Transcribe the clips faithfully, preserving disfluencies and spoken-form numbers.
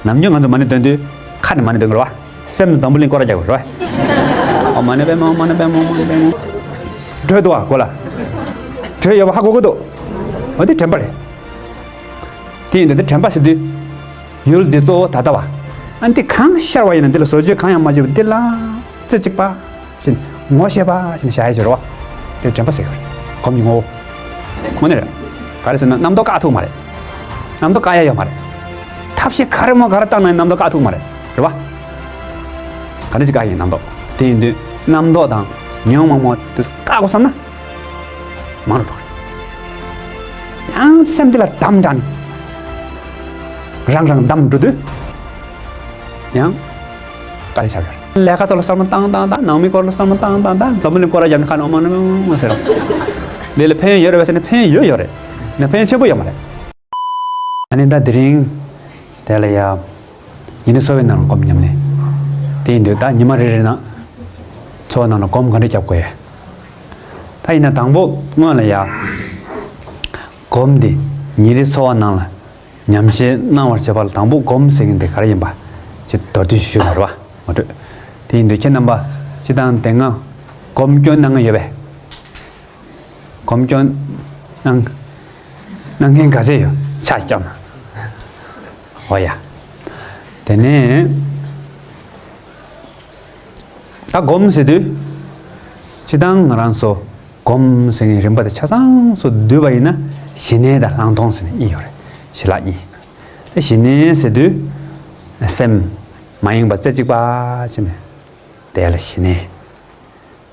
ནམ་རྒྱུན་ང་ཚོ་མ་ཎི་འདོན་དུས་ཁ་ནས་མ་ཎི་འདོན་གི་རེད་བ། སེམས་ནས་འཛམ་བུ་གླིང་སྐོར་ར་རྒྱག་གི་རེད་བ། ཨོཾ་མ་ཎི་པདྨེ་ཧཱུྃ། མ་ཎི་པདྨེ་ཧཱུྃ། མ་ཎི་པདྨེ་ཧཱུྃ། འགྲོས་འདུག་བ་གོ་ལ། འགྲོས་ཡོད་པ་ཧ་གོ་གི་འདུག་འོ་དེ་དྲན་པ་རེད། དེ་ཡིན་དུས་དེ་དྲན་པ་ཟེར་དུས། ཡུལ་འདི་གཙོ་བོ་ད་ལྟ་བ། ཨ་འདི་གང་ཤར་བ་ཡིན་ན་འདི་ལ་བཟོ་བཅོས་གང་ཡང་མ་བྱས་པ་འདི་ལ། རྩེ་གཅིག་པ། ཞེས་ངོ་ཤེས་པ་ཞེས་བྱ་ཡ་ཅིག་རེད་བ། དེ་དྲན་པ་ཟེར་གི་རེད། སྒོམ་གྱི་ངོ་བོ། དངོས་གནས་རེད། ག་རེ་ཟེར་ན་རྣམ་རྟོག་བཀག་ཐུབ་མ་རེད། རྣམ་རྟོག་བཀག་ཡ་ཡོད་མ་རེད། ཐབས་ཤེས་ག་རེ་མོ་ག་རེ་བཏང་ན་རྣམ་རྟོག་བཀག་ཐུབ་མ་རེད། རེད་བ། ག་འདྲ་ཅིག་བཀག་ཡིན་རྣམ་རྟོག་དེ་ཡིན་དུས་རྣམ་རྟོག་དང་ཉོན་མོངས་མོ་དེ་བཀག་དགོས་བསམ་ན། མང་རུ་འགྲོ་གི་རེད། ཡང་སེམས་དེ་ལ་དམ་དྲགས་ནས། རང་རང་དམ་འགྲོ་དུས། ཡང་། དཀའ་ལས་ཆགས་ཡོད་རེད། ལས་ཀ་ཐོག་ལ་བསམ་བློ་བཏང་བཏང་བཏང་། ནང་མི་སྐོར་ལ་བསམ་བློ་བཏང་བཏང་བཏང་། འཛམ་བུ་གླིང་སྐོར་ལ་རྒྱབ་ནས་ཁ་ནང་མ་ནང་མ་ཟེར། འདི་ལ་ཕན་ཡོན་ཡོད་རེད་བས་ཟེར་ན་ཕན་ཡོན་ཡོད་ཡོད་རེད། ནི་ཕན་ཡོན་ཆེན་པོ་ཡོད་མ་རེད། ཨ་ནི་ད་དེ་རིང་། དེ་ལ་ཡ། ཉིན་རེའི་འཚོ་བའི་ནང་ལ་སྒོམ་ཉམས་ལེན། དེ་ཡིན་དུས་ད་ཉི་མ་རེ་རེ་ནང་། འཚོ་བ་ནང་ལ་སྒོམ་ག་འདྲ་རྒྱབ་དགོས་ཡ། ད་ཡིན་ན་དང་པོ་སྔོན་ལ་ཡ། སྒོམ་འདི་ཉིན་རེའི་འཚོ་བ་ནང་ལ་ཉམས་བཞེས་གནང་བར་བྱེད་པ་ལ་དང་པོ་སྒོམ་ཟེར་མཁན་དེ་ག་རེ་ཡིན་པ་ཅིག་མདོར་བསྡུས་ཤིག་ཞུས་པ་རེད་བ། ངོ་སྤྲོད། དེ་ཡིན་དུས་ཁྱེད་རྣམ་པ་སྤྱིར་བཏང་དེ་སྔ་སྒོམ་སྐྱོན་གནང་མཁན་ཡོད་པས། སྒོམ་སྐྱོན་གནང་། གནང་མཁན་ག་ཚད་ཡོད་ཆ་བཞག་ན། འོ་ཡ། དེ་ནས་ད་སྒོམ་ཟེར་དུས། སྤྱིར་བཏང་ང་རང་ཚོ་སྒོམ་ཟེར་མཁན་རིམ་པ་དེ་ཆ་ཚང་ཚོ་བསྡུས་པ་ཡིན་ན་ཞི་གནས་དང་ལྷག་མཐོང་ཟེར་ནས་གཉིས་ཡོད་རེད། ཞི་ལྷག་གཉིས། དེ་ཞི་གནས་ཟེར་དུས། སེམས་མ་ཡེངས་པ་རྩེ་གཅིག་པ་བྱས་ནས་དེ་ལ་ཞི་གནས།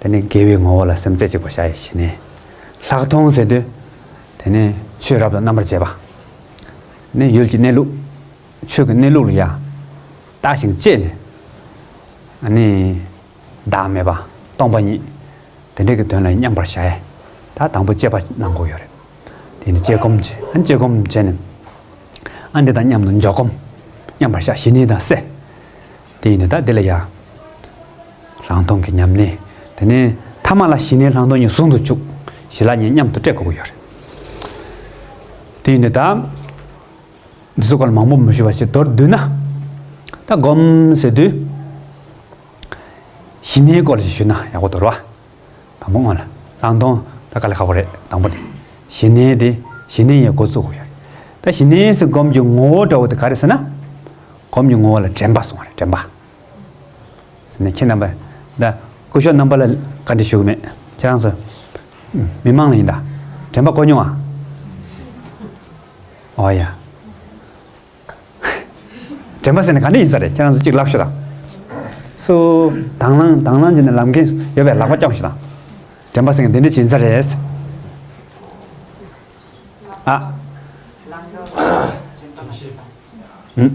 དེ་ནས་དགེ་བའི་ངོ་བོ་ལ་སེམས་རྩེ་གཅིག་པ་བཞག་ཡ་ཞི་གནས། ལྷག་མཐོང་ཟེར་དུས། དེ་ནས་ཆོས་རབ་ཏུ་རྣམ་པར་འབྱེད་པ། དེ་ནས་ཡུལ་གྱི་གནས་ལུགས། ཆོས་ཀྱི་གནས་ལུགས་ལ་ཡང་བརྟགས་ཤིང་དཔྱད་ནས། ཨ་ནི། བདག་མེད་པ། སྟོང་པ་ཉིད། དེ་འདྲ་གི་དོན་ལ་མཉམ་པར་བཞག་ཡ། ད་དང་པོ་དཔྱད་པ་གནང་དགོས་ཡོད་རེད། དེ་ནས་དཔྱད་སྒོམ་བྱེད། ཨ་ནི་དཔྱད་སྒོམ་བྱས་ནས། ཨ་འདི་དང་མཉམ་དུ་འཇོག་སྒོམ། མཉམ་པར་བཞག་ཞི་གནས་དང་བསྲེ། དེ་ཡིན་དུས་ད་འདི་ལ་ཡ། ལྷག་མཐོང་གི་ཉམས་ལེན། དེ་ནས་ཐ་མ་ལ་ཞི་གནས་ལྷག་མཐོང་གཉིས་ཟུང་དུ་འཇུག་ཞི་ལྷག་གཉིས་མཉམ་དུ་སྤྲད་དགོས་ཀྱི་ཡོད་རེད། དེ་ཡིན་དུས་ད། འདི་ཚོ་སྐོར་ལ་མང་པོ་མི་ཞུ་བ་ཞིག་མདོར་བསྡུས་ན། ད་སྒོམ་ཟེར་དུས། ཞི་གནས་སྐོར་ཞིག་ཞུས་ན་ཡག་པོ་འདུག་ར། དང་པོ་སྔོན་ལ་ལྷག་མཐོང་ད་དཀའ་ལས་ཁག་པོ་རེད། དང་པོ་ནི་ཞི་གནས་དེ། ཞི་གནས་ཡི་འགོ་བཙུགས་དགོས་ཡོད་རེད། ད་ཞི་གནས་སུ་སྒོམ་གྱི་ངོ་བོ་འདྲ་བོ་དེ་ག་རེ་ཟེར་ན། སྒོམ་གྱི་ངོ་བོ་ལ་དྲན་པ་གསུངས་པ་རེད། དྲན་པ་ཟེར་ན་ཁྱེད་རྣམ་པ་ད་སྐུ་ཞབས་རྣམ་པ་ལ་བཀའ་འདྲི་ཞུ་གི་མེད། ཁྱེད་རང་ཚོ་མི་མང་ལ་ཡིན་ད། དྲན་པ་གོ་མྱོང་ཨ། ཨོ་ཡ། དྲན་པ་ཟེར་ན་ག་འདྲ་ཡིན་ས་རེད། ཁྱེད་རང་ཚོ་གཅིག་ལབ་ཤོག་དང་། སུ། དང་བླངས་དང་བླངས་བྱས་ནས་ལམ་འགན་ཡོད་པའི་ལག་པ་རྐྱོང་ཤོག་དང་། དྲན་པ་ཟེར་མཁན་འདི་འདྲ་ཅིག་ཡིན་ས་རེད། ཨ། ཨུམ།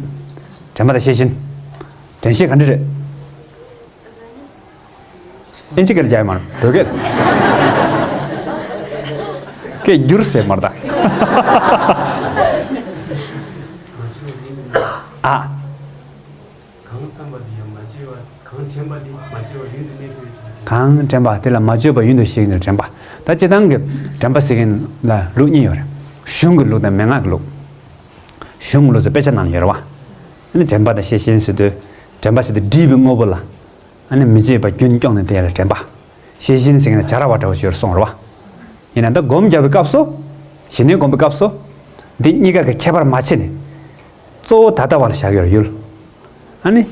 དྲན་པ་དང་ཤེས་བཞིན། དྲན་ཤེས་ག་འདྲ་རེད། ཨིན་ཇི་སྐད་ལ་རྒྱག་ཡ་མ་རེད། བོད་སྐད། སྐད་བསྒྱུར་ཟེར་མ་རེད་ད། ཨ། གང་བསམ་པ་དེ་ཡང་མ་བརྗེད་པ། གང་དྲན་པ་དེ་མ་བརྗེད་པར་ཡུན་དུ་གནས་ཐུབ་པའི་ཕྱིར། གང་དྲན་པ་དེ་ལ་མ་བརྗེད་པར་ཡུན་དུ་གཤེགས་ནས་དྲན་པ། ད་སྤྱིར་བཏང་གི་དྲན་པ་ཟེར་མཁན་ལ་ལུགས་གཉིས་ཡོད་རེད། གཞུང་གི་ལུགས་དང་མན་ངག་གི་ལུགས། གཞུང་གི་ལུགས་སུ་དཔེ་ཆ་ནང་ལ་ཡོད་རེད་བ། ཨ་ནི་དྲན་པ་དང་ཤེས་བཞིན་ཟེར་དུས། དྲན་པ་ཟེར་དུས་སྒྲིབ་པའི་དངོས་པོ་ལ། ཨ་ནི་མི་བརྗེད་པ་རྒྱུན་སྐྱོང་ནས་དེ་ལ་དྲན་པ། ཤེས་བཞིན་ཟེར་མཁན་ལ་བྱ་ར་བ་འདྲ་བོ་ཞིག་ཡོད་རེད་གསུངས་རེད་བ། ཡིན་ན་ད་སྒོམ་རྒྱབ་པའི་སྐབས་སུ། ཞི་གནས་སྒོམ་པའི་སྐབས་སུ། འདི་གཉིས་ཀ་གི་ཁྱད་པར་མ་ཕྱེ་ནས། གཙོ་བོ་ད་ལྟ་བ་ལ་བཞག་ཡོད་རེད་ཡུལ། ཨ་ནི།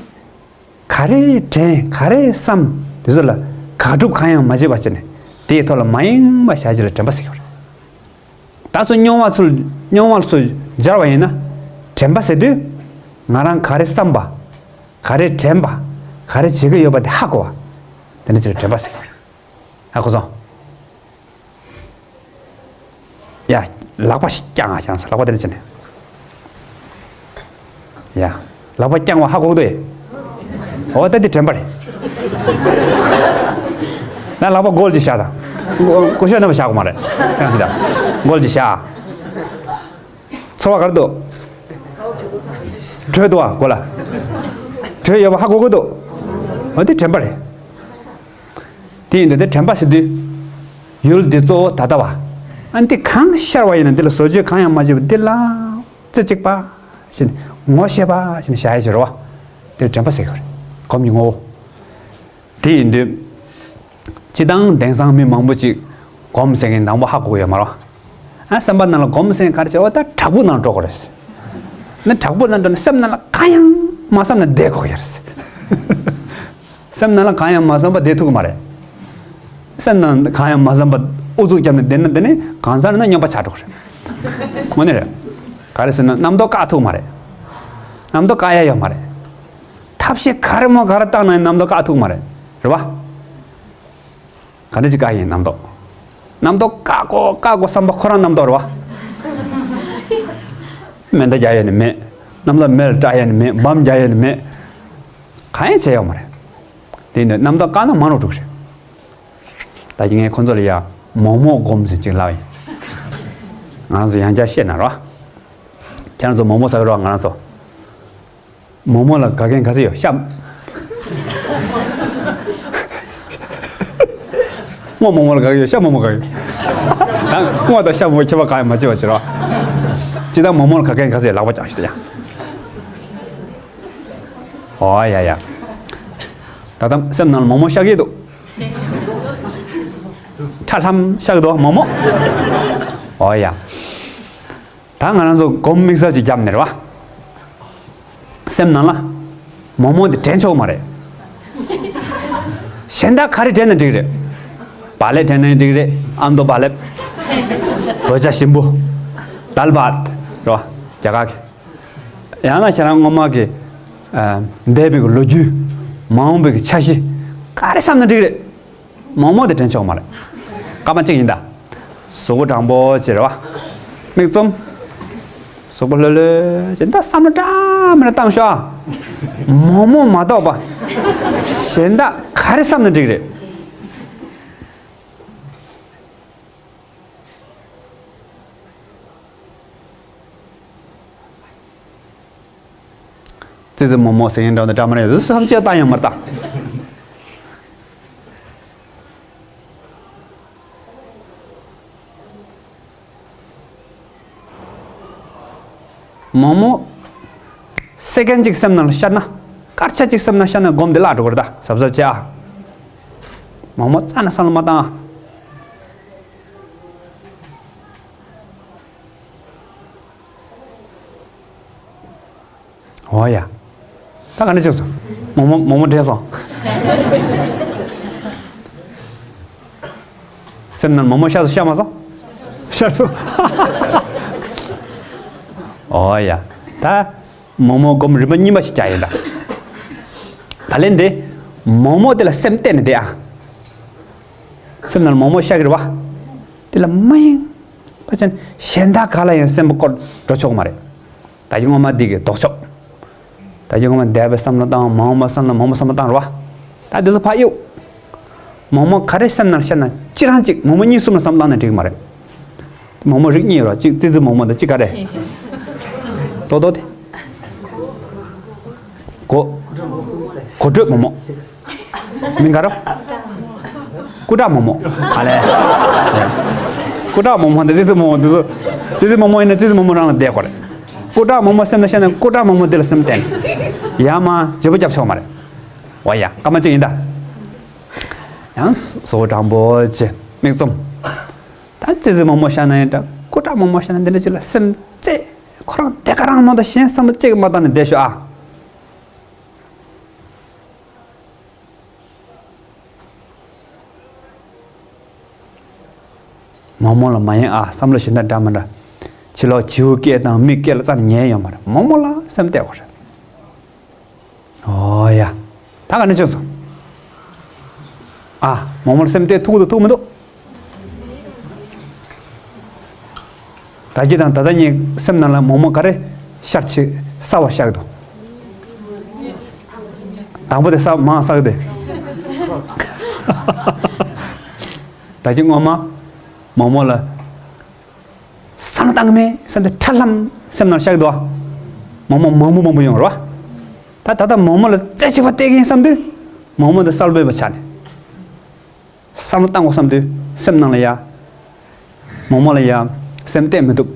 ག་རེ་དྲན་ག་རེ་བསམ་དེ་ཚོ་ལ་དགག་སྒྲུབ་གང་ཡང་མ་བྱེད་པ་བྱས་ནས་དེའི་ཐོག་ལ་མ་ཡེངས་པ་བཞག་རྒྱུ་ལ་དྲན་པ་ཟེར་གྱི་ཡོད་རེད། ད་ཚོ་རྙོག་མ་ཚུལ་རྙོག་མ་ཚུལ་སྦྱར་བ་ཡིན་ན། དྲན་པ་ཟེར་དུས། ང་རང་ག་རེ་བསམ་པ། ག་རེ་དྲན་པ། ག་རེ་བྱེད་ཀྱི་ཡོད་པ་དེ་ཧ་གོ་བ། དེ་འདྲ་ཅིག་ལ་དྲན་པ་ཟེར་གྱི་ཡོད་རེད། ཧ་གོ་སོང་། ཡ། ལག་པ་ཞིག་བརྐྱངས་ཨ། བརྐྱངས་སོང་། ལག་པ་དེ་འདྲ་བྱས་ནས། ཡ། ལག་པ་བརྐྱངས་པ་ཧ་གོ་གི་འདུག་ཨེ། འོ་ད་འདི་དྲན་པ་རེད། ན་ལག་པ་མགོ་ལ་ཅིག་བཞག་དང་། མགོ་ཤོག་རྣམ་པ་བཞག་དགོས་མ་རེད། ཁྱེད་རང་གིས་དང་། མགོ་ལ་ཅིག་བཞག་ཚོར་བ་ག་རེ་འདུག་འགྲོས་འདུག་བ་མགོ་ལ། འགྲོས་ཡོད་པ་ཧ་གོ་གི་འདུག་འོ་འདི་དྲན་པ་རེད། དེ་ཡིན་དུས་དེ་དྲན་པ་ཟེར་དུས། ཡུལ་འདི་གཙོ་བོ་ད་ལྟ་བ། ཨ་འདི་གང་ཤར་བ་ཡིན་ན་འདི་ལ་བཟོ་བཅོས་གང་ཡང་མ་བྱས་པ་འདི་ལ། རྩེ་གཅིག་པ། ཞེས་ ངོ་ཤེས་པ་ཞེས་ནས་བྱ་ཡ་བྱེད་རོ་བ། དེ་དྲན་པ་ཟེར་གི་རེད། སྒོམ་གྱི་ངོ་བོ། དེ་ཡིན་དུས། སྤྱི་བཏང་དེང་སང་མི་མང་པོ་ཅིག་སྒོམ་ཟེར་མཁན་དང་པོ་ཧ་གོ་གི་ཡོད་མ་རེད་བ། ཨ་སེམས་པ་ནང་ལ་སྒོམ་ཟེར་མཁན་ག་རེ་བྱེད་འོ་ད་བྲག་ཕུག་ནང་འགྲོ་དགོས་རེད། ནི་བྲག་ཕུག་ནང་འགྲོ་ནས་སེམས་ནང་ལ་གང་ཡང་མ་བསམ་ནས་བསྡད་དགོས་ཡོད་རེད། སེམས་ནང་ལ་གང་ཡང་མ་བསམ་པ་བསྡད་ཐུབ་ཀྱི་མ་རེད། སེམས་ནང་གང་ཡང་མ་བསམ་པ་ཨུ་ཚུགས་བརྒྱབ་ནས་བསྡད་ན་དེ་ནི་གང་ཚར་ན་སྨྱོན་པ་ཆགས་འགྲོ་གི་རེད། དངོས་གནས་རེད། ག་རེ་ཟེར་ན་རྣམ་རྟོག་བཀག་ཐུབ་ཀྱི་མ་རེད། རྣམ་རྟོག་བཀག་ཡ་ཡོད་མ་རེད། ཐབས་ཤེས་ག་རེ་མོ་ག་རེ་བཏང་ན་ཡང་རྣམ་རྟོག་བཀག་ཐུབ་ཀྱི་མ་རེད། རེད་བ། ག་འདྲ་ཅིག་བཀག་ཡིན་རྣམ་རྟོག་རྣམ་རྟོག་བཀག་གོ་བཀག་གོ་བསམ་པ་ཁོ་རང་རྣམ་རྟོག་རེད་བ། མེ་མདའ་རྒྱག་ཡ་ནི་མེད། རྣམ་རྟོག་མེ་ལ་སྐྲག་ཡ་ནི་མེད། འབམ་རྒྱག་ཡ་ནི་མེད། གང་ཡང་བྱས་ཡོད་མ་རེད། དེ་ནི་རྣམ་རྟོག་བཀག་ན་མ་འགྲོ་འགྲོ་གི་རེད། ད་གིན་ངས་ཁོ་ཚོ་ལ་ཡ་མོག་མོག་སྒོམ་ཟེར་ཅིག་ལབ་ཡིན། ང་རང་ཚོ་ཡང་བསྐྱར་བཤད་ན་རོ། ཁྱེད་རང་ཚོ་མོག་མོག་ཟ་གི་རོ་ང་རང་ཚོ། མོག་མོག་ལ་དགའ་མཁན་ག་ཚོད་ཡོད་ཤ། སྔོ་མོག་མོག་ལ་དགའ་གི་ཡོད་ཤ་མོག་མོག་དགའ་གི་ཡོད། ད་སྔོ་དང་ཤ་མོག་ཁྱད་པར་གང་ཡང་མ་བྱེད་པ་བྱེད་རོགས། ཅི་ད་མོག་མོག་ལ་དགའ་མཁན་ག་ཚོད་ཡོད་ལག་པ་བརྐྱངས་ཤིག་ད་ཡ། ཨོ་ཡ་ཡ། ད་ལྟ་སེམས་ནང་ལ་མོག་མོག་ཤ་གི་འདུག་ཁྲ་ལྷམ་ཤ་གི་འདུག་མོག་མོག་ཨོ་ཡ། ད་ང་རང་ཚོ་སྒོམ་དམིགས་བསལ་ཅིག་བརྒྱབ་ནས་རེད་བ། སེམས་ནང་ལ་མོག་མོག་དེ་དྲན་ཆོག་མ་རེད། གཞན་དག་ག་རེ་དྲན་ན་འགྲིག་རེད། བག་ལེབ་དྲན་ན་འགྲིག་རེད། ཨ་མདོ་བག་ལེབ། བོད་ཇ་ཞིམ་པོ། དཱལ་བྷ་ཏ། རེད་བ། རྒྱ་གར་གྱི། ཡང་ན་ཁྱེད་རང་སྔོན་མ་གི་ཨ་འདས་པའི་གི་ལོ་རྒྱུས། མ་འོངས་པའི་གི་འཆར་གཞི། ག་རེ་བསམ་ན་འགྲིག་རེད། མོག་མོག་དེ་དྲན་ཆོག་མ་རེད། སྐར་མ་གཅིག་ཡིན་ད། གཟུགས་པོ་དྲང་པོ་བྱེད་རེད་བ། མིག་བཙུམ། གཟུགས་པོ་ལྷོད་ལྷོད་བྱེད་ད་བསམ་བློ་འདྲ་མི་འདྲ་བཏང་ཤོག་ཨ། མོག་མོག་མ་གཏོགས་པ། གཞན་དག་ག་རེ་བསམ་ན་འགྲིག་རེད། ཙི་ཙི་མོག་མོག་ཟེར་མཁན་འདྲ་བོ་འདི་འདྲ་མ་རེད། བསམ་བློ་བཏང་ཡང་མ་བཏང་། མོག་མོག་སེ་ཀན་གཅིག་སེམས་ནང་ལ་ཤར་ན། སྐར་ཆ་གཅིག་སེམས་ནང་ཤར་ན་སྒོམ་འདི་བརླག་འགྲོ་གི་རེད་ད། གཟབ་གཟབ་བྱེད་ཨ། མོག་མོག་རྩ་ནས་བསམ་བློ་མ་བཏང་ཨ། འོ་ཡ། ད་ག་འདྲ་བྱུང་སོང་། མོག་མོག་མོག་མོག་དྲན་སོང་། སེམས་ནང་མོག་མོག་ཤར་སོང་ཤར་མ་སོང་། ཤར་སོང་། འོ་ཡ། ད་མོག་མོག་སྒོམ་རིམ་པ་གཉིས་པ་ཞིག་རྒྱག་ཡིན་ད། ད་ལན་འདི། མོག་མོག་དེ་ལ་སེམས་གཏད་ནས་བསྡད་ཨ། སེམས་ནང་མོག་མོག་ཤར་གི་རེད་བ། དེ་ལ་མ་ཡེངས་པ་ཅན་གཞན་དག་ག་ལ་ཡང་སེམས་པ་བསྐོར་འགྲོ་ཆོག་མ་རེད། ད་ཀྱི་སྔོན་མ་འདི་གི་ལྡོག་ཕྱོགས། ད་ཀྱི་སྔོན་མ་འདས་པའི་བསམ་བློ་བཏང་མ་འོངས་པ་བསམ་བློ་མ་འོངས་པ་བསམ་བློ་བཏང་རེད་བ། ད་འདི་ཚོ་ཕར་གཡུག་མོག་མོག་ག་རེ་སེམས་ནང་ཤར་ན་གཅིག་རང་གཅིག་མོག་མོག་གཉིས་གསུམ་ལ་བསམ་བློ་བཏང་ན་འགྲིག་གི་མ་རེད། མོག་མོག་རིགས་གཉིས་ཡོད་རེད་བ། གཅིག་ཙི་ཙི་མོག་མོག་དང་གཅིག་ག་རེ། ཏོག་ཏོག་དེ། གོ། གོ་དྲོད་མོག་མོག་མིང་ག་རེ། སྐུ་དྲག་མོག་མོག་ཨ་ལས། སྐུ་དྲག་མོག་མོག་འདི་ཙི་ཙི་མོག་མོག་འདི་ཚོ། ཙི་ཙི་མོག་མོག་ཡིན་ན་ཙི་ཙི་མོག་མོག་རང་ལ་བསྡད་དགོས་རེད། སྐུ་དྲག་མོག་མོག་སེམས་ལ་ཤར་ན་སྐུ་དྲག་མོག་མོག་འདི་ལ་སེམས་གཏད་ནས། ཡ་མ་བརྗེ་པོ་རྒྱབ་ཆོག་མ་རེད། འོ་ཡ་སྐར་མ་གཅིག་ཡིན་ད། ཡང་གཟུགས་པོ་དྲང་པོ་བྱས་མིག་བཙུམ། ད་ཙི་ཙི་མོག་མོག་ཤར་ན་ཡིན་འདྲ་སྐུ་དྲག་མོག་མོག་ཤར་ན་འདི་འདྲ་ཅིག་ལ་སེམས་གཏད། ཁོ་རང་དེ་ག་རང་མ་གཏོགས་གཞན་བསམ་བློ་གཅིག་མ་བཏང་ནས་བསྡད་ཤོག་ཨ། མོག་མོག་ལ་མ་ཡེངས་ཨ། བསམ་བློ་གཞན་དག་འདྲ་མི་འདྲ། ཕྱི་ལོགས་བྱིའུ་སྐད་དང་མི་སྐད་ལ་རྩ་ནས་ཉན་ཡོད་མ་རེད། མོག་མོག་ལ་སེམས་གཏད་དགོས་རེད། ཨོ་ཡ། ད་ག་ནས་བྱུང་སོང་། ཨ། མོག་མོག་ལ་སེམས་གཏད་ཐུབ་ཀྱི་འདུག་ཐུབ་མི་འདུག་ད་གིན་དང་ད་ལྟ་གཉིས་སེམས་ནང་ལ་མོག་མོག་ག་རེ་ཤར་ཆེ་གསར་བ་ཤར་གི་འདུག་དང་པོ་དེ་ས་མང་ས་གི་དེ། ད་གིན་སྔོན་མ་མོག་མོག་ལ་བསམ་བློ་བཏང་གི་མེད་བསམ་དུས་ཁྲ་ལྷམ་སེམས་ནང་ཤར་གི་འདུག་བ། མོག་མོག་མང་པོ་མང་པོ་ཡོང་རེད་བ། ད་ད་ལྟ་མོག་མོག་ལ་རྩེ་གཅིག་པ་བལྟས་ཀྱིན་བསམ་དུས་མོག་མོག་འདི་གསལ་པོ་ཡོད་པ་ཆགས་ནས། བསམ་བློ་བཏང་དགོས་བསམ་དུས་སེམས་ནང་ལ་ཡ། མོག་མོག་ལ་ཡ། སེམས་གཏད་མི་ཐུབ།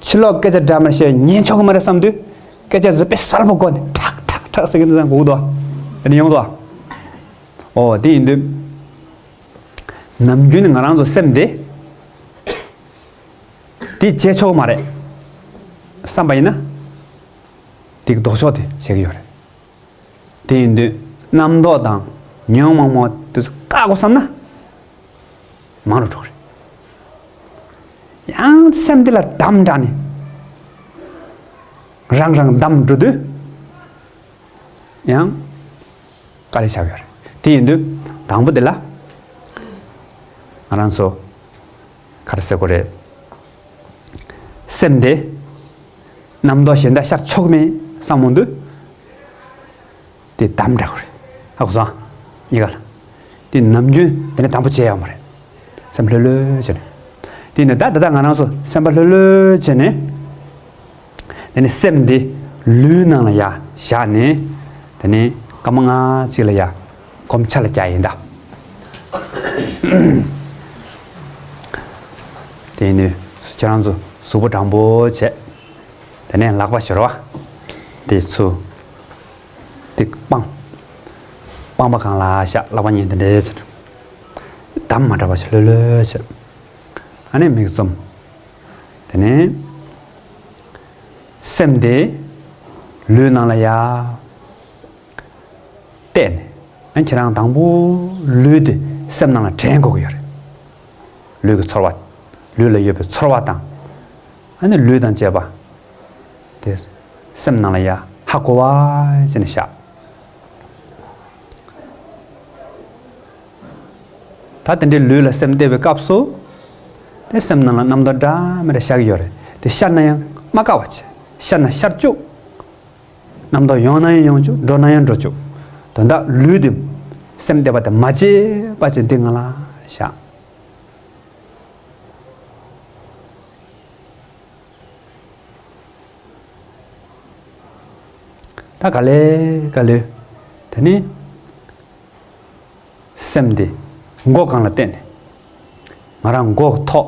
ཕྱི་ལོགས་སྐད་ཆ་འདྲ་མི་བཤད་ཉན་ཆོག་གི་མ་རེད་བསམ་དུས། སྐད་ཆ་ཟེར་དཔེ་གསལ་པོ་གོ་ནས་ཐག་ཐག་ཐག་ཟེར་གྱི་འདུག་ཟེར་གོ་གི་འདུག་དེ་ནས་ཡོང་འདུག་ཨོ་དེ་ཡིན་དུས། ནམ་རྒྱུན་ང་རང་ཚོ་སེམས་དེ། དེ་བྱེད་ཆོག་མ་རེད། བསམ་པ་ཡིན་ན། དེ་གི་ལྡོག་ཕྱོགས་དེ་བྱེད་ཀྱི་ཡོད་རེད། དེ་ཡིན་དུས་རྣམ་རྟོག་དང་ཉོན་མོངས་མ་དེ་ཚོ་བཀག་དགོས་བསམ་ན། མང་རུ་འགྲོ་གི་རེད། ཡང་སེམས་དེ་ལ་དམ་དྲགས་ནས། རང་རང་དམ་འགྲོ་དུས། ཡང་། དཀའ་ལས་བཞག་ཡོད་རེད། དེ་ཡིན་དུས་དང་པོ་དེ་ལ། ང་རང་ཚོ་ག་རེ་ཟེར་དགོས་རེད། སེམས་དེ་རྣམ་རྟོག་གཞན་དག་ཤར་ཆོག་མེད་བསམ་འོང་དུས། དེ་དམ་དྲགས་དགོས་རེད། ཧ་གོ་སོང་། གཉིས་ཀ་ལ། དེ་ནམ་རྒྱུན་དེ་ནས་དམ་པོ་བྱེད་ཡག་མ་རེད། སེམས་ལྷོད་ལྷོད་བྱས་ནས། དེ་ནས་ད་ད་ལྟ་ང་རང་ཚོ་སེམས་པ་ལྷོད་ལྷོད་བྱས་ནས། དེ་ནས་སེམས་འདི་ལུས་ནང་ལ་ཡར་བཞག་ནས། དེ་ནས་སྐར་མ་ལྔ་གཅིག་ལ་ཡར་གོམས་འཆར་ལ་རྒྱག་ཡིན་ད། དེ་ནས་ཁྱེད་རང་ཚོ་གཟུགས་པོ་དྲང་པོ་བྱས། དེ་ནས་ལག་པ་སྦྱོར་བ། དེ་ཚུ། དེ་སྤང་། སྤང་པ་སྒང་ལ་བཞག་ལག་པ་གཉིས་དེ་འདྲས་བྱས། དམ་མ་དྲགས་པ་ཞིག་ལྷོད་ལྷོད་བྱས། ཨ་ནི་མིག་བཙུམ། དེ་ནས། སེམས་དེ། ལུས་ནང་ལ་ཡར། གཏད་ནས། ཨ་ཁྱེད་རང་དང་པོ་ལུས་དེ་སེམས་ནང་ལ་དྲན་དགོས་ཀྱི་ཡོད་རེད། ལུས་ཀྱི་ཚོར་བ། ལུས་ལ་ཡོད་པའི་ཚོར་བ་དང་། ཨ་ནི་ལུས་དང་བཅས་པ། དེ་སེམས་ནང་ལ་ཡར་ཧ་གོ་བ་བྱས་ནས་བཞག་ད་དེ་འདྲའི་ལུས་ལ་སེམས་གཏད་པའི་སྐབས་སུ། དེ་སེམས་ནང་ལ་རྣམ་རྟོག་འདྲ་མི་འདྲ་ཤར་གྱི་ཡོད་རེད། དེ་ཤར་ན་ཡང་མ་བཀག་པ་བྱས། ཤར་ན་ཤར་བཅུག་རྣམ་རྟོག་ཡོང་ན་ཡང་ཡོང་བཅུག་འགྲོ་ན་ཡང་འགྲོ་བཅུག་དོན་དག་ལུས་དེ་སེམས་གཏད་པ་དེ་མ་བརྗེད་པ་བྱས་འདི་ང་ལ་བཞག་ད་ག་ལེ་ག་ལེ། དེ་ནི། སེམས་དེ་མགོ་སྒང་ལ་བསྟན་ནས། ང་རང་མགོ་ཐོག་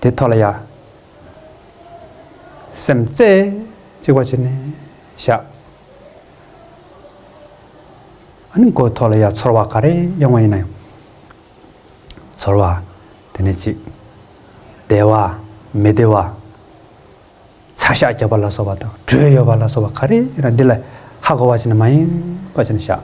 དེ་ཐོག་ལ་ཡ། སེམས་རྩེ་གཅིག་པ་བྱས་ནས་བཞག་ཨ་ནི་མགོ་ཐོག་ལ་ཡ་ཚོར་བ་ག་རེ་ཡོང་བ་ཡིན་ན་ཡང་། ཚོར་བ། དེ་ནས་གཅིག་བདེ་བ། མི་བདེ་བ། ཆ་ཤས་བརྒྱབ་པ་ལ་སོགས་པ་དང་དྲོད་ཡོད་པ་ལ་སོགས་པ་ག་རེ་ཡིན་ན་འདི་ལ་ཧ་གོ་བ་ཅིག་ནི་མ་ཡིན་པ་ཅིག་ནི་བཞག་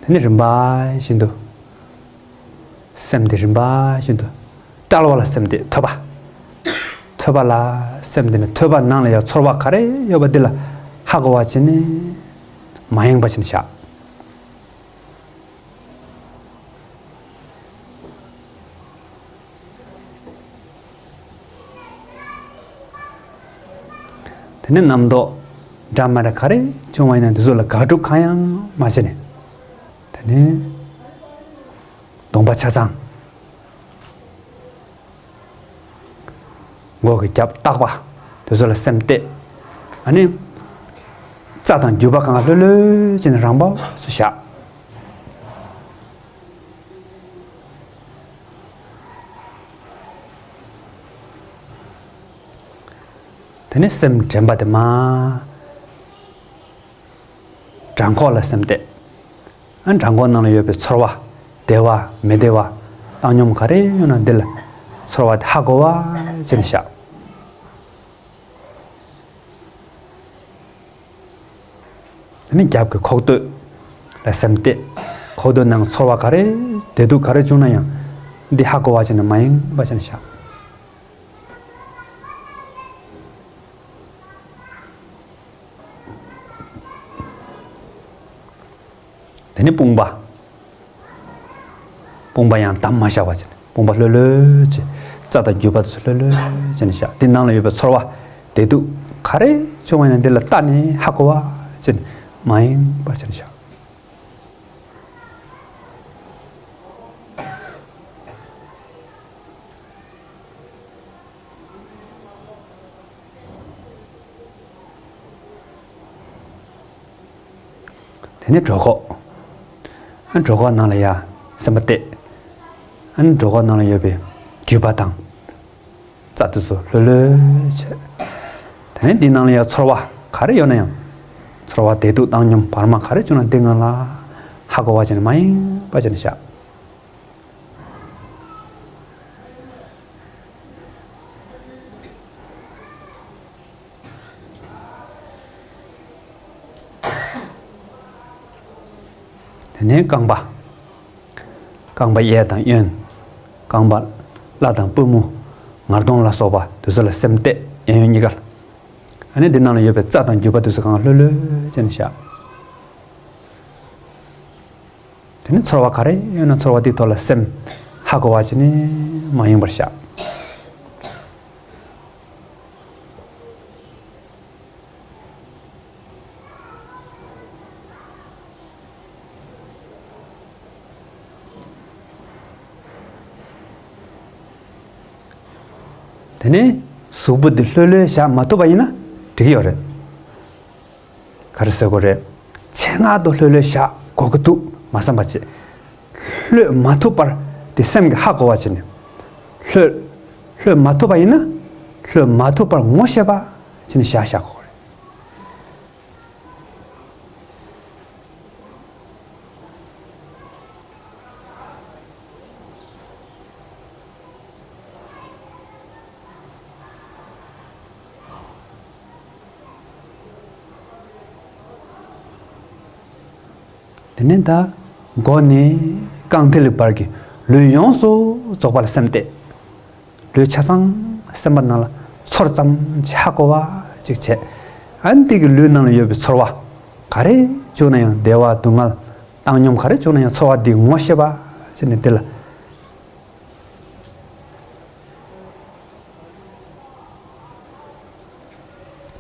དེ་ནི་རིམ་པ་བཞིན་དུ། སེམས་དེ་རིམ་པ་བཞིན་དུ། དཔྲལ་བ་ལ་སེམས་དེ་ཐོད་པ། ཐོད་པ་ལ་སེམས་དེ་ནི་ཐོད་པ་ནང་ལ་ཡང་ཚོར་བ་ག་རེ་ཡོད་པ་འདི་ལ་ཧ་གོ་བ་ཅིག་ནི་མ་ཡེངས་པ་ཅིག་ནི་བཞག་དེ་ནས་རྣམ་རྟོག་འདྲ་མི་འདྲ་ག་རེ་བྱུང་བ་ཡིན་ན་འདི་ཚོ་ལ་དགག་སྒྲུབ་གང་ཡང་མ་བྱས་ནས། དེ་ནས་གདོང་པ་ཆ་ཚང་། མགོ་གི་རྒྱབ་ལྟག་པ་དེ་ཚོ་ལ་སེམས་གཏད། ཨ་ནི། རྩ་དང་རྒྱུས་པ་གང་ལྷོད་ལྷོད་བྱས་ནས་རང་བབས་སུ་བཞག་དེ་ནས་སེམས་དྲན་པ་དེ་མ། བྲང་ཁོག་ལ་སེམས་གཏད། ཨ་བྲང་ཁོག་ནང་ལ་ཡོད་པའི་ཚོར་བ། བདེ་བ་མི་བདེ་བ། བཏང་སྙོམས་ག་རེ་ཡོད་ན་འདི་ལ་ཚོར་བ་དེ་ཧ་གོ་བ་བྱས་ནས་བཞག་དེ་ནས་རྒྱབ་ཀྱི་ཁོག་སྟོད་ལ་སེམས་གཏད། ཁོག་སྟོད་ནང་ཚོར་བ་ག་རེ་བདེ་སྡུག་ག་རེ་བྱུང་ན་ཡང་འདི་ཧ་གོ་བ་བྱས་ནས་མ་ཡེངས་པ་བྱས་ནས་བཞག་དེ་ནས་དཔུང་པ། དཔུང་པ་ཡང་དམ་མ་བཞག་པ་བྱས་ནས་དཔུང་པ་ལྷོད་ལྷོད་བྱས། རྩ་དང་རྒྱུས་པ་དེ་ཚོ་ལྷོད་ལྷོད་བྱས་ནས་བཞག་དེ་ནང་ལ་ཡོད་པའི་ཚོར་བ་བདེ་སྡུག་ག་རེ་བྱུང་བ་ཡིན་ན་འདི་ལ་ལྟ་ནས་ཧ་གོ་བ་བྱས་ནས་མ་ཡེངས་པ་བྱས་ནས་བཞག་དེ་ནས་གྲོད་ཁོག་ཨ་གྲོད་ཁོག་ནང་ལ་ཡ་སེམས་པ་གཏད། ཨ་ནི་གྲོད་ཁོག་ནང་ལ་ཡོད་པའི་རྒྱུས་པ་དང་། རྩ་དེ་ཚོ་ལྷོད་ལྷོད་བྱས། དེ་ནས་འདི་ནང་ལ་ཡ་ཚོར་བ་ག་རེ་ཡོད་ན་ཡང་། ཚོར་བ་བདེ་སྡུག་བཏང་སྙོམས་བར་མ་ག་རེ་བྱུང་ན་འདི་སྔོན་ལ་ཧ་གོ་བ་བྱས་ནས་མ་ཡེངས་པ་བྱས་ནས་བཞག་དེ་ནས་རྐང་པ། རྐང་པ་གཡས་དང་གཡོན། རྐང་པ་བརླ་དང་པུས་མོ། ངར་གདོང་ལ་སོགས་པ་དེ་ཚོ་ལ་སེམས་གཏད། གཡས་གཡོན་གཉིས་ཀར། ཨ་ནི་འདི་ནང་ལ་ཡོད་པའི་རྩ་དང་རྒྱུས་པ་དེ་ཚོ་གང་ལྷོད་ལྷོད་བྱས་ནས་བཞག་དེ་ནས་ཚོར་བ་ག་རེ་ཡོད་ན་ཚོར་བ་དེའི་ཐོག་ལ་སེམས་ཧ་གོ་བ་བྱས་ནས་མ་ཡེངས་པར་བཞག་དེ་ནས་གཟུགས་པོ་འདི་ལྷོད་ལྷོད་བཞག་མ་ཐུབ་པ་ཡིན་ན་འགྲིག་གི་ཡོད་རེད། ག་རེ་ཟེར་དགོས་རེད། ཆེད་མངགས་དུ་ལྷོད་ལྷོད་བཞག་དགོས་ཀྱི་འདུག་མ་བསམ་པ་བྱེད། ལྷོད་མ་ཐུབ་པར་དེ་སེམས་ཀྱིས་ཧ་གོ་བ་བྱས་ནས། ལྷོད། ལྷོད་མ་ཐུབ་པ་ཡིན་ན། ལྷོད་མ་ཐུབ་པར་ངོ་ཤེས་པ་བྱས་ནས་བཞག་བཞག་དགོས་རེད། དེ་ནས་ད་མགོ་ནས་རྐང་མཐིལ་བར་གྱི་ལུས་ཡོངས་སུ་རྫོགས་པ་ལ་སེམས་གཏད། ལུས་ཆ་ཚང་སེམས་པ་ནང་ལ་ཚོར་ཙམ་ཅིག་ཧ་གོ་བ་ཅིག་བྱས། ཨ་ནི་དེ་གི་ལུས་ནང་ལ་ཡོད་པའི་ཚོར་བ་ག་རེ་བྱུང་ན་ཡང་བདེ་བ་སྡུག་བསྔལ་བཏང་སྙོམས་ག་རེ་བྱུང་ན་ཡང་ཚོར་བ་འདི་ངོ་ཤེས་པ་བྱས་ནས་འདི་ལ།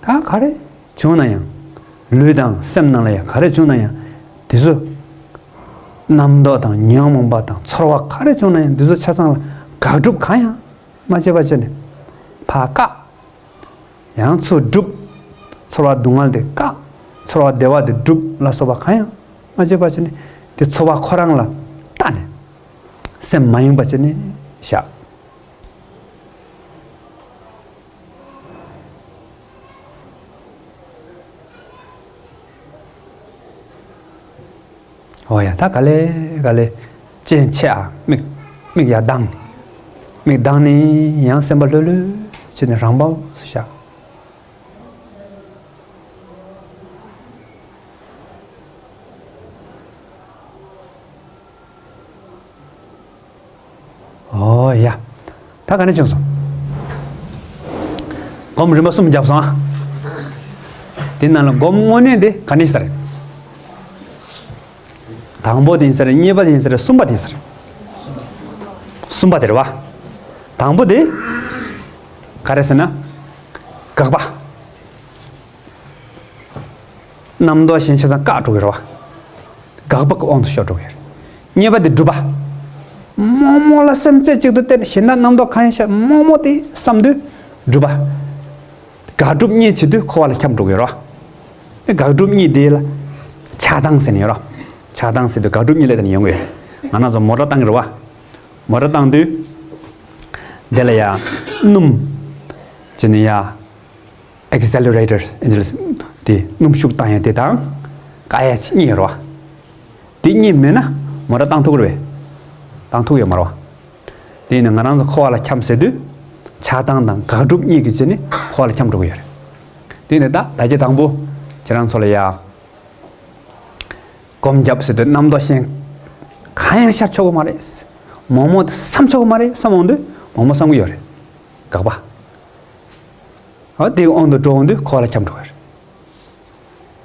ད་ག་རེ་བྱུང་ན་ཡང་། ལུས་དང་སེམས་ནང་ལ་ཡང་ག་རེ་བྱུང་ན་ཡང་། དེ་ཚོ་རྣམ་རྟོག་དང་ཉོན་མོངས་པ་དང་ཚོར་བ་ག་རེ་བྱུང་ན་ཡང་དེ་ཚོ་ཆ་ཚང་ལ་དགག་སྒྲུབ་གང་ཡང་མ་བྱེད་པ་བྱས་ནས་ཕར་བཀག་ཡང་ཚུར་སྒྲུབ། ཚོར་བ་སྡུག་བསྔལ་དེ་བཀག་ཚོར་བ་བདེ་བ་དེ་སྒྲུབ་ལ་སོགས་པ་གང་ཡང་མ་བྱེད་པ་བྱས་ནས་དེ་ཚོར་བ་ཁོ་རང་ལ་བལྟས་ནས་སེམས་མ་ཡེངས་པ་བྱས་ནས་བཞག་འོ་ཡ། ད་ག་ལེ་ག་ལེ་སྤྱན་ཕྱེ་ཨ། མིག་མིག་ཡར་གདངས། མིག་གདངས་ནས་ཡང་སེམས་པ་ལྷོད་ལྷོད་བྱས་ནས་རང་བབས་སུ་བཞག་ཨོ་ཡ། ད་ག་ནས་བྱུང་སོང་། སྒོམ་རིམ་པ་གསུམ་བརྒྱབ་སོང་ཨ། དེ་ནང་ལ་སྒོམ་དངོས་གནས་དེ་ག་ནས་ས་རེད། དང་པོ་དེ་ཡིན་ས་རེད། གཉིས་པ་དེ་ཡིན་ས་རེད། གསུམ་པ་དེ་ཡིན་ས་རེད། གསུམ་པ་དེ་རེད་བ། དང་པོ་དེ་ག་རེ་ཟེར་ན། དགག་པ། རྣམ་རྟོག་གཞན་ཆ་ཚང་བཀག་འགྲོ་གི་རེད་བ། དགག་པ་གི་དབང་དུ་ཤོར་འགྲོ་གི་རེད། གཉིས་པ་དེ་སྒྲུབ་པ། རྨོངས་རྨོངས་ལ་སེམས་རྩེ་གཅིག་ཏུ་གཏད་ནས་གཞན་དག་རྣམ་རྟོག་གང་ཡང་ཤར་རྨོངས་རྨོངས་དེ་བསམ་དུས་སྒྲུབ་པ། དགག་སྒྲུབ་གཉིས་བྱེད་དུས་འཁོར་བ་ལ་འཁྱམས་འགྲོ་གི་ཡོད་རེད་བ། དེ་དགག་སྒྲུབ་གཉིས་དེ་ལ་ཆགས་སྡང་ཟེར་ནས་ཡོད་རེད་བ། ཆགས་སྡང་ཟེར་དུས་དགག་སྒྲུབ་གཉིས་ལ་བརྟེན་ནས་ཡོང་གི་ཡོད་རེད། ང་རང་ཚོ་མོ་ཊ་བཏང་གི་རེད་བ། མོ་ཊ་བཏང་དུས་དེ་ལ་ཡ་སྣུམ་བྱས་ནས་ཡ། ཨེག་སེ་ལེ་རེ་ཊར་ཨེག་སེ་ལེ་དེ་སྣུམ་ཤུགས་བཏང་ཡ་དེ་དང་བཀག་ཡ་གཉིས་ཡོད་རེད་བ། དེ་གཉིས་མེད་ན་མོ་ཊ་བཏང་ཐུབ་ཀྱི་རེད་པས། བཏང་ཐུབ་ཡོད་མ་རེད་བ། དེ་ཡིན་ན་ང་རང་ཚོ་འཁོར་བ་ལ་འཁྱམས་ཟེར་དུས་ཆགས་སྡང་དང་དགག་སྒྲུབ་གཉིས་ཀྱི་རྗེས་ནས་འཁོར་བ་ལ་འཁྱམས་འགྲོ་གི་ཡོད་རེད། དེ་ཡིན་ན་ད་ད་གིན་དང་པོ་ཁྱེད་རང་ཚོ་ལ་ཡ། སྒོམ་བརྒྱབ་ཟེར་དུས་རྣམ་རྟོག་གཞན་གང་ཡང་ཤར་ཆོག་གི་མ་རེད། རྨོངས་རྨོངས་དེ་བསམ་ཆོག་གི་མ་རེད་བསམ་འོང་དུས་རྨོངས་རྨོངས་བསམ་གི་ཡོད་རེད། དགག་པ། འོ་དེའི་དབང་དུ་འགྲོ་འོང་དུས་འཁོར་བ་ལ་འཁྱམས་འགྲོ་གི་རེད།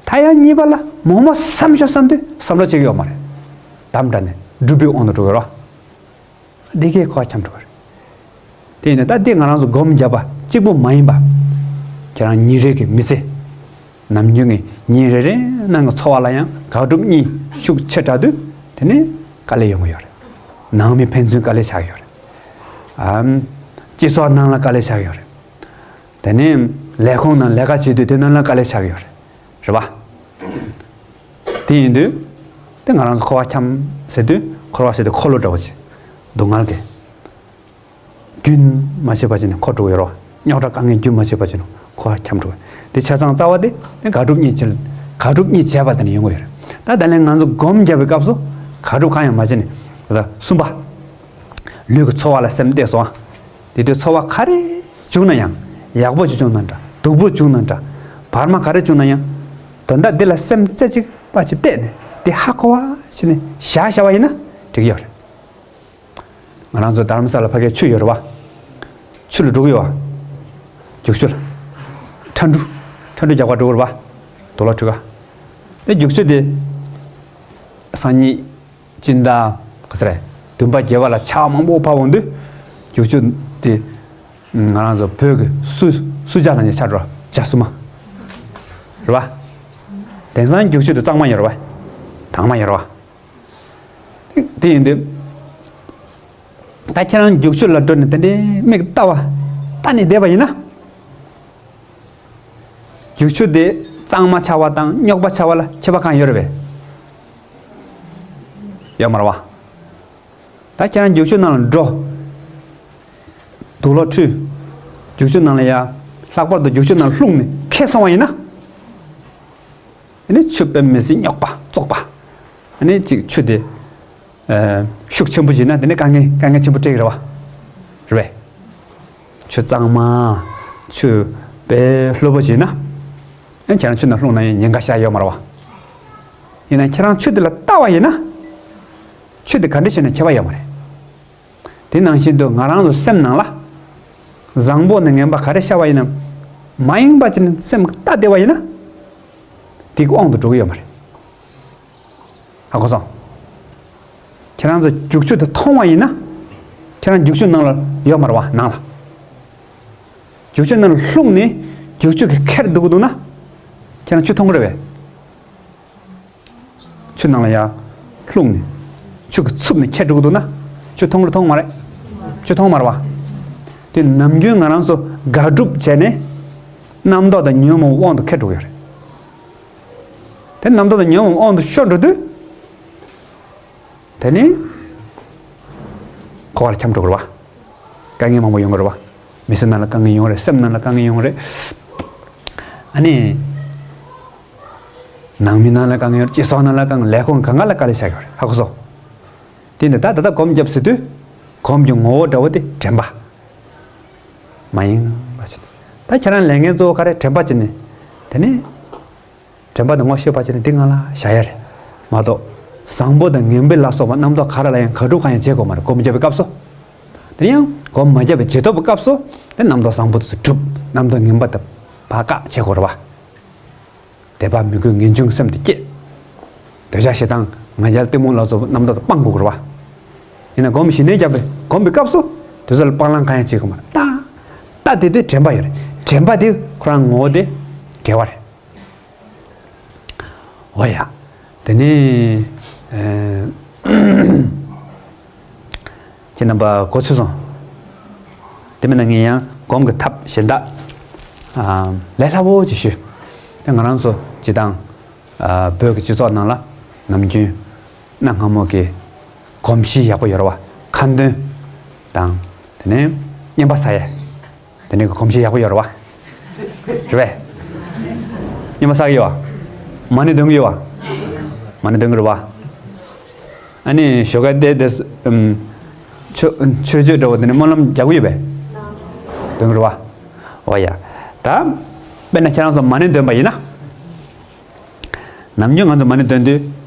ད་ཡང་གཉིས་པ་ལ་རྨོངས་རྨོངས་བསམ་ཤོག་བསམ་དུས་བསམ་བློ་བྱེད་ཀྱི་ཡོད་མ་རེད། དམ་དྲགས་ནས་སྒྲུབ་པའི་དབང་དུ་འགྲོ་གི་རེད་བ། འདི་གས་འཁོར་བ་འཁྱམས་འགྲོ་གི་རེད། དེ་ཡིན་ན་ད་འདི་ང་རང་ཚོ་སྒོམ་བརྒྱབ་པ་གཅིག་པུ་མ་ཡིན་པ། ཁྱེད་རང་ཉིན་རེ་གི་མི་ཚེ། ནམ་རྒྱུན་གྱི་ཉིན་རེ་རེ་ནང་གི་འཚོ་བ་ལ་ཡང་དགག་སྒྲུབ་གཉིས་ཤུགས་ཆེ་དྲགས་དུས་དེ་ནས་དཀའ་ལས་ཡོང་གི་ཡོད་རེད། ནང་མི་ཕན་ཚུན་དཀའ་ལས་ཆགས་ཀྱི་ཡོད་རེད། ཨམ། སྤྱི་ཚོགས་ནང་ལ་དཀའ་ལས་ཆགས་ཀྱི་ཡོད་རེད། དེ་ནས་ལས་ཁུངས་ནང་ལས་ཀ་བྱེད་དུས་དེ་ནང་ལ་དཀའ་ལས་ཆགས་ཀྱི་ཡོད་རེད། རེད་པ། དེ་ཡིན་དུས། དེ་ང་རང་ཚོ་འཁོར་བ་འཁྱམས་ཟེར་དུས་འཁོར་བ་ཟེར་དུས་འཁོར་ལོ་འདྲ་བོ་ཅིག་སྡུག་བསྔལ་གྱི། རྒྱུན་མ་ཆད་པ་བྱས་ནས་འཁོར་འགྲོ་གི་ཡོད་རེད་བ། རྙོག་དྲ་དཀའ་ངལ་རྒྱུན་མ་ཆད་པ་བྱས་ནས་འཁོར་བ་འཁྱམས་འགྲོ་གི། དེ་ཆ་ཚང་རྩ་བ་དེ་དེ་དགག་སྒྲུབ་གཉིས་བྱས། དགག་སྒྲུབ་གཉིས་བྱས་པ་དེ་ནས་ཡོང་གི་ཡོད་རེད། ད་ད་ལན་ང་ཚོ་སྒོམ་བརྒྱབ་པའི་སྐབས་སུ་དགག་སྒྲུབ་གང་ཡང་མ་བྱས་ནས། ད་གསུམ་པ། ལུས་ཀྱི་ཚོར་བ་ལ་སེམས་གཏད་སོང་ཨ། དེ་དུས་ཚོར་བ་ག་རེ་བྱུང་ན་ཡང་། ཡག་པོ་ཅིག་བྱུང་ན་འདྲ། སྡུག་པོ་བྱུང་ན་འདྲ། བར་མ་ག་རེ་བྱུང་ན་ཡང་། དོན་དག་འདི་ལ་སེམས་རྩེ་གཅིག་པ་ཅིག་གཏད་ནས་འདི་ཧ་གོ་བ་བྱས་ནས་བཞག་བཞག་པ་ཡིན་ན་འགྲིག་གི་ཡོད་རེད། ང་རང་ཚོ་དྷ་རམ་ས་ལ་ཕ་གིར་ཆུ་ཡོད་རེད་བ། ཆུ་ལ་འགྲོ་གི་ཡོད་བ། རྒྱུག་ཆུ་ལ། ཁྲ་འབྲུ། ཁྲ་འབྲུ་རྒྱག་པར་འགྲོ་གི་རེད་བ། དུག་ལོག་འཁྲུད་ག། དེ་རྒྱུག་ཆུ་དེ། སང་ཉིན། སྤྱི་ཟླ། ག་ཟེར། བདུན་པ་བརྒྱད་པ་ལ་ཆར་པ་མང་པོ་བབས་འོང་དུས། རྒྱུག་ཆུ་དེ། ང་རང་ཚོ་བོད་ཀྱི་སུ་སུ་ཇཱ་དང་ཆ་འགྲོ་ཇཱ་སུ་མ། རེད་བ། དེང་སང་རྒྱུག་ཆུ་དེ་གཙང་མ་ཡོད་རེད་བ། དྭངས་མ་ཡོད་རེད་བ། དེ་དེ་ཡིན་དུས། ད་ཁྱེད་རང་རྒྱུག་ཆུ་ལ་འགྲོ་ནས་དེ་འདྲའི་མིག་ལྟ་བ། ལྟ་ནས་བསྡད་པ་ཡིན་ན། རྒྱུག་ཆུ་དེ་གཙང་མ་ཆགས་པ་དང་རྙོག་པ་ཆགས་པ་ལ་ཁྱད་པར་གང་ཡོད་རེད་པས། ཡོད་མ་རེད་བ། ད་ཁྱེད་རང་རྒྱུག་ཆུ་ནང་ལ་འགྲོ། དུག་ལོག་འཁྲུད། རྒྱུག་ཆུ་ནང་ལ་ཡ། ལྷག་པར་དུ་རྒྱུག་ཆུ་ནང་ལ་ལྷུང་ནས་ཁེངས་སོང་བ་ཡིན་ན། དེ་ནི་ཆུ་དཔེ་མི་སྲིད་རྙོག་པ་བཙོག་པ། དེ་ནི་གཅིག་ཆུ་དེ། ཨ། ཤུགས་ཆེན་པོ་བྱས་ན་དེ་ནི་དཀའ་ངལ་དཀའ་ངལ་ཆེན་པོ་འཕྲད་ཀྱི་རེད་བ། རེད་པས། ཆུ་གཙང་མ། ཆུ་དཔེ་ལྷོད་པོ་བྱས་ན། ཨ། ཁྱེད་རང་ཆུ་ནང་ལྷུང་ན་ཡང་ཉེན་ཁ་ཤར་ཡོད་མ་རེད་བ། ཡིན་ན་ཁྱེད་རང་ཆུ་དེ་ལ་ལྟ་བ་ཡིན་ན། ཆུ་དེ་ག་འདྲ་བྱས་ན་ཁྱད་པར་ཡོད་མ་རེད། དེ་ནང་བཞིན་དུ་ང་རང་ཚོ་སེམས་ནང་ལ། བཟང་པོ་ནས་ངན་པ་ག་རེ་ཤར་བ་ཡིན་ནམ། མ་ཡེངས་པ་བྱས་ནས་སེམས་ལྟ་བསྡད་པ་ཡིན་ན། དེ་གི་དབང་དུ་འགྲོ་གི་ཡོད་མ་རེད། ཧ་གོ་སོང་། ཁྱེད་རང་ཚོ་རྒྱུག་ཆུ་དེ་མཐོང་བ་ཡིན་ན། ཁྱེད་རང་རྒྱུག་ཆུ་ནང་ལ་ཡོད་མ་རེད་བ། ནང་ལ། རྒྱུག་ཆུ་ནང་ལ་ལྷུང་ནས་རྒྱུག་ཆུ་གིས་ཁྱེར་འགྲོ་གི་འདུག་ན། ཁྱེད་རང་ཆུ་མཐོང་གི་རེད་པས། ཆུ་ནང་ལ་ཡར་ལྷུང་ནས་ཆུ་གིས་འཚུབ་ནས་ཁྱེར་འགྲོ་གི་འདུག་ན། ཆུ་མཐོང་རེད་མཐོང་མ་རེད། ཆུ་མཐོང་མ་རེད་བ། དེ་ནམ་རྒྱུན་ང་རང་ཚོ་དགག་སྒྲུབ་བྱས་ནས་རྣམ་རྟོག་དང་ཉོན་མོངས་དབང་དུ་ཁྱེར་འགྲོ་གི་ཡོད་རེད། དེ་རྣམ་རྟོག་དང་ཉོན་མོངས་དབང་དུ་ཤོར་འགྲོ་དུས། དེ་ནི་འཁོར་བར་འཁྱམས་འགྲོ་གི་རེད་བ། དཀའ་ངལ་མང་པོ་ཡོང་གི་རེད་བ། མི་ཚེ་ནང་ལ་དཀའ་ངལ་ཡོང་རེད། སེམས་ནང་ལ་དཀའ་ངལ་ཡོང་རེད། ཨ་ནི། ནང་མི་ནང་ལ་དཀའ་ངལ་ཡོང་རེད། སྤྱི་ཚོགས་ནང་ལ་དཀའ་ངལ། ལས་ཁུངས་གང་ག་ལ་དཀའ་ལས་ཆགས་ཀྱི་ཡོད་རེད། ཧ་གོ་སོང་། དེ་ནི་ད་ད་ལྟ་སྒོམ་བརྒྱབ་ཟེར་དུས། སྒོམ་གྱི་ངོ་བོ་འདྲ་བོ་དེ་དྲན་པ། མ་ཡེངས་པ་བྱས་ནས། ད་ཁྱེད་རང་ལས་འགན་གཙོ་བོ་ག་རེ། དྲན་པ་བྱས་ནས། དེ་ནི། དྲན་པ་དེ་ངོ་ཤེས་པ་བྱས་ནས་འདི་ང་ལ་བཞག་ཡ་རེད་མ་གཏོགས། བཟང་པོ་དང་ངན་པ་ལ་སོགས་པ་རྣམ་རྟོག་ག་རེ་ལ་ཡང་དགག་སྒྲུབ་གང་ཡང་བྱེད་དགོས་མ་རེད། སྒོམ་བརྒྱབ་པའི་སྐབས་སུ། དེ་ཡང་སྒོམ་མ་བརྒྱབ་པའི་རྗེས་ཐོབ་ཀྱི་སྐབས་སུ་དེ་རྣམ་རྟོག་བཟང་པོ་དེ་ཚོ་སྒྲུབ། རྣམ་རྟོག་ངན་པ་དེ་བཀག་བྱེད་དགོས་རེད་བ། དད་པ་མོས་གུས་ངེས་འབྱུང་སེམས་དེ་སྐྱེད། འདོད་ཆགས་ཞེ་སྡང་ང་རྒྱལ་གཏི་མུག་ལ་སོགས་པ་རྣམ་རྟོག་དེ་སྤང་དགོས་རེད་བ། ཡིན་ན་སྒོམ་ཞི་གནས་བརྒྱབ་པའི་སྒོམ་པའི་སྐབས་སུ་དེ་ཚོ་ལ་སྤང་བླང་གང་ཡང་བྱེད་དགོས་མ་རེད། ལྟ། ལྟ་དེ་དུས་དྲན་པ་ཡོད་རེད། དྲན་པ་དེ་ཁོ་རང་ངོ་བོ་དེ་དགེ་བ་རེད། འོ་ཡ། དེ་ནས་ཨེ། ཁྱེད་རྣམ་པ་གོ་ཚོད་སོང་། དེ་མིན་ན་ངས་ཡང་སྒོམ་གྱི་ཐབས་གཞན་དག་ཨ། ལས་སླ་པོ་ཅིག་ཞུ། དེ་ང་རང་ཚོ་སྤྱིར་བཏང་ཨ། བོད་ཀྱི་སྤྱི་ཚོགས་ནང་ལ་ནམ་རྒྱུན་གནའ་སྔ་མོ་གི་གོམས་གཤིས་ཡག་པོ་ཡོད་རེད་བ། ཁ་འདོན་དང་། དེ་ནས་རྔན་པ་ཟ་ཡས། དེ་འདྲའི་གོམས་གཤིས་ཡག་པོ་ཡོད་རེད་བ། རེད་པས། རྔན་པ་ཟ་གི་ཡོད་བ། མ་ཎི་འདོན་གི་ཡོད་བ། མ་ཎི་འདོན་གི་རེད་བ། ཨ་ནི་ཞོགས་ཀས་བལྟས་ཏེ་ཨམ། ཆོས་ཆོས་སྤྱོད་འདྲ་བོ་དེ་ནི་སྨོན་ལམ་རྒྱག་གི་ཡོད་པས། འདོན་གི་རེད་བ། འོ་ཡ། ད། དཔེར་ན་ཁྱེད་རང་ཚོ་མ་ཎི་འདོན་པ་ཡིན་ན། ནམ་རྒྱུན་ང་ཚོ་མ་ཎི་འདོན་དུས་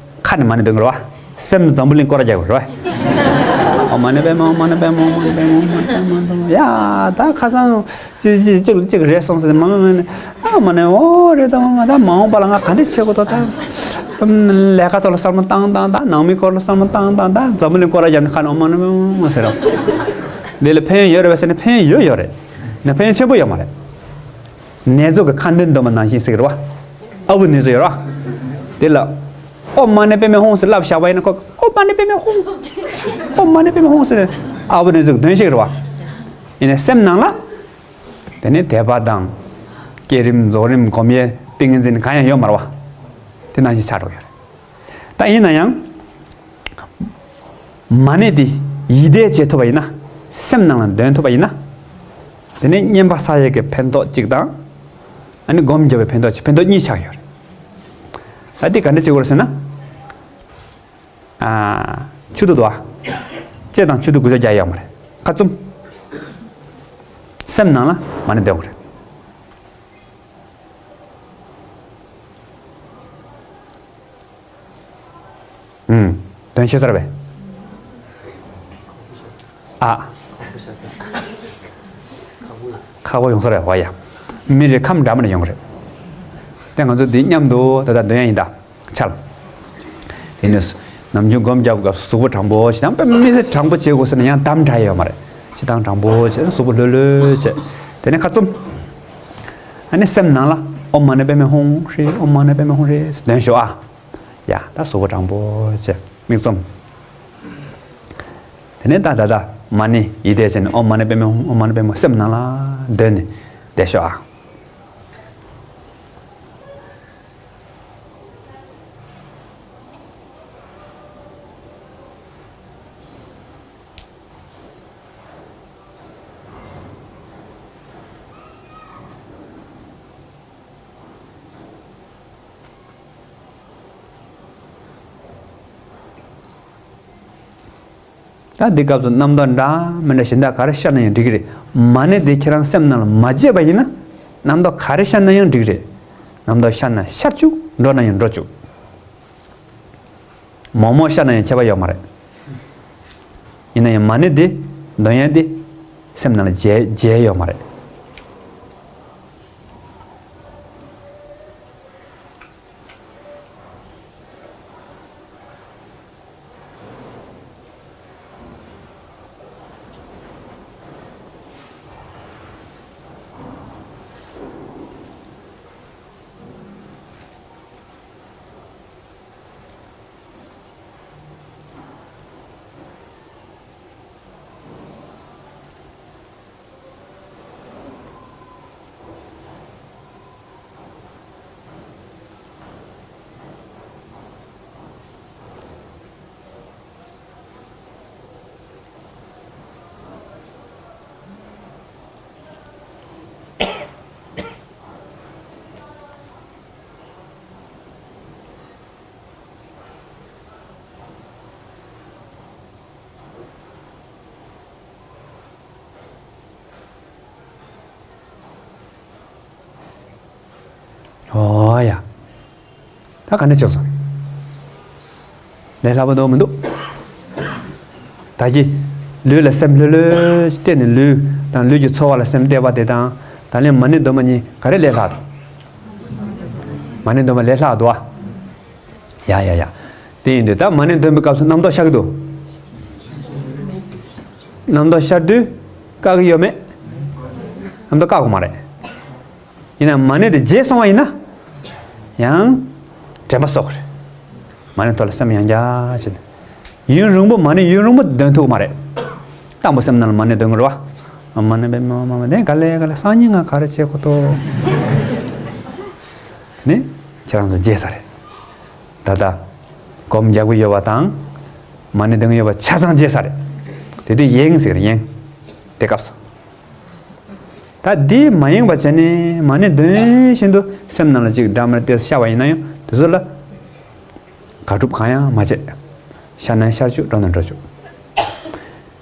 ཁ་ནས་མ་ཎི་འདོན་གི་རེད་བ། སེམས་ནས་འཛམ་བུ་གླིང་སྐོར་ར་རྒྱག་གི་རེད་བ། ཨོཾ་མ་ཎི་པདྨེ་ཧཱུྃ། མ་ཎི་པདྨེ་ཧཱུྃ། མ་ཎི་པདྨེ་ཧཱུྃ། མ་ཎི་པདྨེ་ཧཱུྃ། ཡ། ད་ཁ་སང་གཅིག་གཅིག་གཅིག་གཅིག་རེད་སོང་ཟེར། མ་མ་མ་ནི། ཨ་མ་ནི། འོ་རེད། ད་ང་ད་མ་འོངས་པ་ལ་ང་ག་འདྲ་བྱེད་དགོས། ད་ད་ལས་ཀ་ཐོག་ལ་བསམ་བློ་བཏང་བཏང་། ད་ནང་མི་སྐོར་ལ་བསམ་བློ་བཏང་བཏང་། ད་འཛམ་བུ་གླིང་སྐོར་ར་རྒྱབ་ནས་ཁ་ནས་ཨོཾ་མ་ཎི་པདྨེ་ཧཱུྃ་ཟེར་རོ། འདི་ལ་ཕན་ཡོན་ཡོད་རེད་པས་ཟེར་ན་ཕན་ཡོན་ཡོད་ཡོད་རེད། ན་ཕན་ཡོན་ཆེན་པོ་ཡོད་མ་རེད། ནེ་ཙོ་གི་ཁ་འདོན་འདོན་པ་ནང་བཞིན་ཟེར་གི་རེད་བ། ཨ་བུ་ནེ་ཙོ་ཡོད་རེད་བ། དེ་ལ། ཨོཾ་མ་ཎི་པདྨེ་ཧཱུྃ་ཟེར་ལབ་བཞག་པ་ཡིན་ན་ཁོ། ཨོཾ་མ་ཎི་པདྨེ་ཧཱུྃ། ཨོཾ་མ་ཎི་པདྨེ་ཧཱུྃ་ཟེར་ནས་ཨ་བུ་ནེ་ཙོ་གི་འདོན་ཤེས་ཀྱི་རེད་བ། ཡིན་ནའི་སེམས་ནང་ལ། དེ་ནི་དད་པ་དང་། བསྐྱེད་རིམ་རྫོགས་རིམ་སྒོམ་ཡས་ཏིང་ངེ་འཛིན་གང་ཡང་ཡོད་མ་རེད་བ། དེ་ནང་བཞིན་ཆགས་འགྲོ་གི་ཡོད་རེད། ད་ཡིན་ན་ཡང་ མ་ཎི་འདི་ཡིད་བཟླས་བྱེད་ཐུབ་པ་ཡིན་ན། སེམས་ནང་ལ་འདོན་ཐུབ་པ་ཡིན་ན། དེ་ནས་བསྙེན་པ་བསགས་ཡས་ཀྱི་ཕན་ཐོགས་གཅིག་དང་། ཨ་ནི་སྒོམ་རྒྱབ་པའི་ཕན་ཐོགས་གཅིག་ཕན་ཐོགས་གཉིས་ཆགས་ཡོད་རེད། ད་འདི་ག་འདྲ་བྱེད་དགོས་རེད་ཟེར་ན། ཨ། ཆུ་དུག་འདུག་ཨ། ལྕེ་དང་ཆུ་དུག་དགུ་ཆ་རྒྱག་ཡོད་མ་རེད། ཁ་བཙུམ། སེམས་ནང་ལ་མ་ཎི་འདོན་དགོས་རེད། ཨུམ། དོན་ཤེས་ཚར་བས། ཨ། ཁག་པོ་ཡོང་ས་རེད་བ་ཡ། མི་རེ་ཁམས་འདྲ་མི་འདྲ་ཡོང་གི་རེད། དེ་ང་ཚོ་འདི་མཉམ་དུ་ད་ལྟ་འདོན་ཡ་ཡིན་ད། ཆལ། དེ་ནས་ནམ་རྒྱུན་སྒོམ་རྒྱབ་སྐབས་གཟུགས་པོ་དྲང་པོ་ཞིག་དང་དཔེ་མི་སྲིད་དྲང་པོ་བྱེད་དགོས་ཟེར་ན་ཡང་དམ་དྲག་ཡོད་མ་རེད། ཅི་དང་དྲང་པོ་བྱས་གཟུགས་པོ་ལྷོད་ལྷོད་བྱས། དེ་ནས་ཁ་བཙུམ། ཨ་ནི་སེམས་ནང་ལ་ཨོཾ་མ་ཎི་པདྨེ་ཧཱུྃ་ཧྲཱིཿ། ཨོཾ་མ་ཎི་པདྨེ་ཧཱུྃ་ཧྲཱིཿ་ཟེར་འདོན་ཤོག་ཨ། ཡ། ད་གཟུགས་པོ་དྲང་པོ་བྱས་མིག་བཙུམ། དེ་ནས་ད་ད་ད་མ་ཎི་ཡིད་བཟླས་བྱས་ནས་ཨོཾ་མ་ཎི་པདྨེ་ཧཱུྃ། ཨོཾ་མ་ཎི་པདྨེ་ཧཱུྃ། སེམས་ནང་ལ་འདོན་ནས་བསྡད་ཤོག་ཨ། ད་འདི་སྐབས་སུ་རྣམ་རྟོག་འདྲ་མི་འདྲ་གཞན་དག་ག་རེ་ཤར་ན་ཡང་འགྲིག་གི་རེད། མ་ཎི་དེ་ཁྱེད་རང་སེམས་ནང་ལ་མ་བརྗེད་པ་ཡིན་ན། རྣམ་རྟོག་ག་རེ་ཤར་ན་ཡང་འགྲིག་གི་རེད། རྣམ་རྟོག་ཤར་ན་ཤར་བཅུག་འགྲོ་ན་ཡང་འགྲོ་བཅུག་མོག་མོག་ཤར་ན་ཡང་ཁྱད་པར་ཡོད་མ་རེད། ཡིན་ན་ཡང་མ་ཎི་འདི་འདོན་ཡ་འདི་སེམས་ནང་ལ་བརྗེད་བརྗེད་ཡོད་མ་རེད། ཨོ་ཡ། ད་ག་འདྲ་བྱུང་སོང་། ལས་སླ་པོ་འདུག་མི་འདུག་ད་གི་ལུས་ལ་སེམས་ལྷོད་ལྷོད་གཏད་ནས་ལུས་དང་ལུས་ཀྱི་ཚོར་བ་ལ་སེམས་གཏད་པ་དེ་དང་ད་ལན་མ་ཎི་འདོན་པ་གཉིས་ག་རེ་ལས་སླ་འདུག་མ་ཎི་འདོན་པ་ལས་སླ་འདུག་ཨ། ཡ་ཡ་ཡ། དེ་ཡིན་དུས་ད་མ་ཎི་འདོན་པའི་སྐབས་སུ་རྣམ་རྟོག་ཤར་གི་འདུག་རྣམ་རྟོག་ཤར་དུས་བཀག་གི་ཡོད་མེད། རྣམ་རྟོག་བཀག་དགོས་མ་རེད། ཡིན་ན་མ་ཎི་དེ་བརྗེད་སོང་བ་ཡིན་ན། ཡང་། དྲན་པ་གསོག་རེད། མ་ཎི་ཐོག་ལ་སེམས་ཡང་བསྐྱར་བྱས་ནས། ཡུན་རིང་པོ་མ་ཎི་ཡུན་རིང་པོ་འདོན་ཐུབ་ཀྱི་མ་རེད། དང་པོ་སེམས་ནང་ལ་མ་ཎི་འདོན་དགོས་རེད་བ། མ་ཎི་པདྨེ་ཧཱུྃ། མ་ཎི་དེ་ག་ལེ་ག་ལེ་སང་ཉིན་ང་ག་རེ་བྱེད་དགོས་དོ། ནི། ཁྱེད་རང་ཚོ་བརྗེད་ས་རེད། ད་ལྟ། སྒོམ་རྒྱག་གི་ཡོད་པ་དང་། མ་ཎི་འདོན་གི་ཡོད་པ་ཆ་ཚང་བརྗེད་ས་རེད། དེ་དུས་ཡེངས་ཟེར་ཡེངས། དེ་སྐབས་སུ། ད་འདི་མ་ཡེངས་པ་བྱས་ནས་མ་ཎི་འདོན་བཞིན་དུ་སེམས་ནང་ལ་ཅིག་འདྲ་མིན་ཏོག་ཙམ་ཤར་བ་ཡིན་ན་ཡང་དེ་ཚོ་ལ་དགག་སྒྲུབ་གང་ཡང་མ་བྱེད། ཤར་ན་ཤར་བཅུག་འགྲོ་ན་འགྲོ་བཅུག་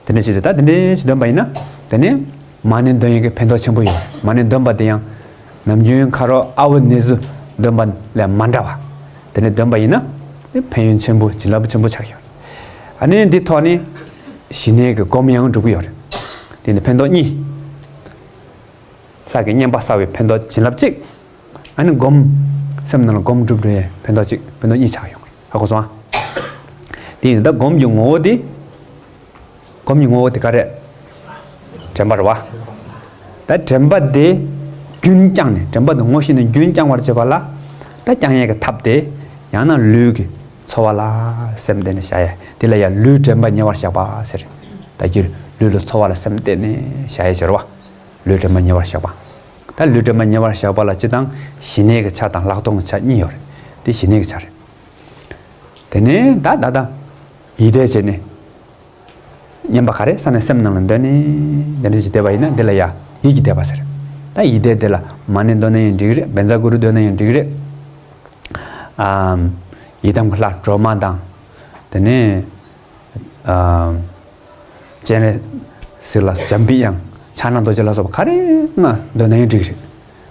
དེ་འདྲ་བྱེད་དུས་ད་དེ་འདྲ་ཞིག་འདོན་པ་ཡིན་ན་དེ་ནི་མ་ཎི་འདོན་ཡས་ཀྱི་ཕན་ཐོགས་ཆེན་པོ་ཡོད། མ་ཎི་འདོན་པ་དེ་ཡང་ནམ་རྒྱུན་ཁ་རོག་ཨ་བུ་ནེ་ཙུ་འདོན་པ་ལས་མ་འདྲ་བ། དེ་ནི་འདོན་པ་ཡིན་ན་དེ་ཕན་ཡོན་ཆེན་པོ་བྱིན་རླབས་ཆེན་པོ་ཆགས་ཡོད། ཨ་ནི་འདི་ཐོག་ནས་ཞི་གནས་ཀྱི་སྒོམ་ཡང་འགྲུབ་ཀྱི་ཡོད་རེད། དེ་ནི་ཕན་ཐོགས་གཉིས། ལྷ་གི་བསྙེན་པ་བསགས་པའི་ཕན་ཐོགས་བྱིན་རླབས་གཅིག་ཨ་ནི་སྒོམ། སེམས་ནང་ལ་སྒོམ་སྒྲུབ་འགྲོ་ཡའི་ཕན་ཐོགས་གཅིག་ཕན་ཐོགས་གཉིས་ཆགས་ཡོང་གི་ཧ་གོ་སོང་ཨ། དེ་ཡིན་ད་སྒོམ་གྱི་ངོ་བོ་དེ། སྒོམ་གྱི་ངོ་བོ་དེ་ག་རེད། དྲན་པ་རེད་བ། ད་དྲན་པ་དེ་རྒྱུན་བསྐྱངས་ནས་དྲན་པ་དེ་ངོ་ཤེས་ནས་རྒྱུན་བསྐྱང་བར་བྱེད་པ་ལ། ད་བསྐྱང་ཡས་ཀྱི་ཐབས་དེ། ཡང་ན་ལུས་ཀྱི་ཚོར་བ་ལ་སེམས་གཏད་ནས་བཞག་ཡས་དེ་ལ་ཡང་ལུས་དྲན་པ་ཉེ་བར་བཞག་པ་ཟེར། ད་ཀྱི་ལུས་ལ་ཚོར་བ་ལ་སེམས་གཏད་ནས་བཞག་ཡས་སྦྱོར་བ། ལུས་དྲན་པ་ཉེ་བར་བཞག་པ། ད་ལུས་དྲན་པ་ཉེ་བར་བཞག་པ་ལ་སྤྱི་དང་ཞི་གནས་ཀྱི་ཆ་དང་ལྷག་མཐོང་གི་ཆ་གཉིས་ཡོད་རེད། དེ་ཞི་གནས་ཀྱི་ཆ་རེད། དེ་ནས་ད་ད་ད་ཡིད་བཟླས་བྱས་ནས་ བསྙེན་པ་ག་རེ་ཟེར་ན་སེམས་ནང་ལ་འདོད་ནས་དེ་འདྲ་ཞིག་བསྡད་པ་ཡིན་ན་འདི་ལ་ཡ་ཡིད་ཀྱི་བཟླས་པ་ཟེར། ད་ཡིད་བཟླས་དེ་ལ་མ་ཎི་འདོན་ན་ཡང་འགྲིག་རེད། བཛྲ་གུ་རུ་འདོན་ན་ཡང་འགྲིག་རེད། ཨམ། ཡི་དམ་གྱི་ལྷ་སྒྲོལ་མ་དང་། དེ་ནས། ཨམ། སྤྱན་རས་གཟིགས་ལ་འཇམ་པའི་དབྱངས་ཕྱག་ན་རྡོ་རྗེ་ལ་སོགས་པ་ག་རེ་ང་འདོན་ན་ཡང་འགྲིག་རེད།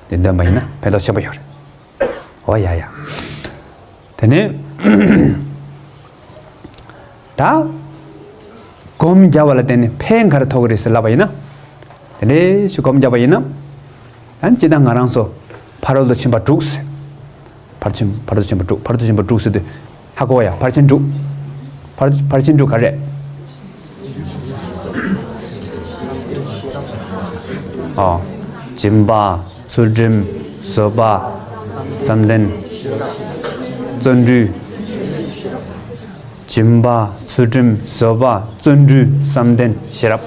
དེ་འདོན་པ་ཡིན་ན་ཕན་ཐོགས་ཆེན་པོ་ཡོད་རེད། འོ་ཡ་ཡ། དེ་ནས། ད། སྒོམ་རྒྱབ་པ་ལ་བརྟེན་ནས་ཕན་ག་རེ་ཐོགས་ཀྱི་རེད་ཟེར་ལབ་པ་ཡིན་ན། དེ་འདྲའི་ཞིག་སྒོམ་རྒྱབ་པ་ཡིན་ན། ད་སྤྱིར་བཏང་ང་རང་ཚོ་ཕ་རོལ་ཏུ་ཕྱིན་པ་དྲུག་ཟེར། ཕར་ཕྱིན་ཕ་རོལ་ཏུ་ཕྱིན་པ་དྲུག་ཕ་རོལ་ཏུ་ཕྱིན་པ་དྲུག་ཟེར་དུས། ཧ་གོ་བ་ཡ། ཕར་ཕྱིན་དྲུག་ཕར་ཕར་ཕྱིན་དྲུག་ག་རེ་རེད། ཨོ། སྦྱིན་པ། ཚུལ་ཁྲིམས། བཟོད་པ། བསམ་གཏན། བརྩོན་འགྲུས། སྦྱིན་པ། ཚུལ་ཁྲིམས། བཟོད་པ། བརྩོན་འགྲུས། བསམ་གཏན། ཤེས་རབ།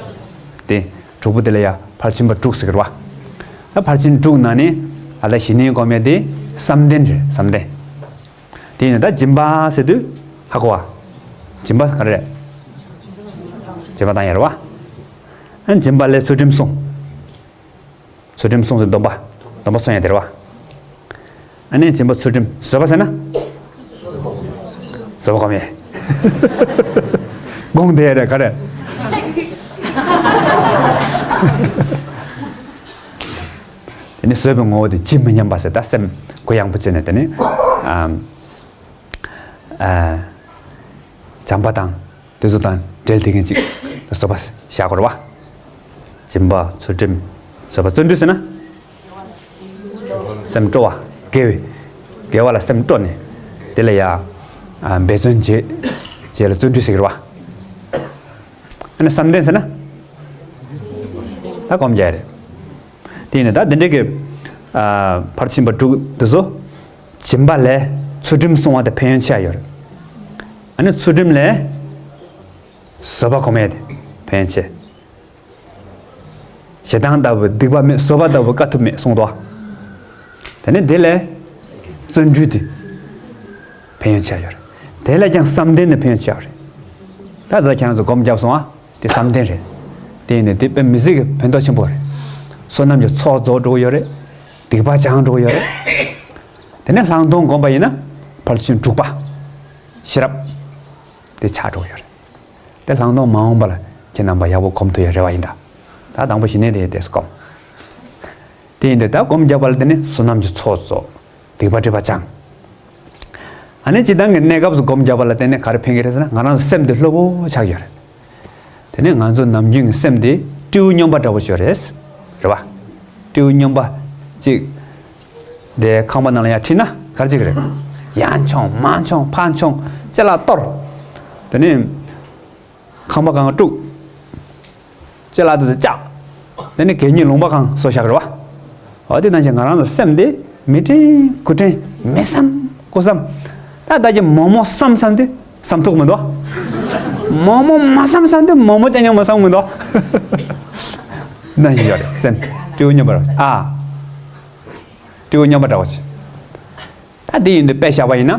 དེ་དྲུག་པོ་དེ་ལ་ཡ་ཕར་ཕྱིན་པ་དྲུག་ཟེར་གི་རེད་བ། ད་ཕར་ཕྱིན་དྲུག་ནང་ནས་ཨ་ད་གཞི་ནས་སྒོམ་ཡ་དེ་བསམ་གཏན་རེད། བསམ་གཏན། དེ་ཡིན་ན་ད་སྦྱིན་པ་ཟེར་དུས་ཧ་གོ་བ། སྦྱིན་པ་ག་རེ་རེད། སྦྱིན་པ་བཏང་ཡ་རེད་བ། ཨ་སྦྱིན་པ་ལས་ཚུལ་ཁྲིམས་སྲུང་། ཚུལ་ཁྲིམས་སྲུང་ཟེར་སྡོམ་པ། སྡོམ་པ་སྲུང་ཡ་དེ་རེད་བ། ཨ་ནི་སྦྱིན་པ་ཚུལ་ཁྲིམས། བཟོད་པ་ཟེར་ན། བཟོད་པ་སྒོམ་ཡས། དགོངས་དེ་རེད་ག་རེ། དེ་ནི་བཟོད་པའི་ངོ་བོ་དེ་ཇི་མི་སྙམ་པ་ཟེར། ད་སེམས་གུ་ཡངས་པོ་བྱས་ནས་དེ་ནི། ཨམ། ཨ། བྱམས་པ་དང་། དེ་ཚོ་དང་འབྲེལ་བསྡད་མཁན་ཅིག་བཟོད་པ་བཞག་དགོས་རེད་བ། སྦྱིན་པ། ཚུལ་ཁྲིམས། བཟོད་པ། བརྩོན་འགྲུས་ཟེར་ན། སེམས་སྤྲོ་བ། དགེ་བའི། དགེ་བ་ལ་སེམས་སྤྲོ་ནས། དེ་ལ་ཡ། ཨ། འབད་བརྩོན་བྱེད། བྱེད་ལ་བརྩོན་འགྲུས་ཟེར་གི་རེད་བ། ཨ་ནི་བསམ་གཏན་ཟེར་ན། ད་སྒོམ་རྒྱག་རེད། དེ་ཡིན་ན་ད་འདི་འདྲའི་གི། ཨ། ཕར་ཕྱིན་པ་དྲུག་འདི་ཚོ། སྦྱིན་པ་ལས་ཚུལ་ཁྲིམས་སྲུང་བ་དེ་ཕན་ཡོན་ཆེ་བ་ཡོད་རེད། ཨ་ནི་ཚུལ་ཁྲིམས་ལས། བཟོད་པ་སྒོམ་ཡས་དེ་ཕན་ཡོན་ཆེ། ཞེ་སྡང་ལྟ་བུ་སྡིག་པ་མེད། བཟོད་པ་ལྟ་བུ་དཀའ་ཐུབ་མེད་གསུངས་འདུག། དེ་ནས་དེ་ལས་བརྩོན་འགྲུས་དེ་ཕན་ཡོན་ཆེ་ཡོད་རེད། དེ་ལས་ཀྱང་བསམ་གཏན་ནི་ཕན་ཡོན་ཆེ་བ་རེད། ད་ལྟ་ཁྱེད་རང་ཚོ་སྒོམ་བརྒྱབ་སོང་ཨ། དེ་བསམ་གཏན་རེད། དེ་ཡིན་ནའི་དེ་དཔེ་མི་སྲིད་ཀྱི་ཕན་ཐོགས་ཆེན་པོ་རེད། བསོད་ནམས་ཀྱི་ཚོགས་རྫོགས་འགྲོ་གི་ཡོད་རེད། སྡིག་པ་སྦྱང་འགྲོ་གི་ཡོད་རེད། དེ་ནས་ལྷག་མཐོང་སྒོམ་པ་ཡིན་ན་ཕར་ཕྱིན་དྲུག་པ། ཤེས་རབ། དེ་ཆགས་འགྲོ་གི་ཡོད་རེད། དེ་ལྷག་མཐོང་མ་འོངས་པ་ལ་ཁྱེད་རྣམ་པ་ཡག་པོ་སྒོམ་ཐུབ་ཡ་རེ་བ་ཡིན་ད། ད་དང་པོ་ཞི་གནས་དེ་དེ་སྒོམ། དེ་ཡིན་དུས་ད་སྒོམ་རྒྱབ་པ་ལ་བརྟེན་ནས་བསོད་ནམས་ཀྱི་ཚོགས་རྫོགས། སྡིག་པ་སྒྲིབ་པ་སྦྱང་། ཨ་ནི་སྤྱིར་བཏང་གི་གནས་སྐབས་སུ་སྒོམ་རྒྱབ་པ་ལ་བརྟེན་ནས་ག་རེ་ཕན་གྱི་རེད་ཟེར་ན། ང་རང་ཚོ་སེམས་དེ་སློབ་པོ་ཆགས་ཡོད་རེད། དེ་ནས་ང་ཚོ་ནམ་རྒྱུན་གྱི་སེམས་དེ་སྤྲེའུ་སྨྱོན་པ་འདྲ་བོ་ཞིག་རེད། རེད་བ། སྤྲེའུ་སྨྱོན་པ་གཅིག་དེ་ཁང་པ་ནང་ལ་ཡར་ཁྲིད་ན་ག་རེ་བྱེད་ཀྱི་རེད། ཡར་མཆོང་མར་མཆོང་ཕར་མཆོང་ཅ་ལག་གཏོར། དེ་ནས་ཁང་པ་སྒང་དཀྲུགས། ཅ་ལག་དེ་ཚོ་བཅག། དེ་ནས་གད་སྙིགས་ལུང་པ་སྒང་བཟོ་བཞག་གི་རེད་བ། འོ་དེ་ནང་བཞིན་ང་རང་ཚོ་སེམས་དེ་མི་དྲན་དགུ་དྲན་མི་བསམ་དགུ་བསམ། ད་ད་ཀྱི་མོག་མོག་བསམ་བསམ་དུས་བསམ་ཐུབ་མི་འདུག། མོག་མོག་མ་བསམ་བསམ་དུས་མོག་མོག་རྐྱང་རྐྱང་མ་བསམ་མི་འདུག། ནང་བཞིན་ཡོད་རེད་སེམས། སྤྲེའུ་སྨྱོན་པ་རེད་ཨ། སྤྲེའུ་སྨྱོན་པ་འདྲ་བོ་ཆེ། ད་དེ་ཡིན་དུས་དཔེ་བཞག་པ་ཡིན་ན།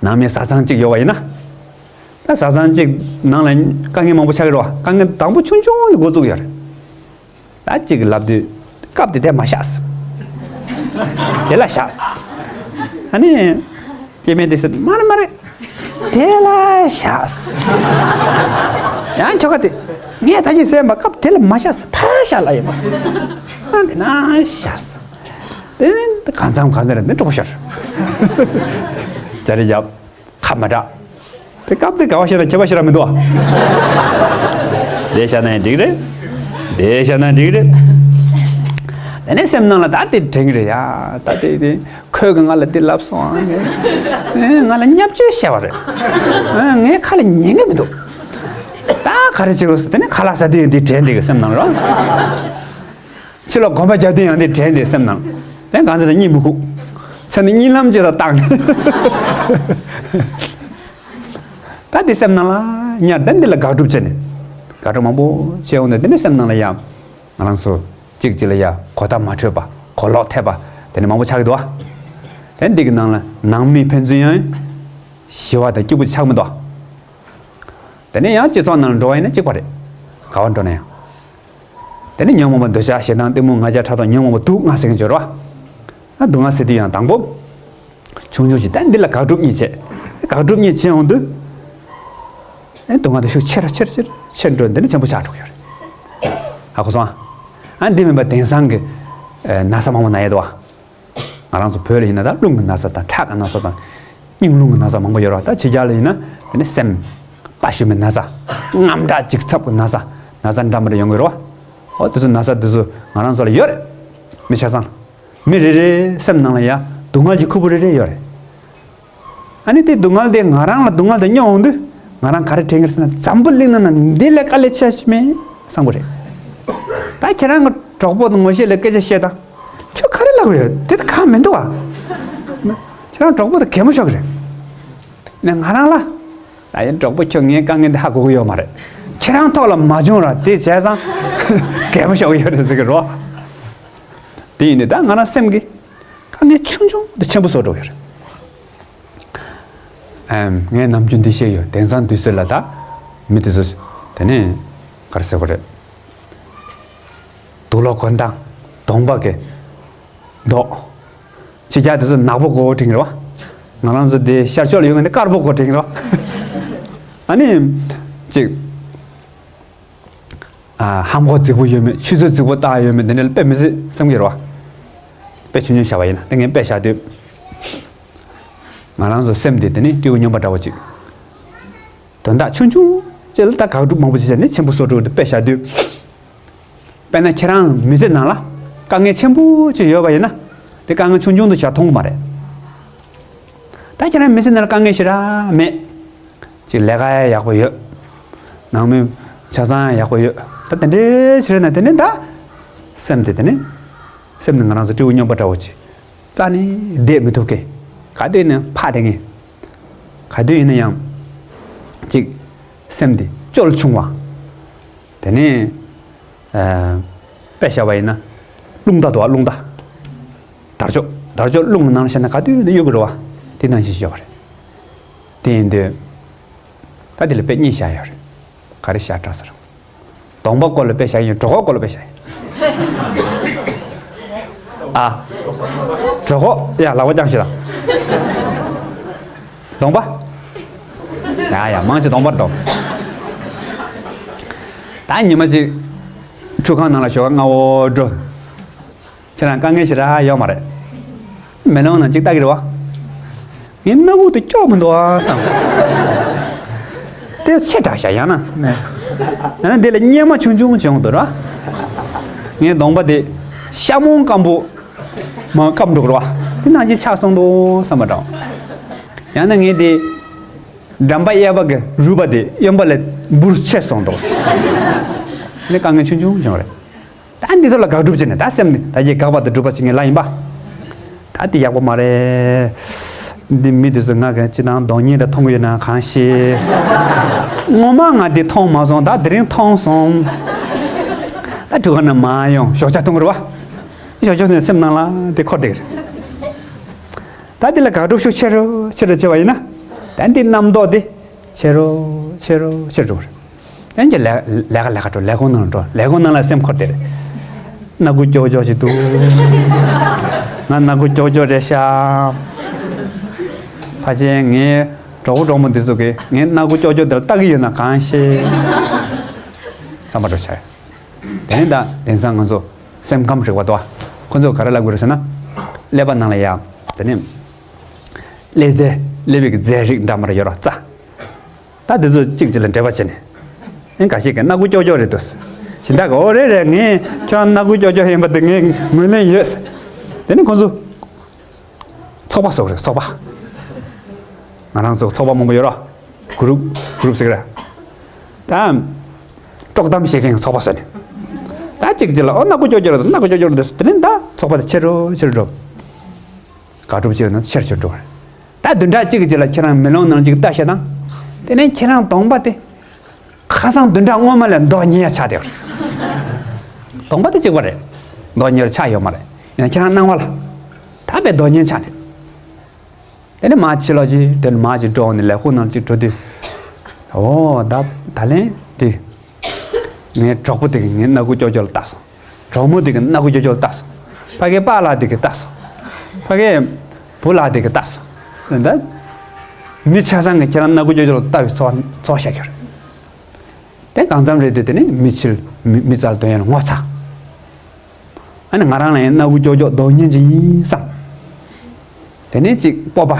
ནང་མི་བཟའ་ཚང་གཅིག་ཡོད་པ་ཡིན་ན། ད་བཟའ་ཚང་གཅིག་ནང་ལ་དཀའ་ངལ་མང་པོ་ཆགས་ཀྱི་རེད་བ། དཀའ་ངལ་དང་པོ་ཆུང་ཆུང་ནས་འགོ་བཙུགས་ཡོད་རེད། ད་གཅིག་གིས་ལབ་དུས་སྐབས་དེ་དེ་མ་བཞག་ཟེར། དེ་ལ་བཞག་ཟེར། ཨ་ནི། སྐྱེ་དམན་དེ་ཟེར་མ་རེད་མ་རེད། དེ་ལ་བཞག་ཟེར། ཡང་ཁྱོ་ག་དེ། ངས་ད་ཅི་ཟེར་བ་སྐབས་དེ་ལ་མ་བཞག་ཟེར། ཕར་བཞག་ལབ་ཡོད་མ་ཟེར། ཨ་དེ་ན་བཞག་ཟེར། དེ་ནི་གང་འཚམ་གང་འཚམ་རེད་ནི་གྲོགས་པོ་ཤོར། ཅ་རི་རྒྱབ། ཁ་མ་གྲགས། དེ་སྐབས་དེ་དགའ་བ་ཤེས་དང་སྐྱིད་པ་ཤེས་ར་མི་འདུག་ཨ། དེ་བཞག་ན་ཡང་འགྲིག་རེད། དེ་བཞག་ན་འགྲིག་རེད། དེ་ནས་སེམས་ནང་ལ་ད་དེ་དྲན་གི་རེད་ཡ། ད་དེ་དེ་ཁོས་གི་ང་ལ་དེ་ལབ་སོང་ཨ། ངས་ང་ལ་བརྙས་བཅོས་བྱས་པ་རེད། ཨ་ངའི་ཁ་ལ་ཉན་གི་མི་འདུག། ད་ག་རེ་བྱེད་དགོས་ཟེར་དེ་ནས་ཁ་ལག་ཟ་དུས་ཡང་དེ་དྲན་དེ་གི་སེམས་ནང་ལ། ཕྱི་ལ་གོམ་པ་རྒྱག་དུས་ཡང་དེ་དྲན་དེ་སེམས་ནང་། དེ་གང་ཚེ་ལ་གཉིད་མི་ཁུག། མཚན་ནི་གཉིད་ལམ་ཅིག་ལ་བཏང་། ད་དེ་སེམས་ནང་ལ་ཉར་དེ་འདི་ལ་དགག་སྒྲུབ་བྱས་ནས། དགག་སྒྲུབ་མང་པོ་བྱས་འོང་དུས་དེ་ནས་སེམས་ནང་ལ་ཡ། ང་རང་ཚོ་གཅིག་གཅིག་ལ་ཡ་གོ་བརྡ་མ་འཕྲོད་པ་གོ་ལོག་ཐེབས་པ་དེ་ནས་མང་པོ་ཆགས་ཀྱི་འདུག་བ། དེ་འདི་གི་ནང་ལ་ནང་མི་ཕན་ཚུན་ཡང་ཞི་བ་དང་སྐྱིད་པོ་ཆགས་མི་འདུག་བ། དེ་ནས་ཡང་སྤྱི་ཚོགས་ནང་ལ་འགྲོ་བ་ཡིན་ན་གཅིག་པ་རེད། ག་བར་འགྲོ་ན་ཡང་། དེ་ནས་ཉོན་མོངས་པ་འདོད་ཆགས་ཞེ་སྡང་གཏི་མུག་ང་རྒྱལ་ཕྲག་དོག་ཉོན་མོངས་པ་དུག་ལྔ་ཟེར་མཁན་ཅིག་ཡོད་རེད་བ། ཨ་དུག་ལྔ་ཟེར་དུས་ཡང་དང་པོ། ཆུང་ཆུང་ཞིག་ད་འདི་ལ་དགག་སྒྲུབ་གཉིས་བྱས། དགག་སྒྲུབ་གཉིས་བྱས་འོང་དུས། ཨེ་དུག་ལྔ་དེ་ཤུགས་ཆེ་རུ་ཆེ་རུ་ཆེ་རུ་ཆེ་རུ་འགྲོ་འདི་ནི་ཆེན་པོ་ཆགས་འགྲོ་གི་ཡོད་རེད། ཧ་གོ་སོང་ཨ། ཨ་འདི་མིན་པ་དེང་སང་གི་ཨེ་ན་ཚ་མང་པོ་ན་ཡས་འདུག་བ། ང་རང་ཚོ་བོད་ལ་ཡིན་ན་ད་རླུང་གི་ན་ཚ་དང་ཁྲག་གི་ན་ཚ་དང་། སྙིང་རླུང་གི་ན་ཚ་མང་པོ་ཡོད་རེད་བ། ད་ཕྱི་རྒྱལ་ལ་ཡིན་ན་དེ་ནི་སེམས། པ་ཞུ་མི་ན་ཚ། དངངས་སྐྲག་འཇིགས་ཚབ་ཀྱི་ན་ཚ། ན་ཚ་འདྲ་མི་འདྲ་ཡོང་གི་རེད་བ། འོ་དེ་ཚོ་ན་ཚ་དེ་ཚོ་ང་རང་ཚོ་ལ་ཡོད་རེད། མི་ཆ་ཚང་། མི་རེ་རེའི་སེམས་ནང་ལ་ཡ་སྡུག་བསྔལ་གྱི་ཁུར་པོ་རེ་རེ་ཡོད་རེད། ཨ་ནི་དེ་སྡུག་བསྔལ་དེ་ང་རང་ལ་སྡུག་བསྔལ་དེ་སྙོག་འོང་དུས་ང་རང་ག་རེ་དྲན་གི་རེད་ཟེར་ན། འཛམ་བུ་གླིང་ནང་ན་འདི་ལས་དཀའ་ལས་ཆེ་ཤོས་མེད་བསམ་གི་རེད། ད་ཁྱེད་རང་གི་གྲོགས་པོ་དང་ངོ་ཤེས་ལ་སྐད་ཆ་བཤད་དང་། ཁྱོད་ག་རེ་ལབ་ཡོད་དེ་ད་གང་མི་འདུག་བ། ཁྱེད་རང་གྲོགས་པོ་དང་གད་མོ་ཤོར་གི་རེད། ནས་ང་རང་ལ། ད་ཡིན་གྲོགས་པོ་ཁྱོད་ངའི་དཀའ་ངལ་འདི་ཧ་གོ་གི་ཡོད་མ་རེད། ཁྱེད་རང་ཐོག་ལ་མ་བྱུང་ར་དེ་བྱས་ཙང་། གད་མོ་ཤོར་གི་ཡོད་རེད་ཟེར་གི་རོ། དེ་ཡིན་དུས་ད་ང་རང་སེམས་ཀྱི་དཀའ་ངལ་ཆུང་ཆུང་དེ་ཆེན་པོ་བཟོ་འགྲོ་གི་རེད། ཨེམ། ངས་ནམ་རྒྱུན་འདི་བཤད་ཡོད། དེང་སང་དུས་ཚོད་ལ་ད་མི་དེ་ཚོ་དེ་ནས་ག་རེ་ཟེར་དགོས་རེད། དུག་ལོག་གོན་སྟངས། གདོང་པ་གི་མདོག་ཕྱི་རྒྱལ་དེ་ཚོ་ནག་པོ་གོ་དྲན་གི་རེད་བ། ང་རང་ཚོ་དེ་ཤར་ཕྱོགས་ལ་ཡོད་མཁན་དེ་དཀར་པོ་གོ་དྲན་གི་རེད་བ། ཨ་ནི། ཅིག་ཨ། ཧམ་གོ་རྫིག་པོ་ཡོད་མེད། ཆུ་ཚོད་རྫིག་པོ་བཏགས་ཡོད་མེད། འདི་འདྲ་དཔེ་མི་སྲིད་བསམ་གི་རེད་བ། དཔེ་ཆུང་ཆུང་བཞག་པ་ཡིན་ན། དེ་ངས་དཔེ་བཞག་དུས། ང་རང་ཚོ་སེམས་དེ་དེ་ནི་སྤྲེའུ་སྨྱོན་པ་འདྲ་བོ་ཅིག་དོན་དག་ཆུང་ཆུང་ཅིག་ལ་ད་དགག་སྒྲུབ་མང་པོ་བྱས་ནས་ཆེན་པོ་བཟོ་འགྲོ་གི་འདུག་དཔེ་བཞག་དུས། དཔེར་ན་ཁྱེད་རང་མི་ཚེ་ནང་ལ་དཀའ་ངལ་ཆེན་པོ་ཅིག་ཡོད་པ་ཡིན་ན། དེ་དཀའ་ངལ་ཆུང་ཆུང་དུ་བྱ་མཐོང་གི་མ་རེད། ད་ཁྱེད་རང་མི་ཚེ་ནང་ལ་དཀའ་ངལ་ཞེ་དྲག་མེད། ཅིག་ལས་ཀ་ཡག་པོ་ཡོད། ནང་མི་ཆ་ཚང་ཡག་པོ་ཡོད། ད་དེ་འདྲའི་ཕྱིར་ན་དེ་ནི་ད། སེམས་དེ་དེ་ནི། སེམས་ནི་ང་རང་ཚོ་སྤྲེའུ་སྨྱོན་པ་འདྲ་བོ་ཅིག་རྩ་ནས་བསྡད་མི་ཐུབ་མཁན། ག་དུས་ཡིན་ན་ཕར་བསྡད་མཁན། ག་དུས་ཡིན་ན་ཡང་། ཅིག་སེམས་དེ་སྐྱོ་ཆུང་བ། དེ་ནས། ཨ། དཔེ་བཞག་པ་ཡིན་ན། རླུང་རྟ་འདུག་བ། རླུང་རྟ། དར་ལྕོག་དར་ལྕོག་རླུང་གི་ནང་ལ་བཞག་ན་ག་དུས་ཡིན་ན་གཡོ་གི་རེད་བ། དེ་ནང་བཞིན་ཤོག་རེད། དེ་ཡིན་དུས། ད་དེ་ལ་དཔེ་གཉིས་བཞག་ཡོད་རེད། ག་རེ་བཞག་དྲག་ཟེར། གདོང་པ་སྐོར་ལ་དཔེ་བཞག་ཡིན། གྲོད་ཁོག་སྐོར་ལ་དཔེ་བཞག་ཡིན། ཨ། གྲོད་ཁོག་ཡ་ལག་པ་བརྐྱངས་ཤིག་དང་། གདོང་པ། ཡ་ཡ་མང་ཆེ་གདོང་པར་གཏོང་། ད་ཉི་མ་གཅིག་ཁྲུས་ཁང་ནང་ལ་ཞོགས་ཀ་སྔ་བོ་འགྲོ། ཁྱེད་རང་དཀའ་ངལ་ཞེ་དྲག་ཡོད་མ་རེད། མེ་ལོང་ནང་གཅིག་ལྟ་གི་རེད་བ། ངའི་སྣ་ཁུག་དེ་སྐྱོ་མི་འདུག་ཨ་བསམ། དེ་ཆེ་དྲགས་ཤག་ཡང་ན། ཡང་ན་དེ་ལ་གཉེར་མ་ཆུང་ཆུང་བྱུང་འདུག་ར། ངའི་གདོང་པ་དེ་ཤ་མོང་སྐམ་པོ། མ་སྐམ་འགྲོ་གི་རེད་བ། དེ་ནང་བཞིན་ཆགས་སོང་འདུག་བསམ་པ་འདྲ། ཡང་ན་ངའི་དེ། འགྲམ་པ་གཡས་པ་གི་རུས་པ་དེ་གཡོན་པ་ལས་འབུར་ཆེ་སོང་འདུག་ནི་དཀའ་ངལ་ཆུང་ཆུང་བྱུང་རེད། ད་འདི་ཚོ་ལ་དགག་སྒྲུབ་བྱས་ནས་ད་སེམས་ནི་ད་ཀྱི་དགག་པ་དང་སྒྲུབ་པ་བྱེད་མཁན་ལ་ཡིན་པ། ད་འདི་ཡག་པོ་མ་རེད། འདི་མི་དེ་ཚོ་ང་གི་ཅི་དང་གདོང་བརྙན་འདྲ་མཐོང་གི་ཡོད་ན་གང་ཤེས། ངོ་མ་ང་འདི་མཐོང་མ་སོང་། ད་དེ་རིང་མཐོང་སོང་། ད་ཁྲུས་ཁང་ནས་མ་ཡོང་ཞོགས་ཇ་འཐུང་གི་རེད་བ། ཞོགས་ཇ་ནས་སེམས་ནང་ལ་དེ་འཁོར་བསྡད་གི་རེད། ད་འདི་ལ་དགག་སྒྲུབ་ཤུགས་ཆེ་རུ་ཆེ་རུ་བྱས་པ་ཡིན་ན། ད་འདི་རྣམ་རྟོག་འདི་ཆེ་རུ་ཆེ་རུ་ཆེ་རུ་འགྲོ་གི་རེད། ཡང་གི་ལས་ལས་ཀ་ལས་ཀ་འགྲོ། ལས་ཁུངས་ནང་ལ་འགྲོ། ལས་ཁུངས་ནང་ལ་སེམས་འཁོར་དེ་རེད། སྣ་ཁུག་ཀྱོག་ཀྱོག་ཞིག་འདུག་ང་སྣ་ཁུག་ཀྱོག་ཀྱོག་རེད་ཤག་ཕལ་ཆེར་ངའི་གྲོགས་པོ་གྲོགས་མོ་འདི་ཚོ་གིས་ངའི་སྣ་ཁུག་ཀྱོག་ཀྱོག་འདི་ལ་ལྟ་གི་ཡོད་ན་གང་ཤེས་བསམ་པ་འདྲ་བྱས། དེ་ནས་ད་དེང་སང་ང་ཚོ་སེམས་ཁམས་རིག་པ་དོ། ཁོ་ཚོ་ག་རེ་ལབ་དགོས་རེད་ཟེར་ན། ཀླད་པ་ནང་ལ་ཡ། དེ་ནས་ཀླད་རྫས། ཀླད་པའི་རྫས་རིགས་འདྲ་མི་འདྲ་ཡོད་ར་རྩ། ད་དེ་ཚོ་གཅིག་གཅིག་ལ་འབྲེལ་བ་བྱས་ནས། ཨེ་འགའ་ཞིག་གིས་སྣ་ཁུག་ཀྱོག་ཀྱོག་རེད་འདུག་གཞན་དག་གིས་འོ་རེད་རེད། ངས་ཁྱོད་རང་སྣ་ཁུག་ཀྱོག་ཀྱོག་ཡིན་པ་དེ་ངས་ངོས་ལེན་ཡོད། དེ་ནས་ཁོ་ཚོ་ཚོགས་པ་བཟོ་གི་རེད། ཚོགས་པ། ང་རང་ཚོ་ཚོགས་པ་མང་པོ་ཡོད་ར། གུ་རུབ། གུ་རུབ་ཟེར་གི་རེད། ད་དཀྲོག་གཏམ་བྱེད་མཁན་ཚོགས་པ་བཟོས་ནས། ད་གཅིག་གཅིག་ལ་འོ་སྣ་ཁུག་ཀྱོག་ཀྱོག་རེད་འདུག་སྣ་ཁུག་ཀྱོག་ཀྱོག་རེད་འདུག་དེ་ནས་ད་ཚོགས་པ་དེ་ཆེ་རུ་ཆེ་རུ་འགྲོ། དགག་སྒྲུབ་བྱས་ན་ཆེར་ཆེར་འགྲོ་བ་རེད། ད་བདུན་ཕྲག་གཅིག་གི་རྗེས་ལ་ཁྱེད་རང་མེ་ལོང་ནང་གཅིག་ལྟ་བྱེད་དང་། དེ་ནས་ཁྱེད་རང་གདོང་པ་དེ། ཁ་སང་བདུན་ཕྲག་སྔོན་མ་ལས་མདོག་ཉེས་ཡ་ཆགས་བསྡད་ཡོད་རེད། གདོང་པ་དེ་གཅིག་པ་རེད། མདོག་ཉེས་ཆགས་ཡོད་མ་རེད། ཡིན་ན་ཁྱེད་རང་སྣང་བ་ལ། ད་དཔེ་མདོག་ཉེས་ཆགས་ནས། དེ་ནས་མར་ཕྱི་ལོགས་ཅིག་དེ་ནས་མར་ཅིག་འགྲོ་འོང་ནས་ལས་ཁུངས་ནང་ཅིག་འགྲོ་དུས། ཨོ་ད་ད་ལན་དེ། ངའི་གྲོགས་པོ་དེ་གིས་ངའི་སྣ་ཁུག་ཀྱོག་ཀྱོག་ལ་བལྟས་སོང་། གྲོགས་མོ་དེ་གིས་སྣ་ཁུག་ཀྱོག་ཀྱོག་ལ་བལྟས་སོང་། ཕ་གིའི་པཱ་ལགས་དེ་གིས་བལྟས་སོང་། ཕ་གིའི་བུ་ལགས་དེ་གིས་བལྟས་སོང་། ད་མི་ཆ་ཚང་གིས་ཁྱེད་རང་སྣ་ཁུག་ཀྱོག་ཀྱོག་ལ་བལྟ་བའི་ཚོར་བ་ཚོར་བ་ཤར་གྱི་ཡོད་རེད། དེ་གང་འཚམ་རེད་དུས་དེ་ནི་མི་ཕྱིར་མི་མི་རྩར་འདོན་ཡ་ལ་ངོ་ཚ། ཨ་ནི་ང་རང་ལ་ཡང་སྣ་ཁུག་ཀྱོག་ཀྱོག་འདོགས་ཉན་གྱི་ཡིན་བསམ། དེ་ནས་ཅིག་སྤོབས་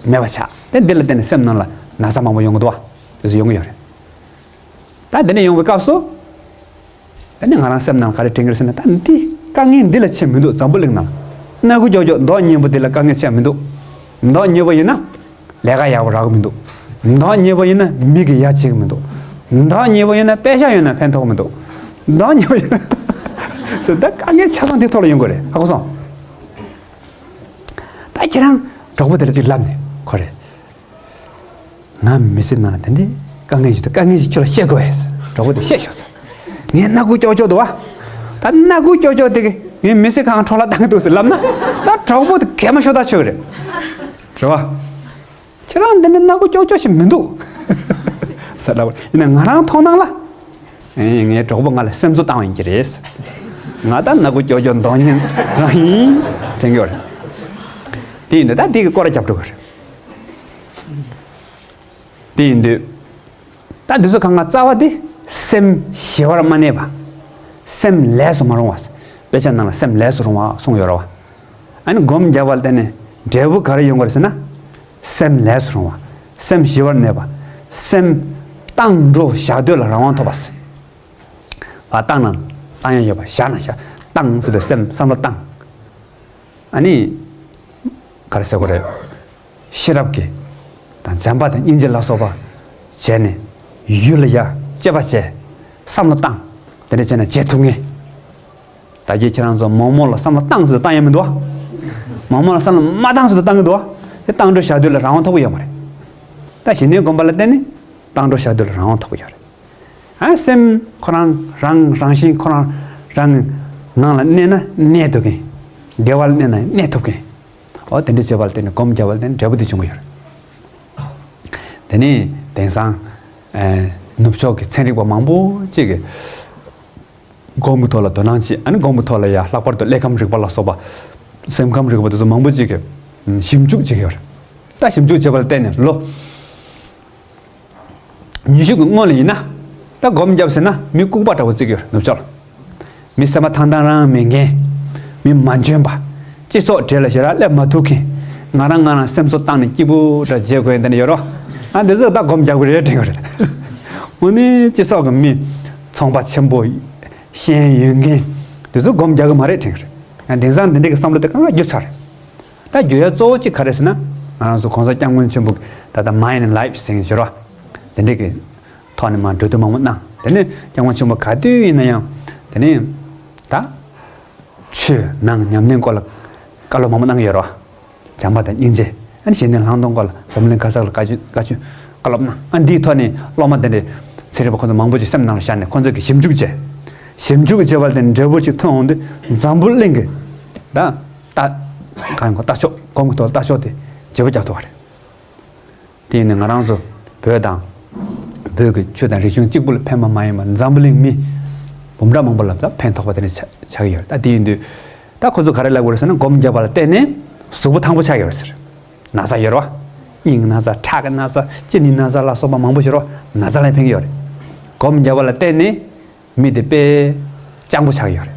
པ་མེད་པ་ཆགས། དེ་འདི་ལ་བརྟེན་ནས་སེམས་ནང་ལ་ན་ཚ་མང་པོ་ཡོང་གི་འདུག་བ། དེ་ཚོ་ཡོང་གི་ཡོད་རེད། ད་དེ་ནས་ཡོང་བའི་སྐབས་སུ། དེ་ནས་ང་རང་སེམས་ནང་ལ་ག་རེ་དྲན་གྱི་རེད་ཟེར་ན། ད་འདི་དཀའ་ངལ་འདི་ལ་ཆེ་མི་འདུག་འཛམ་བུ་གླིང་ནང་སྣ་ཁུག་ཀྱོག་ཀྱོག་འདོགས་ཉན་པོ་འདི་ལ་དཀའ་ངལ་ཆེ་མི་འདུག་འདོགས་ཉན་པོ་ཡིན་ན། ལས་ཀ་ཡག་པོ་རག་གི་མི་འདུག་འདོགས་ཉན་པོ་ཡིན་ན་མི་གིས་ཡ་བྱེད་ཀྱི་མི་འདུག་འདོགས་ཉན་པོ་ཡིན་ན་པེ་ཤག་ཡོད་ན་ཕན་ཐོགས་མི་འདུག་འདོགས་ཉན་པོ་ཡིན་ན། ཟེར་ད་དཀའ་ངལ་ཆ་ཚང་འདི་ཐོག་ལ་ཡོང་གི་རེད། ཧ་གོ་སོང་། ད་ཁྱེད་རང་གྲོགས་པོ་དེ་ལ་ཅིག་ལབ་ནས་ཁོ་རེད། ང་མི་ཚེ་ནང་ལ་དེ་འདྲའི་དཀའ་ངལ་ཞིག་འདུག་དཀའ་ངལ་ཞིག་ཁྱོད་ལ་བཤད་དགོས་ཡས། གྲོགས་པོ་དེ་བཤད་ཤོག་ཟེར། ངའི་སྣ་ཁུག་ཀྱོག་ཀྱོག་འདུག་བ། ད་སྣ་ཁུག་ཀྱོག་ཀྱོག་དེ་གིས་ངའི་མི་ཚེ་གང་འཕྲོ་བརླག་བཏང་གི་འདུག་ཟེར་ལབ་ན། ད་གྲོགས་པོ་དེ་གད་མོ་ཤོར་ཐག་ཆོད་གི་རེད། རེད་བ། ཁྱེད་རང་འདི་འདྲ་སྣ་ཁུག་ཀྱོག་ཀྱོག་ཞིག་མི་འདུག་ཟེར་ལབ། ཡིན་ན་ང་རང་མཐོང་སྣང་ལ། ཨེ་ངའི་གྲོགས་པོ་ང་ལ་སེམས་གསོ་བཏང་བ་ཡིན་གྱི་རེད། ང་ད་སྣ་ཁུག་ཀྱོག་ཀྱོག་འདོགས་ཉན་རང་ཡིན་དྲན་གྱི་ཡོད་རེད། དེ་ཡིན་དུས་ད་དེ་གི་སྐོར་ར་རྒྱབ་འགྲོ་གི་རེད། དེ་ཡིན་དུས། ད་འདི་ཚོ་གང་ག་རྩ་བ་དེ་སེམས་ཞི་བར་མ་གནས་པ། སེམས་ལས་སུ་མ་རུང་བ། དཔེ་ཆ་ནང་ལ་སེམས་ལས་སུ་རུང་བ་གསུངས་ཡོད་རེད་བ། ཨ་ནི་སྒོམ་བརྒྱབ་པ་ལ་བརྟེན་ནས་འབྲས་བུ་ག་རེ་ཡོང་གི་རེད་ཟེར་ན། སེམས་ལས་སུ་རུང་བ། སེམས་ཞི་བར་གནས་པ། སེམས་བཏང་འགྲོ་བཞག་སྡོད་ལ་རང་དབང་ཐོབ་པ། བ་བཏང་ན་བཏང་ཡ་ཡོད་པ། བཞག་ན་བཞག་བཏང་ཟེར་དུས་སེམས་བསམ་བློ་བཏང་། ཨ་ནི། ག་རེ་ཟེར་དགོས་རེད། ཤེས་རབ་ཀྱི། དང་བྱམས་པ་དང་སྙིང་རྗེ་ལ་སོགས་པ། བྱས་ནས། ཡུལ་ལ་ཡ་དཔྱད་པ་བྱས། བསམ་བློ་བཏང་། དེ་འདྲ་བྱས་ན་བྱེད་ཐུབ་ངེས། ད་གིན་ཁྱེད་རང་ཚོ་མོག་མོག་ལ་བསམ་བློ་བཏང་ཟེར་བཏང་ཡ་མི་འདུག་བ། མོག་མོག་ལ་བསམ་བློ་མ་བཏང་ཟེར་བཏང་གི་འདུག་བ། དེ་བཏང་འགྲོ་བཞག་དུས་ལ་རང་དབང་ཐོབ་ཀྱི་ཡོད་མ་རེད། ད་གཞི་གནས་སྒོམ་པ་ལ་བརྟེན་ནས་བཏང་འགྲོ་བཞག་དུས་ལ་རང་དབང་ཐོབ་ཀྱི་ཡོད་རེད། ཨ་སེམས་ཁོ་རང་རང་རང་བཞིན་ཁོ་རང་རང་ངང་ལ་གནས་ན་གནས་ཐུབ་མཁན། བདེ་བ་ལ་གནས་ན་གནས་ཐུབ་མཁན། འོ་དེ་འདྲ་བྱེད་པ་ལ་བརྟེན་ནས་སྒོམ་བརྒྱབ་པ་ལ་བརྟེན་ནས་འབྲས་བུ་དེ་བྱུང་གི་ཡོད་རེད། དེ་ནས་དེང་སང་ཨེ་ནུབ་ཕྱོགས་ཀྱི་ཚན་རིག་པ་མང་པོ་ཅིག་གིས་སྒོམ་གྱི་ཐོག་ལ་དོ་སྣང་བྱེད། ཨ་ནི་སྒོམ་གྱི་ཐོག་ལ་ཡ་ལྷག་པར་དུ་གླེགས་བམ་རིག་པ་ལ་སོགས་པ། སེམས་ཁམས་རིག་པ་དེ་ཚོ་མང་པོ་ཅིག་གིས་ཞིབ་འཇུག་བྱེད་ཀྱི་ཡོད་རེད། ད་ཞིབ་འཇུག་བྱེད་པ་ལ་བརྟེན་ནས་ལོ་ཉི་ཤུ་གི་སྔོན་ལ་ཡིན་ན། ད་སྒོམ་བརྒྱབ་ཟེར་ན་མི་ལྐུགས་པ་འདྲ་བོ་བརྩི་གི་ཡོད་རེད་ནུབ་ཕྱོགས་ལ། མི་སེམས་པ་ཐང་ཐང་རང་མེད་མཁན། མི་མ་འཇོན་པ། སྤྱི་ཚོགས་གྲས་ལ་ཞེ་དྲག་སླེབས་མ་ཐུབ་མཁན། ང་རང་ང་རང་སེམས་གསོ་བཏང་ནས་སྐྱིད་པོ་འདྲ་བྱེད་དགོས་ཡ་འདི་འདྲ་ཡོད་རེད་བ། ཨ་འདི་ཚོ་ད་སྒོམ་རྒྱག་དགོས་རེད་དྲན་གྱི་རེད། འོ་ནི་སྤྱི་ཚོགས་ཀྱི་མི་ཚོང་པ་ཆེན་པོ། ཤེས་ཡོན་ཡོད་མཁན། འདི་ཚོ་སྒོམ་རྒྱག་གི་མ་རེད་དྲན་གྱི་རེད། ཡང་དེང་སང་འདི་འདྲ་གི་བསམ་བློ་དེ་གང་ག་འགྱུར་ཚར་རེད། ད་རྒྱུ་ཡ་གཙོ་བོ་གཅིག་ག་རེ་ཟེར་ན། ང་རང་ཚོ་གོང་ས་སྐྱབས་མགོན་ཆེན་པོ་ད་ལྟ་Mind and Life ཟེར་མཁན་ཞིག་རེད་བ། དེ་འདྲ་གི་ཐོག་ནས་མར་འགྲོ་དུས་མང་པོ་གནང་། དེ་ནས་སྐྱབས་མགོན་ཆེན་པོ་ག་དུས་ཡིན་ན་ཡང་། དེ་ནས་ད་ཆོས་ནང་ཉམས་ལེན་སྐོར་ལ་བཀའ་སློབ་མང་པོ་གནང་གི་ཡོད་རེད་བ། བྱམས་པ་དང་སྙིང་རྗེ། ཨ་ནི་གཞི་གནས་ལྷག་མཐོང་སྐོར་ལ་འཛམ་གླིང་ག་ས་ལ་བཀའ་ཆོས་བཀའ་ཆོས་བཀའ་སློབ་གནང་། ཨ་འདིའི་ཐོག་ནས་སློབ་མ་དེ་འདྲའི་ཚན་རིག་པ་ཁོང་ཚོ་མང་པོ་ཅིག་སེམས་ནང་ལ་བཞག་ནས་ཁོང་ཚོ་གིས་ཞིབ་འཇུག་བྱས། ཞིབ་འཇུག་བྱས་པ་ལ་བརྟེན་ནས་འབྲས་བུ་ཅིག་ཐོན་འོང་དུས་འཛམ་བུ་གླིང་གི་ད། ལྟ། གང་གོ་ལྟ་ཕྱོགས་སྒོམ་གྱི་ཐོག་ལྟ་ཕྱོགས་དེ་བརྗེ་པོ་རྒྱག་ཐུབ་པ་རེད། དེ་ཡིན་ན་ང་རང་ཚོ་བོད་དང་། བོད་ཀྱི་ཆོས་དང་རིག་གཞུང་གཅིག་པུ་ལ་ཕན་པ་མ་ཡིན་པར་འཛམ་བུ་གླིང་མི་འབུམ་ཕྲག་མང་པོ་ལ་ད་ཕན་ཐོགས་པ་དེ་འདྲ་ཆགས་ཆགས་ཀྱི་ཡོད་རེད། ད་དེ་ཡིན་དུས། ད་ཁོ་ཚོ་ག་རེ་ལབ་དགོས་རེད་ཟེར་ན་སྒོམ་བརྒྱབ་པ་ལ་བརྟེན་ནས་གཟུགས་པོ་ཐང་པོ་ཆགས་ཀྱི་ཡོད་རེད་ཟེར། ན་ཚ་ཡོད་རེད་བ། སྙིང་ན་ཚ་ཁྲག་གི་ན་ཚ་གཅིན་སྙི་ན་ཚ་ལ་སོགས་པ་མང་པོ་ཞིག་རེད་བ། ན་ཚ་ལ་ཕན་གྱི་ཡོད་རེད། སྒོམ་བརྒྱབ་པ་ལ་བརྟེན་ནས། མི་དེ་དཔེ་སྤྱང་པོ་ཆགས་ཡོད་རེད།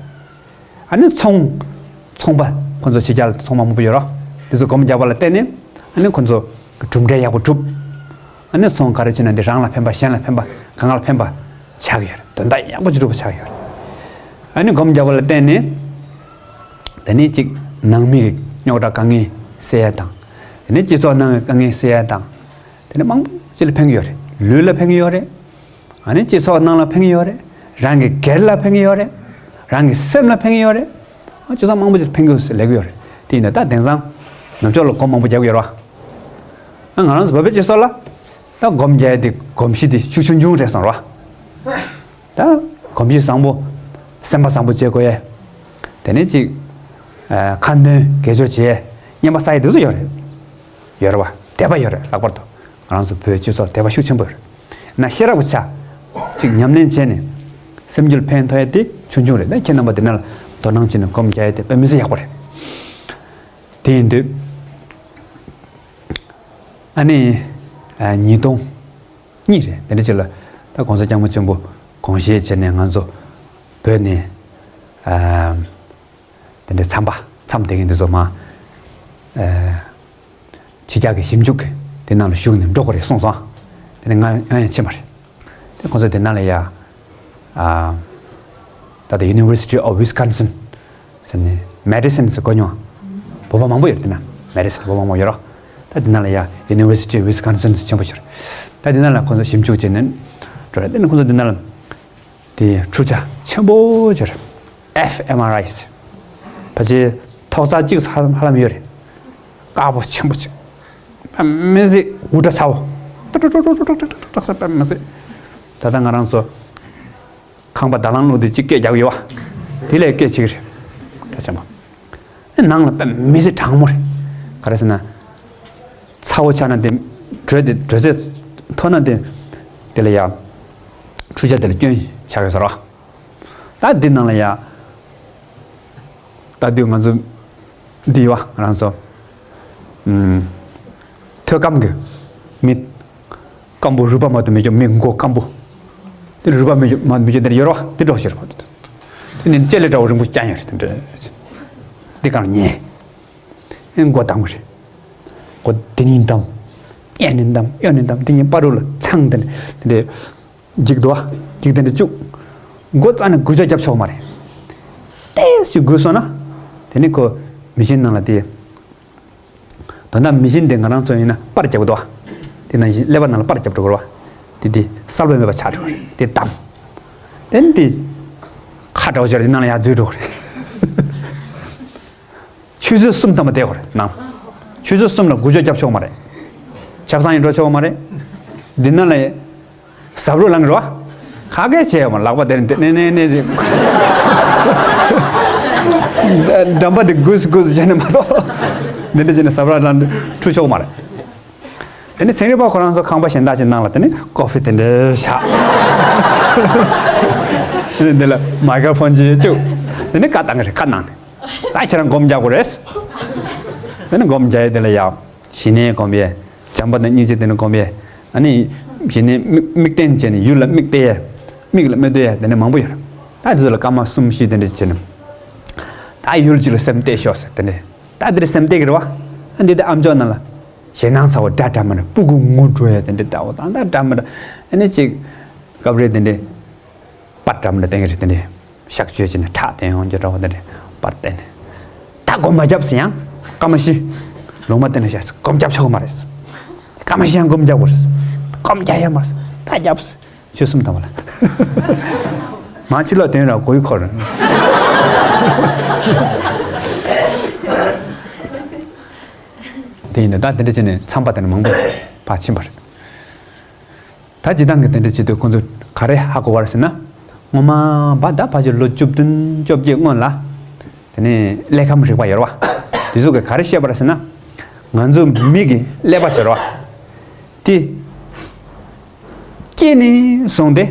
ཨ་ནི་ཚོང་། ཚོང་པ་ཁོ་ཚོ་ཕྱི་རྒྱལ་ལ་ཚོང་པ་མང་པོ་ཡོད་རོ། དེ་ཚོ་སྒོམ་རྒྱག་པ་ལ་བརྟེན་ནས་ཨ་ནི་ཁོ་ཚོ་གྲུབ་འབྲས་ཡག་པོ་གྲུབ། ཨ་ནི་ཚོང་ག་རེ་བྱེད་ན་འདི་རང་ལ་ཕན་པ་གཞན་ལ་ཕན་པ་གང་ལ་ཕན་པ་ཆགས་ཡོད་རེད། དོན་དག་ཡག་པོ་ཅིག་གྲུབ་པ་ཆགས་ཡོད་རེད། ཨ་ནི་སྒོམ་རྒྱག་པ་ལ་བརྟེན་ནས་དེ་ནས་གཅིག་ནང་མི་གི་རྙོག་དྲ་དཀའ་ངལ་སེལ་ཡ་དང་། དེ་ནས་སྤྱི་ཚོགས་ནང་གི་དཀའ་ངལ་སེལ་ཡ་དང་། དེ་ནས་མང་པོ་ཅིག་ལ་ཕན་གྱི་ཡོད་རེད། ལུས་ལ་ཕན་གྱི་ཡོད་རེད། ཨ་ནི་སྤྱི་ཚོགས་ནང་ལ་ཕན་གྱི་ཡོད་རེད། རང་གི་སྒེར་ལ་ཕན་གྱི་ཡོད་རེད། རང་གི་སེམས་ལ་ཕན་གྱི་ཡོད་རེད། ཨ་སྤྱི་ཚོགས་མང་པོ་ཅིག་ལ་ཕན་གྱི་ཡོད་ཟེར་ལབ་ཀྱི་ཡོད་རེད། དེ་ཡིན་ན་ད་དེང་སང་ནུབ་ཕྱོགས་ལ་སྒོམ་མང་པོ་རྒྱག་གི་ཡོད་རེད་བ། ཨ་ང་རང་ཚོ་བོད་པའི་སྤྱི་ཚོགས་ལ་ད་སྒོམ་རྒྱག་ཡ་དེ་གོམས་གཤིས་དེ་ཤུགས་ཆུང་ཆུང་རེད་བསམ་རེད་བ། ད་གོམས་གཤིས་བཟང་པོ། སེམས་པ་བཟང་པོ་བྱེད་དགོས་ཡ། དེ་ནས་ཅིག་ཨ་ཁ་འདོན་དགེ་སྦྱོར་བྱེད་ཡ། རྔན་པ་ཟ་ཡ་དེ་ཚོ་ཡོད་རེད། ཡོད་རེད་བ། དད་པ་ཡོད་རེད། ལྷག་པར་དུ་ང་རང་ཚོ་བོད་སྤྱི་ཚོགས་དད་པ་ཤུགས་ཆེན་པོ་ཡོད་རེད། ན་ཤེས་རབ་ཀྱི་ཆ་ཅིག་ཉམས་ལེན་བྱས་ནས་སེམས་རྒྱུད་ཕན་ཐོགས་ཡ་དེ་ཆུང་ཆུང་རེད། ད་ཁྱེད་རྣམ་པ་དེ་ན་ལ་དོ་སྣང་བྱས་ནས་སྒོམ་རྒྱག་ཡ་དེ་དཔེ་མི་སྲིད་ཡག་པོ་རེད། དེ་ཡིན་དུས་ཨ་ནི་ཉིས་སྟོང་གཉིས་རེད། དེ་འདྲ་ཅིག་ལ་ད་༸གོང་ས་༸སྐྱབས་མགོན་ཆེན་པོ་དགོངས་བཞེས་བྱས་ནས་ང་ཚོ་བོད་ནས་དེ་འདྲའི་མཚམས་པ་མཚམས་བསྡད་མཁན་དེ་ཚོ་མ་ཕྱི་རྒྱལ་གྱི་ཞིབ་འཇུག་གི་དེ་ནང་ལ་ཞུགས་ནས་འགྲོ་དགོས་རེད་གསུངས་སོང་། དེ་ནས་ང་ང་ཡང་ཕྱིན་པ་རེད། དེ་ཁོང་ཚོ་དེ་ནང་ལ་ཡ་ད་ལྟ་University of Wisconsin ཟེར་ནས་Madison ཟེར་གོ་མྱོང་། བོད་པ་མང་པོ་ཡོད་དེ་ན། Madison བོད་པ་མང་པོ་ཡོད་རོགས། ད་དེ་ནང་ལ་ཡ་University of Wisconsin ཆེན་པོ་ཞིག་རེད། ད་དེ་ནང་ལ་ཁོང་ཚོ་ཞིབ་འཇུག་བྱས་ནས་འགྲོ་རེད། དེ་ནས་ཁོང་ཚོ་དེ་ནང་ལ་དེ་འཕྲུལ་ཆས་ཆེན་པོ་ཅིག་རེད། ཨེཕ་ཨེམ་ཨར་ཨའི་ཟེར། ཕལ་ཆེར་ཐོག་རྩེག་གཅིག་ཧ་ལམ་ཡོད་རེད། དཀར་པོ་ཆེན་པོ་ཅིག་དཔེ་མི་སྲིད་དབུ་སྐྲ་ཚ་བོ། ཏག་ཏག་ཏག་ས་དཔེ་མི་སྲིད། ད་ལྟ་ང་རང་ཚོ་ཁང་པ་ད་ལང་བླུགས་དེ་གཅིག་སྐད་རྒྱག་ཡོད་བ། དེ་ལས་སྐད་ཆིག་རེད། སྐྲ་ཆེན་པོ། ནང་ལ་དཔེ་མི་སྲིད་གྲང་མོ་རེད། ག་རེ་ཟེར་ན། ཚ་བོ་ཆགས་ན་དེ་དྲོད་དེ་དྲོད་ཚད་མཐོ་ན་དེ་དེ་ལ་ཡ་འཕྲུལ་ཆས་དེ་ལ་སྐྱོན་ཆགས་ཡོད་ས་རེད་བ། ད་འདི་ནང་ལ་ཡ་ད་དུས་ང་ཚོ་འདི་ཡོད་བ། ང་རང་ཚོ་ཨུམ་ཐོད་སྐམ་གི་མི་སྐམ་པོ་རུས་པ་མ་གཏོགས་མེད་ཀྱོ། མི་མགོ་སྐམ་པོ་དེ་རུས་པ་མེད་ཀྱོ་མ་མེད་ཀྱོ་འདིར་ཡོད་རེད་བ། འདི་འདྲ་བོ་ཞིག་རེད་བ། དེ་ནི་ལྕེ་ལེ་འདྲ་བོ་རིང་པོ་བརྐྱངས་ཡོད་རེད། དེ་འདྲ་འདི་གང་ལ་ཉན། ཨེ་མགོ་དྭངས་པོ་རེད། མགོ་འདི་གཉིས་བསྡམས། གཡས་ནས་བསྡམས། གཡོན་ནས་བསྡམས། འདི་གཉིས་བར་དུ་ལ་ཚང་དེ་འདྲ་དེ་འདྲ། འགྱིག་འདུག་བ། འགྱིག་དེ་འདྲ་བཅུག་མགོ་རྩ་ནས་འགུལ་སྐྱོད་རྒྱབ་ཆོག་མ་རེད། ཏོག་ཙམ་འགུལ་སོང་ན། དེ་ནི་ཁོ་མི་ཤིན་ནང་ལ་དེ། དོན་དག་མི་ཤིན་དེ་ང་རང་ཚོ་ཡིན་ན་པར་རྒྱབ་འདུག་བ། དེ་ནང་བཞིན་ཀླད་པ་ནང་ལ་པར་རྒྱབ་འགྲོ་དགོས་རེད་བ། དེ་དེ་གསལ་པོ་མེད་པ་ཆགས་འགྲོ་གི་རེད། དེ་བསྡམས། དེ་ནི་དེ་ཁ་འདྲ་བོ་ཅིག་རེད། དེ་ནང་ལ་ཡར་འཛུལ་འགྲོ་གི་རེད། ཆུ་ཚོད་གསུམ་ཐམ་པ་བསྡད་དགོས་རེད་ནང་། ཆུ་ཚོད་གསུམ་ལ་འགུལ་སྐྱོད་རྒྱབ་ཆོག་མ་རེད། ཆབ་གསང་ཡང་འགྲོ་ཆོག་མ་རེད། འདི་ནང་ལ་ཟབ་རོ་ལངས་རོ། ཁ་སྐད་བྱས་ཡོད་མ། ལག་པ་དེ་ནས་དེ་ནས་ནས་ནས་འགྲམ་པ་དེ་གུས་གུས་བྱས་ནས་མ་གཏོགས། འདི་འདྲ་བྱས་ནས་ཟབ་རོ་ལངས་འཁྲུ་ཆོག་མ་རེད། དེ་ནས་ཚན་རིག་པ་ཁོ་རང་ཚོ་ཁང་པ་གཞན་དག་ཅིག་ནང་ལ་དེ་ནས་ཀོ་ཕི་དེ་འདྲ་བཞག་དེ་ནས་འདི་ལ་མའི་ཀྲོ་ཕོན་ཅིག་བཅུག་དེ་ནས་བཀའ་བཏང་གི་རེད། བཀའ་གནང་ནས། ད་ཁྱེད་རང་སྒོམ་རྒྱག་དགོས་རེད། དེ་ནས་སྒོམ་རྒྱག་ཡས་དེ་ལ་ཡ། ཞི་གནས་སྒོམ་ཡས། བྱམས་པ་དང་སྙིང་རྗེ་དེ་ནས་སྒོམ་ཡས། ཨ་ནི། ཞི་གནས་དམིགས་དམིགས་རྟེན་བྱས་ནས་ཡུལ་ལ་དམིགས་ཏེ་ཡས། མིག་ལ་མི་ལྟོས་ཡས་དེ་ནས་མང་པོ་ཡོད་རེད། ད་དེ་ཚོ་ལ་སྐར་མ་གསུམ་བཞི་དེ་འདྲ་བྱས་ནས། ད་ཡུལ་གཅིག་ལ་སེམས་གཏད་ཤོག་ཟེར་དེ་འདྲ། ད་དེ་འདྲ་སེམས་གཏད་ཀྱི་རེད་བ། ཨ་འདི་ད་ཨམ་ཅོག་ནང་ལ། ཞེད་སྣང་ཚ་བོ་འདྲ་འདྲ་མི་འདྲ། སྤུ་གུ་ངུ་འགྲོ་ཡས་དེ་འདྲ་འདྲ་བོ་དང་ད་འདྲ་མི་འདྲ། ཨ་ནི་གཅིག་སྐབས་རེ་དེ་འདྲ། པར་འདྲ་མི་འདྲ་བསྟན་གྱི་རེད། དེ་འདྲའི་གཤག་བཅོས་བྱས་ནས་ཁྲག་བསྟན་ཡོང་རྒྱུ་འདྲ་བོ་དེ་འདྲའི་པར་བསྟན་ནས། ད་སྒོམ་མ་བརྒྱབ་ཟེར་ཡང་སྐར་མ་བཞི། ལུང་མ་བསྟན་ན་བཞག་ཟེར། སྒོམ་བརྒྱབ་ཆོག་གི་མ་རེད་ཟེར། སྐར་མ་བཞི་ཡང་སྒོམ་བརྒྱབ་དགོས་རེད་ཟེར། སྒོམ་རྒྱག་ཡ་མ་རེད་ཟེར། ད་བརྒྱབ་ཟེར། ཆུ་གསུམ་ཐམ་པ་ལ། མ་ཕྱི་ལོགས་དོན་ར་གོ་ཡི་འཁོར། དེ་ཡིན་ན་ད་དེ་འདྲ་བྱས་ནས་མཚམས་པ་དེ་ནས་མང་པོ་ཕར་ཕྱིན་པ་རེད། ད་སྤྱིར་བཏང་གི་དེ་འདྲ་བྱེད་དུས་ཁོང་ཚོས་ག་རེ་ཧ་གོ་བ་རེད་ཟེར་ན། སྔོན་མ་བ་ད་ཕལ་ཆེར་ལོ་བཅུ་བདུན་བཅོ་བརྒྱད་སྔོན་ལ། དེ་ནས་གླེགས་བམ་རིག་པ་ཡོད་རེད་བ། དེ་ཚོ་གིས་ག་རེ་བཤད་པ་རེད་ཟེར་ན། ང་ཚོ་མི་གི་ཀླད་པ་ཟེར་བ། དེ། སྐྱེས་ནས་བཟུང་སྟེ།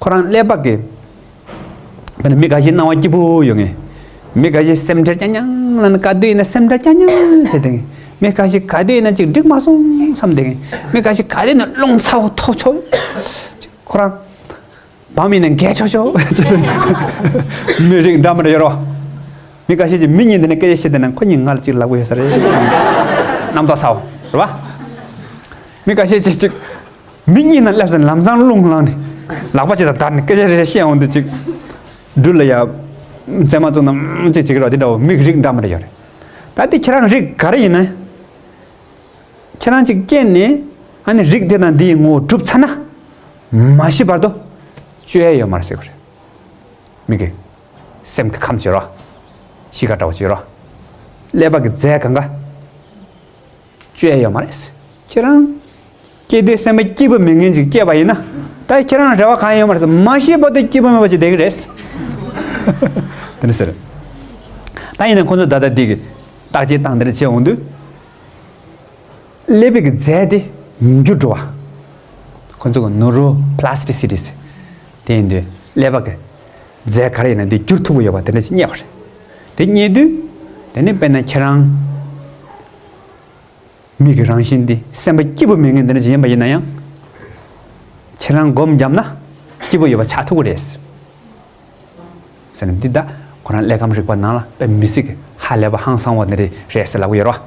ཁོ་རང་ཀླད་པ་གི། དཔེར་ན་མི་འགའ་ཞིག་སྣང་བ་སྐྱིད་པོ་ཡོང་ངེས། མི་འགའ་ཞིག་སེམས་ཁྲལ་རྐྱང་རྐྱང་ལབ་ན་ག་དུས་ཡིན་ན་སེམས་ཁྲལ་རྐྱང་རྐྱང་བྱེད་བསྡད་ངེས། མི་འགའ་ཞིག་ག་དུས་ཡིན་ན་ཅིག་འགྲིག་མ་སོང་བསམ་བསྡད་ངེས། མི་འགའ་ཞིག་ག་དུས་ཡིན་ན་རླུང་ཚ་བོ་ཐོག་ཆོག་ཁོ་རང་། བམ་ཡིན་ན་འགས་ཆོག་ཆོག་མི་རིགས་འདྲ་མི་འདྲ་ཡོད་རེད་བ། མི་འགའ་ཤས་ཀྱིས་མི་གཉིས་འདི་ནས་སྐད་ཆ་བཤད་བསྡད་ན་ཁོ་གཉིས་ང་ལ་ཅིག་ལབ་གི་ཡོད་ས་རེད། རྣམ་རྟོག་ཚ་བོ་རེད་བ། མི་འགའ་ཤས་ཀྱིས་ཅིག་མི་གཉིས་ནང་སླེབས་ཚེ་ལམ་སང་རླུང་ལངས་ནས་ལག་པ་ཅིག་དང་བརྡར་ནས་སྐད་ཆ་རེ་རེ་བཤད་འོང་དུས་ཅིག་སྦྲུལ་ལ་ཡ། མཚན་མ་བཙུགས་ན་ཅིག་བྱེད་ཀྱི་རེད་བ། དེ་འདྲ་བོ་མི་རིགས་འདྲ་མི་འདྲ་ཡོད་རེད། ད་དེ་ཁྱེད་རང་རིགས་ག་རེ་ཡིན་ན། ཁྱེད་རང་ཅིག་སྐྱེས་ནས་ཨ་ནི་རིགས་དེ་དང་འདི་ཡི་ངོ་བོ་གྲུབ་ཚར་ན། མ་ཤི་བར་དུ་བཅོས་ཡས་ཡོད་མ་རེད་ཟེར་གི་རེད། མི་གི་སེམས་ཀྱི་ཁམས་ཅིག་རོ། གཤིས་ཀ་འདྲ་བོ་ཅིག་རོ། ཀླད་པ་གི་རྫས་གང་ག་བཅོས་ཡས་ཡོད་མ་རེད། ཁྱེད་རང་སྐྱེས་དུས་སེམས་པ་སྐྱིད་པོ་མེད་མཁན་ཅིག་སྐྱེས་པ་ཡིན་ན། ད་ཁྱེད་རང་རེ་བ་གང་ཡང་ཡོད་མ་རེད། མ་ཤི་བར་དུ་སྐྱིད་པོ་མེད་པ་ཅིག་བསྡད་ཀྱི་རེད། དེ་ནི་ཟེར། ད་ཡིན་ན་ཁོང་ཚོ་ད་ལྟ་འདི་གི་བརྟག་དཔྱད་བཏང་དེ་འདྲ་བྱས་འོང་དུས། ཀླད་པའི་གི་རྫས་དེ་འགྱུར་འགྲོ་བ། ཁོ་ཚོ་གི་ནུ་རོ་པ་ལ་སི་ཊི་སི་ཊི་ཟེར། དེ་ཡིན་དུས་ཀླད་པ་གི་རྫས་ག་རེ་ཡིན་ན་དེ་འགྱུར་ཐུབ་ཀྱི་ཡོད་པ་དེ་འདྲ་ཞིག་རྙེད་པ་རེད། དེ་རྙེད་དུས་དེ་ནི་དཔེར་ན་ཁྱེད་རང་མི་གི་རང་བཞིན་དེ་སེམས་པ་སྐྱིད་པོ་མེད་མཁན་དེ་འདྲ་ཞིག་ཡིན་པ་ཡིན་ན་ཡང་། ཁྱེད་རང་སྒོམ་བརྒྱབ་ན་སྐྱིད་པོ་ཡོད་པ་ཆགས་ཐུབ་ཀྱི་རེད། ཟེར་ན་འདི་ད་ཁོ་རང་ཀླད་ཁམས་རིག་པ་ནང་ལ་དཔེ་མི་སྲིད་ཀྱི་ཧ་ལས་པ་ཧང་སང་བ་འདི་རེད་ཟེར་ལབ་ཀྱི་ཡོད་རེད་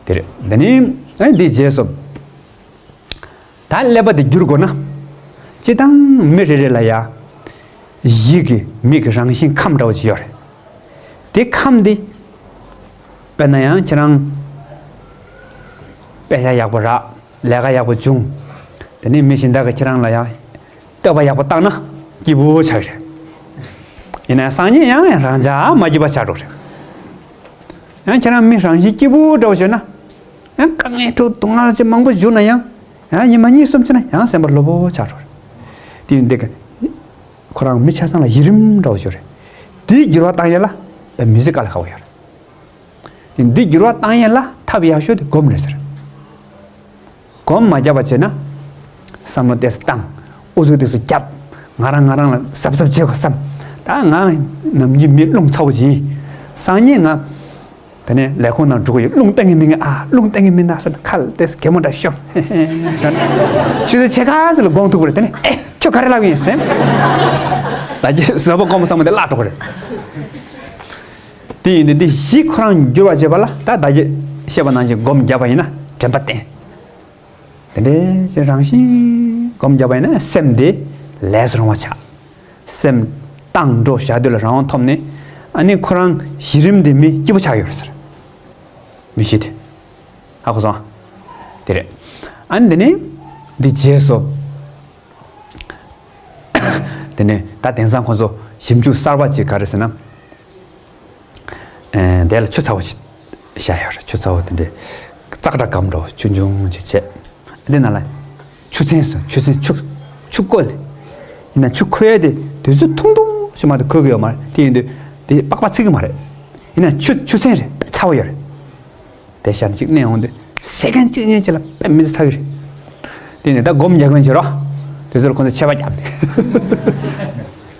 བ། དེ་རེད། འདི་ནི་ཨ་འདིའི་རྗེས་སུ། ད་ཀླད་པ་དེ་བསྒྱུར་དགོས་ན། སྤྱིར་བཏང་མི་རེ་རེ་ལ་ཡ། གཞི་གི་མིག་གི་རང་བཞིན་ཁམས་འདྲ་བོ་ཅིག་ཡོད་རེད། དེ་ཁམས་དེ། དཔེར་ན་ཡང་ཁྱེད་རང་། དཔེ་ཆ་ཡག་པོ་རག་ལས་ཀ་ཡག་པོ་བྱུང་། དེ་ནས་མི་གཞན་དག་གིས་ཁྱེད་རང་ལ་ཡ། བསྟོད་པ་ཡག་པོ་བཏང་ན་སྐྱིད་པོ་ཆགས་རེད། ཡིན་ན་སང་ཉིན་ཡང་ཡང་རང་ཅག་མ་སྐྱིད་པ་ཆགས་འགྲོ་རེད། ཡང་ཁྱེད་རང་མི་རང་བཞིན་སྐྱིད་པོ་འདྲ་བོ་བྱུང་ན། ཡང་དཀའ་ངལ་འཕྲད་སྡུག་བསྔལ་ཅིག་མང་པོ་བྱུང་ན་ཡང་། ཡང་ཉི་མ་གཉིས་གསུམ་ཕྱིན་ན་ཡང་སེམས་པ་ལྷོད་པོ་ཆགས་འགྲོ་རེད། དེ་ཡིན་དུས་ཀ་ཁོ་རང་མི་ཆ་ཚང་ལ་གཞི་རིམ་འདྲ་བོ་ཞིག་རེད། དེའི་འགྱུར་བ་བཏང་ཡས་ལ་དཔེ་མི་སྲིད་དཀའ་ལས་ཁག་པོ་ཡོད་རེད། དེ་འདི་འགྱུར་བ་བཏང་ཡས་ལ་ཐབས་ཡག་ཤོས་དེ་སྒོམ་རེད་ཟེར། སྒོམ་མ་བརྒྱབ་པ་བྱས་ན། བསམ་བློ་ཏོག་ཙམ་བཏང་། ཨུ་ཚུགས་ཏོག་ཙམ་བརྒྱབ། ང་རང་ང་རང་ལ་གཟབ་གཟབ་བྱེད་དགོས་བསམ། ད་ང་ནམ་རྒྱུན་མི་རླུང་ཚ་བོ་ཅིག་ཡིན། སང་ཉིན་ང་། དེ་ནས་ལས་ཁུངས་ནང་འགྲོ་གི་ཡོད། རླུང་བཏང་གི་མི་ངན་ཨ། རླུང་བཏང་གི་མི་ན་ཟེར་ན་ཁ་ལ་ཏོག་ཙམ་གད་མོ་འདྲ་ཤོར། ཆུ་ཚོད་ཕྱེད་ཀ་ཙམ་ལ་དགོངས་ཐུག་པ་རེད། དེ་ནས་ཨེ་ཁྱོད་ག་རེ་ལབ་ཡིན་ཟེར་ནས། ད་ཀྱི་བཟོད་པ་སྒོམ་བསམ་བློ་དེ་བརླག་འགྲོ་གི་རེད། དེ་ཡིན་དུས་འདི་གཞི་ཁོ་རང་འགྱུར་བ་བྱེད་པ་ལ་ད་ད་གིན་བཤད་པ་ནང་བཞིན་སྒོམ་བརྒྱབ་པ་ཡིན་ན་དྲན་པ་བསྟེན། དེ་འདྲའི་ཅིག་རང་བཞིན་སྒོམ་བརྒྱབ་པ་ཡིན་ན་སེམས་དེ་ལས་སུ་རུང་བ་ཆགས། སེམས་བཏང་འགྲོ་བཞག་དུས་ལ་རང་དབང་ཐོབ་ནས། ཨ་ནི་ཁོ་རང་གཞི་རིམ་དེ་མི་སྐྱིད་པོ་ཆགས་ཡོད་རེད་ཟེར། མི་གཞི་དེ། ཧ་གོ་སོང་ཨ། དེ་རེད། ཨ་ནི་དེ་ནས་འདི་རྗེས་སུ། དེ་ནས་ད་དེང་སང་ཁོང་ཚོ་ཞིབ་འཇུག་གསར་པ་ཅིག་ག་རེ་ཟེར་ན། ཨེ། དེ་ལ་ཆུ་ཚ་བོ་ཞིག་བཞག་ཡོད་རེད། ཆུ་ཚ་བོ་དེ་འདྲའི་ཙག་སྒྲ་སྒམ་འདྲ་བོ་ཆུང་ཆུང་ཅིག་བྱས། འདི་ནང་ལ་ཆུ་ཚན་ཟེར། ཆུ་ཚན་ཆུ། ཆུ་བསྐོལ་ཏེ། ཡིན་ན་ཆུ་ཁོལ་ཡས་དེ་དུས་ཚོད་ཐུང་ཐུང་ཞིག་མ་གཏོགས་ཁོལ་གི་ཡོད་མ་རེད། དེ་ཡིན་དུས་དེ་པགས་པ་ཚིག་གི་མ་རེད། ཡིན་ན་ཆུ་ཆུ་ཚན་རེད། ཚ་བོ་ཡོད་རེད། དེ་ཤར་ནས་གཅིག་མནན་འོང་དུས་སེ་ཀན་གཅིག་གཉིས་ཅིག་ལ་དཔེ་མི་སྲིད་ཚ་གི་རེད། དེ་ནས་ད་སྒོམ་རྒྱག་མཁན་བྱེད་རོགས། དེ་ཚོར་ཁོང་ཚོས་ཆད་པ་བརྒྱབ་ནས།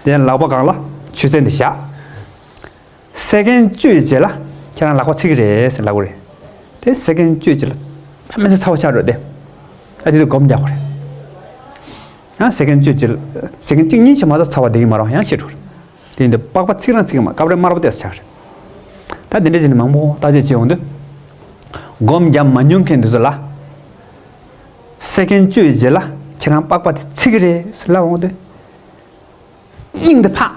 དེ་ནས་ལག་པ་སྒང་ལ་ཆུ་ཚན་དེ་བཞག་སེ་ཀན་བཅུ་ཡི་རྗེས་ལ་ཁྱེད་རང་ལག་པ་ཚིག་གི་རེད་ཟེར་ལབ་གི་རེད། དེ་སེ་ཀན་བཅུ་ཡི་རྗེས་ལ་དཔེ་མི་སྲིད་ཚ་བ་ཆགས་འགྲོ་དེ། ཨ་དེ་དུས་སྒོམ་རྒྱག་དགོས་རེད། ཡང་སེ་ཀན་བཅུ་ཡི་རྗེས་ལ་སེ་ཀན་གཅིག་གཉིས་ཅིག་མ་གཏོགས་ཚ་བ་བསྡད་ཀྱི་མ་རེད། ཡང་ཤི་འགྲོ་རེད། དེ་ཡིན་དུས་པགས་པ་ཚིག་རང་ཚིག་གི་མ། སྐབས་རེ་དམར་པོ་ཏོག་ཙམ་ཆགས་རེད། ད་དེ་འདྲ་བྱས་ནས་མང་པོ་བརྟག་དཔྱད་བྱས་ཡོང་དུས། སྒོམ་བརྒྱབ་མ་མྱོང་མཁན་དེ་ཚོ་ལ། སེ་ཀན་བཅུ་ཡི་རྗེས་ལ་ཁྱེད་རང་པགས་པ་དེ་ཚིག་གི་རེད་ཟེར་ལབ་འོང་དུས། སྙིང་དེ་ཕག་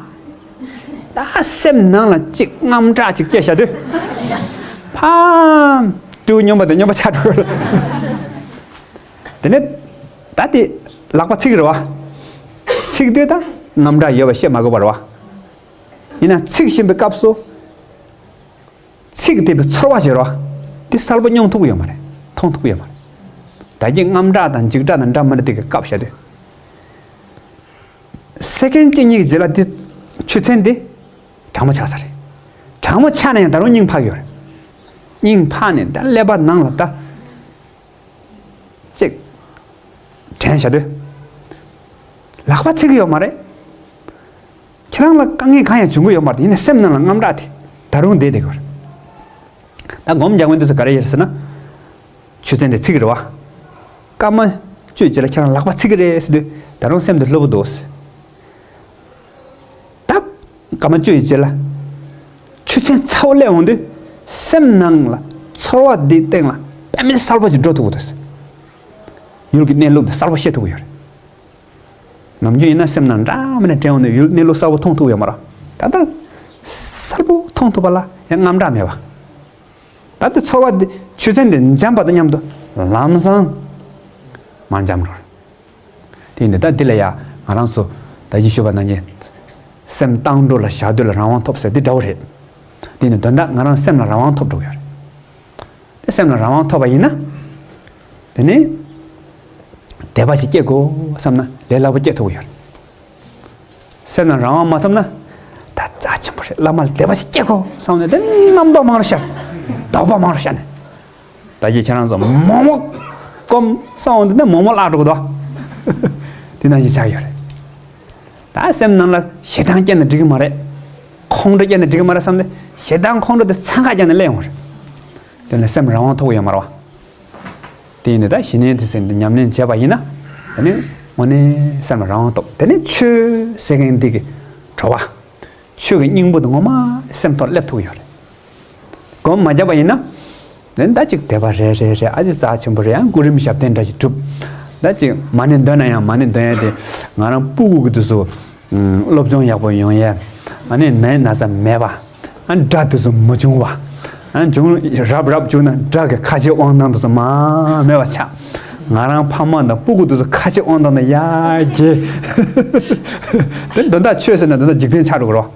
ད་སེམས་ནང་ལ་གཅིག་དངངས་སྐྲག་ཅིག་སྐྱེས་བཞག་དུས། ཕམ། སྤྲེའུ་སྨྱོན་པ་དེ་སྨྱོན་པ་ཆགས་འགྲོ་གི་རེད། དེ་ནས་ད་དེ་ལག་པ་ཚིག་གི་རེད་བ། ཚིག་དུས་ད་དངངས་སྐྲག་ཡོད་པ་བཤད་མ་དགོས་པ་རེད་བ། ཡིན་ན་ཚིག་བཞིན་པའི་སྐབས་སུ། ཚིག་དེ་བའི་ཚོར་བ་ཞིག་རོ། དེ་གསལ་པོ་མྱོང་ཐུབ་ཀྱི་ཡོད་མ་རེད། མཐོང་ཐུབ་ཀྱི་ཡོད་མ་རེད། ད་གིན་དངངས་སྐྲག་དང་འཇིགས་སྐྲག་དང་འདྲ་མི་འདྲ་དེ་གི་སྐབས་བཤད་དུས། སེ་ཀན་གཅིག་གཉིས་ཀྱི་རྗེས་ལ་དེ་ཆུ་ཚན་དེ་གྲང་མོ་ཆགས་ས་རེད། གྲང་མོ་ཆགས་ན་ཡང་ད་རུང་སྙིང་འཕར་གྱི་ཡོད་རེད། སྙིང་འཕར་ནས་ད་ཀླད་པ་ནང་ལ་ད། ཅིག་དྲན་བྱ་དུས། ལག་པ་ཚིག་གི་ཡོད་མ་རེད། ཁྱེད་རང་ལ་དཀའ་ངལ་གང་ཡང་བྱུང་གི་ཡོད་མ་རེད། ཡིན་ནའི་སེམས་ནང་ལ་དངངས་སྐྲག་དེ་ད་རུང་བསྡད་བསྡད་ཀྱི་ཡོད་རེད། ད་སྒོམ་རྒྱག་མཁན་དེ་ཚོ་ག་རེ་ཡོད་རེད་ཟེར་ན། ཆུ་ཚན་དེ་ཚིག་གི་རེད་བ། སྐར་མ་བཅུའི་རྗེས་ལ་ཁྱེད་རང་ལག་པ་ཚིག་གི་རེད་ཟེར་དུས་ད་རུང་སེམས་དེ་ལྷོད་པོ་འདུག་ད་སྐར་མ་བཅུ་ཡི་རྗེས་ལ། ཆུ་ཚན་ཚ་བོ་སླེབས་འོང་དུས་སེམས་ནང་ལ་ཚོར་བ་འདིའི་སྟེང་ལ་དཔེ་མི་སྲིད་གསལ་པོ་ཅིག་འགྲོ་ཐུབ་ཀྱི་འདུག་ཡུལ་གྱི་གནས་ལུགས་འདི་གསལ་པོ་ཤེས་ཐུབ་ཀྱི་ཡོད་རེད། ནམ་རྒྱུན་ཡིན་ན་སེམས་ནང་འདྲ་མི་འདྲ་དྲན་འོང་དུས་ཡུལ་གནས་ལུགས་གསལ་པོ་མཐོང་ཐུབ་ཀྱི་ཡོད་མ་རེད། ད་ལྟ་གསལ་པོ་མཐོང་ཐུབ་པ་ལ་ཡང་དངངས་སྐྲག་མེད་པ། ད་ལྟ་ཚོར་བ་འདི་ཆུ་ཚན་འདི་འཇམ་པ་དང་མཉམ་དུ་ལམ་སང་མར་འཇམ་འགྲོ། དེ་ཡིན་དུས་ད་འདི་ལ་ཡ་ང་རང་ཚོ་ད་གིན་ཞུས་པ་ནང་བཞིན། སེམས་བཏང་འགྲོ་ལ་བཞག་སྡོད་ལ་རང་དབང་ཐོབ་ཟེར་འདི་འདྲ་བོ་རེད། དེ་ཡིན་དུས་དོན་དག་ང་རང་སེམས་ལ་རང་དབང་ཐོབ་འགྲོ་གི་ཡོད་རེད། དེ་སེམས་ལ་རང་དབང་ཐོབ་པ་ཡིན་ན། དེ་ནི། དད་པ་ཞིག་སྐྱེ་དགོས་བསམ་ན་ལས་སླ་པོ་སྐྱེ་ཐུབ་ཀྱི་ཡོད་རེད། སེམས་ལ་རང་དབང་མ་ཐོབ་ན། ད་རྩ་ཆེན་པོ་རེད། བླ་མ་ལ་དད་པ་ཞིག་སྐྱེ་དགོས་བསམ་ནས་དེ་རྣམ་རྟོག་མང་རུ་ཤར། དོགས་པ་མང་རུ་ཤར་ནས། ད་གིན་ཁྱེད་རང་ཚོ་མོག་མོག་སྐོམ་སོང་འདི་ནས་མོག་མོག་བརླག་འགྲོ་གི་འདུག་དེ་ནང་བཞིན་ཆགས་ཡོད་རེད། ད་སེམས་ནང་ལ་ཞེ་སྡང་སྐྱེས་ན་འགྲིག་གི་མ་རེད། ཁོང་ཁྲོ་སྐྱེས་ན་འགྲིག་གི་མ་རེད་བསམ་སྟེ་ཞེ་སྡང་ཁོང་ཁྲོ་དེ་འཚང་ཁ་བརྒྱབ་ནས་སླེབས་ཡོང་བ་རེད། དེ་ལ་སེམས་རང་དབང་ཐོབ་ཀྱི་ཡོད་མ་རེད་བ། དེ་ཡིན་དུས་ད་ཞི་གནས་དེ་ཟེར་འདི་ཉམས་ལེན་བྱས་པ་ཡིན་ན། དེ་ནི་དངོས་གནས་སེམས་ལ་རང་དབང་ཐོབ། དེ་ནི་ཆོས་ཟེར་མཁན་འདི་གི་བྲོ་བ། ཆོས་ཀྱི་སྙིང་པོ་དེ་ངོ་མ་སེམས་ཐོག་སླེབས་ཐུབ་ཡོད་རེད། སྒོམ་མ་བརྒྱབ་པ་ཡིན་ན། དེ་ནི་ད་ཅིག་དད་པ་རེ་རེ་རེ་ཨ་ཅེ་རྩ་ཆེན་པོ་རེ་ཡང་སྐུ་རིམ་ཞབས་བརྟན་འདྲ་ཞིག་སྒྲུབ། ད་ཅིག་མ་ཎི་འདོན་ན་ཡང་མ་ཎི་འདོན་ཡ་དེ་ང་རང་སྤུ་གུ་གི་དུས་སུ། སློབ་སྦྱོང་ཡག་པོ་ཡོང་ཡས། ཨ་ནི་ནད་ན་ཚ་མེད་པ། ཨ་ནི་དགྲ་དེ་ཚོ་མ་བྱུང་བ། ཨ་ནི་བྱུང་རབ་རབ་བྱུང་ན་དགྲ་གི་ཁ་ཆེ་དབང་ཐང་དེ་ཚོ་མ་མེད་པ་ཆགས། ང་རང་ཕ་མ་དང་སྤུ་གུ་དེ་ཚོ་ཁ་ཆེ་དབང་ཐང་དང་ཡར་རྒྱས། དེ་དོན་དག་ཆོས་ཟེར་ན་དོན་དག་འཇིག་རྟེན་ཆགས་འགྲོ་གི་རེད།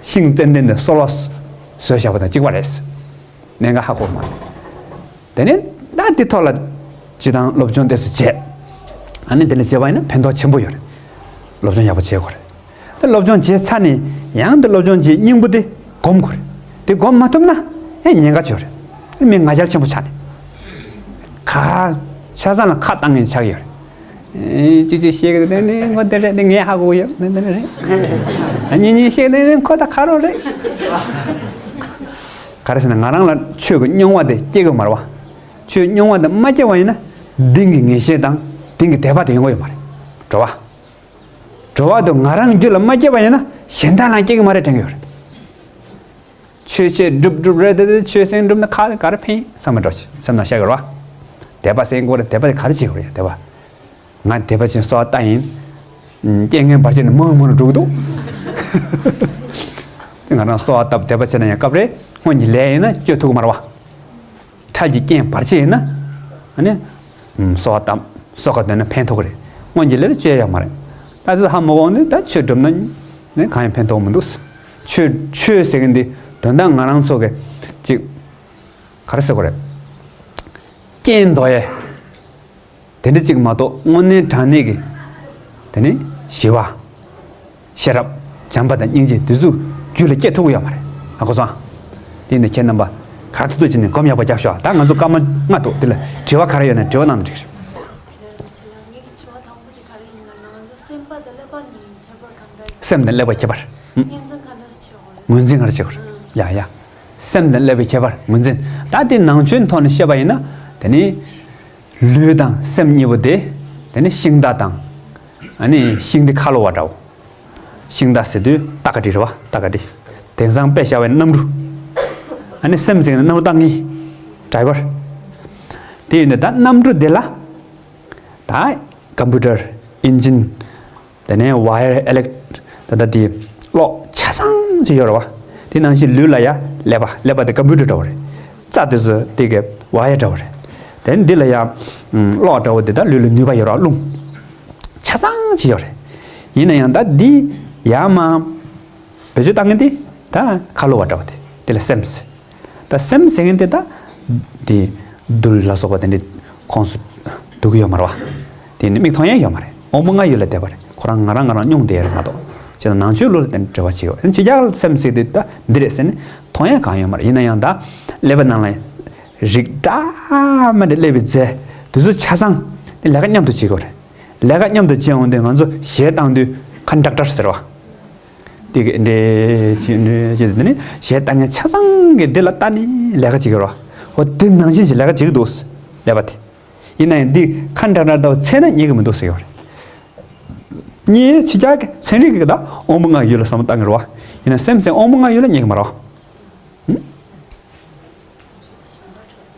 ཤིང་ཙན་དན་དེ་སོལ་བ་བཟོས་བཞག་པ་དང་གཅིག་པ་རེད། གནད་འགག་ཧ་གོ་མ་རེད། དེ་ནས་ད་འདི་ཐོག་ལ་སྤྱི་བཏང་སློབ་སྦྱོང་ཏོག་ཙམ་བྱས། ཨ་ནི་དེ་འདྲ་བྱས་པ་ཡིན་ན་ཕན་ཐོགས་ཆེན་པོ་ཡོད་རེད། སློབ་སྦྱོང་ཡག་པོ་བྱེད་དགོས་རེད། ད་སློབ་སྦྱོང་བྱས་ཚར་ནས་ཡང་དེ་སློབ་སྦྱོང་བྱེད་སྙིང་པོ་དེ་སྒོམ་དགོས་རེད། དེ་སྒོམ་མ་ཐུབ་ན་ཡང་ཉེན་ཁ་ཆེ་བ་རེད། མི་ང་རྒྱལ་ཆེན་པོ་ཆགས་ནས། ཁ། ཆ་ཚང་ལ་ཁ་བཏང་ངེས་ཆགས་ཡོད་རེད། ཨེ་ཅི་ཅི་བཤད་གི་འདུག་དེ་འདྲ་ཁོ་དེ་རེད་དེ་ངས་ཧ་གོ་གི་ཡོད་དེ་འདྲ་རེད། ཨ་ཉིན་ཉིན་བཤད་གི་འདུག་ཁོ་ད་ཁ་རོག་རེད། ག་རེ་ཟེར་ན་ང་རང་ལ་ཆོས་ཀྱི་སྙོང་བ་དེ་སྐྱེ་གི་མ་རེད་བ། ཆོས་སྙོང་བ་དེ་མ་སྐྱེ་བ་ཡིན་ན་གཏིང་གི་ངེས་ཤེས་དང་གཏིང་གི་དད་པ་དེ་ཡོང་གི་ཡོད་མ་རེད། བྲོ་བ། བྲོ་བ་དེ་ང་རང་རྒྱུད་ལ་མ་སྐྱེ་བ་ཡིན་ན་གཞན་དག་ལ་སྐྱེ་གི་མ་རེད་དྲན་གི་ཡོད་རེད། ཆོས་བྱེད་སྒྲུབ་སྒྲུབ་རེད་དེ་དེ་ཆོས་སེམས་སྒྲུབ་ན་ཁ་ག་རེ་ཕན་ཡིན་བསམ་མ་འགྲོ་ཆེ་སེམས་ནང་བཤད་གི་རེད་བ། དད་པ་སེམས་སྒོ་རེད་དད་པ་དེ་ག་རེ་བྱེད་དགོས་རེད་དད་པ། ང་དད་པ་ཅན་གསོལ་བ་བཏབ་ཡིན། རྐྱེན་ངན་བར་ཆད་ནི་མང་མང་འགྲོ་གི་འདུག་ང་རང་གསོལ་བ་བཏབ་དད་པ་བྱས་ན་ཡང་སྐབས་རེ་སྔོན་གྱི་ལས་ཡིན་ན་བཅོས་ཐུབ་ཀྱི་མ་རེད་བ། འཕྲལ་གྱི་རྐྱེན་བར་ཆད་ཡིན་ན། ཨ་ནི། གསོལ་བ་བཏབ། གསོལ་ཁ་འདོན་ན་ཕན་ཐོགས་ཀྱི་རེད། སྔོན་གྱི་ལས་ལ་བཅོས་ཡག་མ་རེད། ད་ཅི་ཧ་མ་གོ་ནི་ད་ཆོས་སྒྲུབ་ན་ནི་གང་ཡང་ཕན་ཐོགས་མི་འདུག་ཆོས་ཆོས་ཟེར་གི་འདི་དོན་དག་ང་རང་ཚོ་གི་ཅིག་ག་རེ་ཟེར་དགོས་རེད། རྐྱེན་འདོགས་ཡས། དེ་འདྲ་ཅིག་མ་གཏོགས་དངོས་གནས་དྲང་གནས་ཀྱི། དེ་ནི་ཞི་བ། ཤེས་རབ། བྱམས་པ་དང་སྙིང་རྗེ་དེ་ཚོ་རྒྱུད་ལ་སྐྱེ་ཐུབ་ཀྱི་ཡོད་མ་རེད། ཨ་གོ་སོང་། དེ་ཡིན་ན་ཁྱེད་རྣམ་པ་ག་ཐུབ་ཐུབ་བྱས་ནས་སྒོམ་ཡག་པོ་རྒྱབ་ཤོག་ད་ང་ཚོ་སྐར་མ་ལྔ་འདུག་དེ་ལ་དྲི་བ་ག་རེ་ཡོད་ན་དྲི་བ་གནང་ན་འགྲིག་རེད། སེམས་དང་ཀླད་པའི་ཁྱད་པར། ངོས་འཛིན་ག་རེ་བྱེད་དགོས་རེད། ཡ་ཡ། སེམས་དང་ཀླད་པའི་ཁྱད་པར་ངོས་འཛིན། ད་དེ་ནང་ཆོས་ཐོག་ནས་བཤད་པ་ཡིན་ན། དེ་ནི། ལུས་དང་སེམས་གཉིས་པོ་དེ། དེ་ནི་ཤིང་རྟ་དང་། ཨ་ནི་ཤིང་དེ་ཁ་ལོ་བ་འདྲ་བོ། ཤིང་རྟ་ཟེར་དུས་རྟ་ཁ་འདྲ་རེད་བ་རྟ་ཁ་འདྲ། དེང་སང་དཔེ་བཞག་པའི་གནམ་གྲུ། ཨ་ནི་སེམས་ཟེར་ན་གནམ་གྲུ་བཏང་གི་ཌ་རའི་ཝར། དེ་ཡིན་དུས་ད་གནམ་གྲུ་དེ་ལ། ད་ཀམ་པུ་ཊར་ཨིན་ཇིན། དེ་ནས་ཝ་ཡར་ཨི་ལེག་ད་ལྟ་དེ་གློག་ཆ་ཚང་ཅིག་ཡོད་རེད་བ། དེ་ནང་བཞིན་ལུས་ལ་ཡ་ཀླད་པ་ཀླད་པ་དེ་ཀམ་པུ་ཊར་འདྲ་བོ་རེད། རྩ་དེ་ཚོ་དེ་གི་ཝ་ཡར་འདྲ་བོ་རེད། དེ་འདི་ལ་ཡ་གློག་འདྲ་བོ་དེ་ད་ལུས་ལ་ནུས་པ་ཡོད་རེད་རླུང་། ཆ་ཚང་ཅིག་ཡོད་རེད། ཡིན་ན་ཡང་ད་འདི་ཡ་མ། བེད་སྤྱོད་བཏང་མཁན་དེ་ད་ཁ་ལོ་བ་འདྲ་བོ་དེ་དེ་ལ་སེམས། ད་སེམས་ཟེར་མཁན་དེ་ད། དེ། རྡུལ་ལ་སོགས་པ་དེ་འདྲའི་ཁོངས་སུ་འདུ་གི་ཡོད་མ་རེད་བ། དེ་ནི་མིག་མཐོང་ཡས་ཡོད་མ་རེད། དབང་པོ་ལྔ་ཡུལ་ལ་བསྡད་པ་རེད། ཁོ་རང་ང་རང་ང་རང་སྙོང་བསྡད་ཡས་རེད་མ་གཏོགས། བྱས་ན་ནང་ཆོས་ལུགས་ལ་དེ་འདྲ་འབྲེལ་བ་བྱེད་ཡོད། ཕྱི་རྒྱལ་སེམས་ཟེར་དུས་ད་འདི་རེད་ཟེར་ནས་མཐོང་ཡས་གང་ཡོད་མ་རེད། ཡིན་ན་ཡང་ད་ཀླད་པ་ནང་ལ་རིགས་འདྲ་མི་འདྲ་ཀླད་པའི་རྫས་དེ་ཚོ་ཆ་ཚང་དེ་ལས་ཀ་མཉམ་དུ་བྱེད་དགོས་རེད། ལས་ཀ་མཉམ་དུ་བྱེད་འོང་དུས་ང་ཚོ་གཞས་བཏང་དུས་ཁ་འདྲ་འདྲ་ཟེར་བ། དེ་གི་འདྲེ་ཅི་འདྲེ་ཅི་འདི་ནི་གཞས་ལྟ་མཁན་ཆ་ཚང་གི་འདི་ལ་ལྟ་ནི་ལས་ཀ་བྱེད་ཀྱི་རོ། འོ་དེ་ནང་བཞིན་གྱི་ལས་ཀ་བྱེད་ཀྱི་འདུག་ཀླད་པ་དེ། ཡིན་ན་ཡང་འདི་ཁ་འདྲ་འདྲ་ལྟ་བུ་ཚད་ན་རྙེད་ཀྱི་མི་འདུག་ཟེར་གྱི་རེད། རྙེད་ཕྱི་རྒྱལ་གྱི་ཚན་རིག་གི་ད་དབང་པོ་ལྔ་ཡུལ་ལ་བསམ་བློ་བཏང་གི་རོ། ཡིན་ན་སེམས་སེམས་དབང་པོ་ལྔ་ཡུལ་ལ་རྙེད་ཀྱི་མ་རོ། ཧུམ།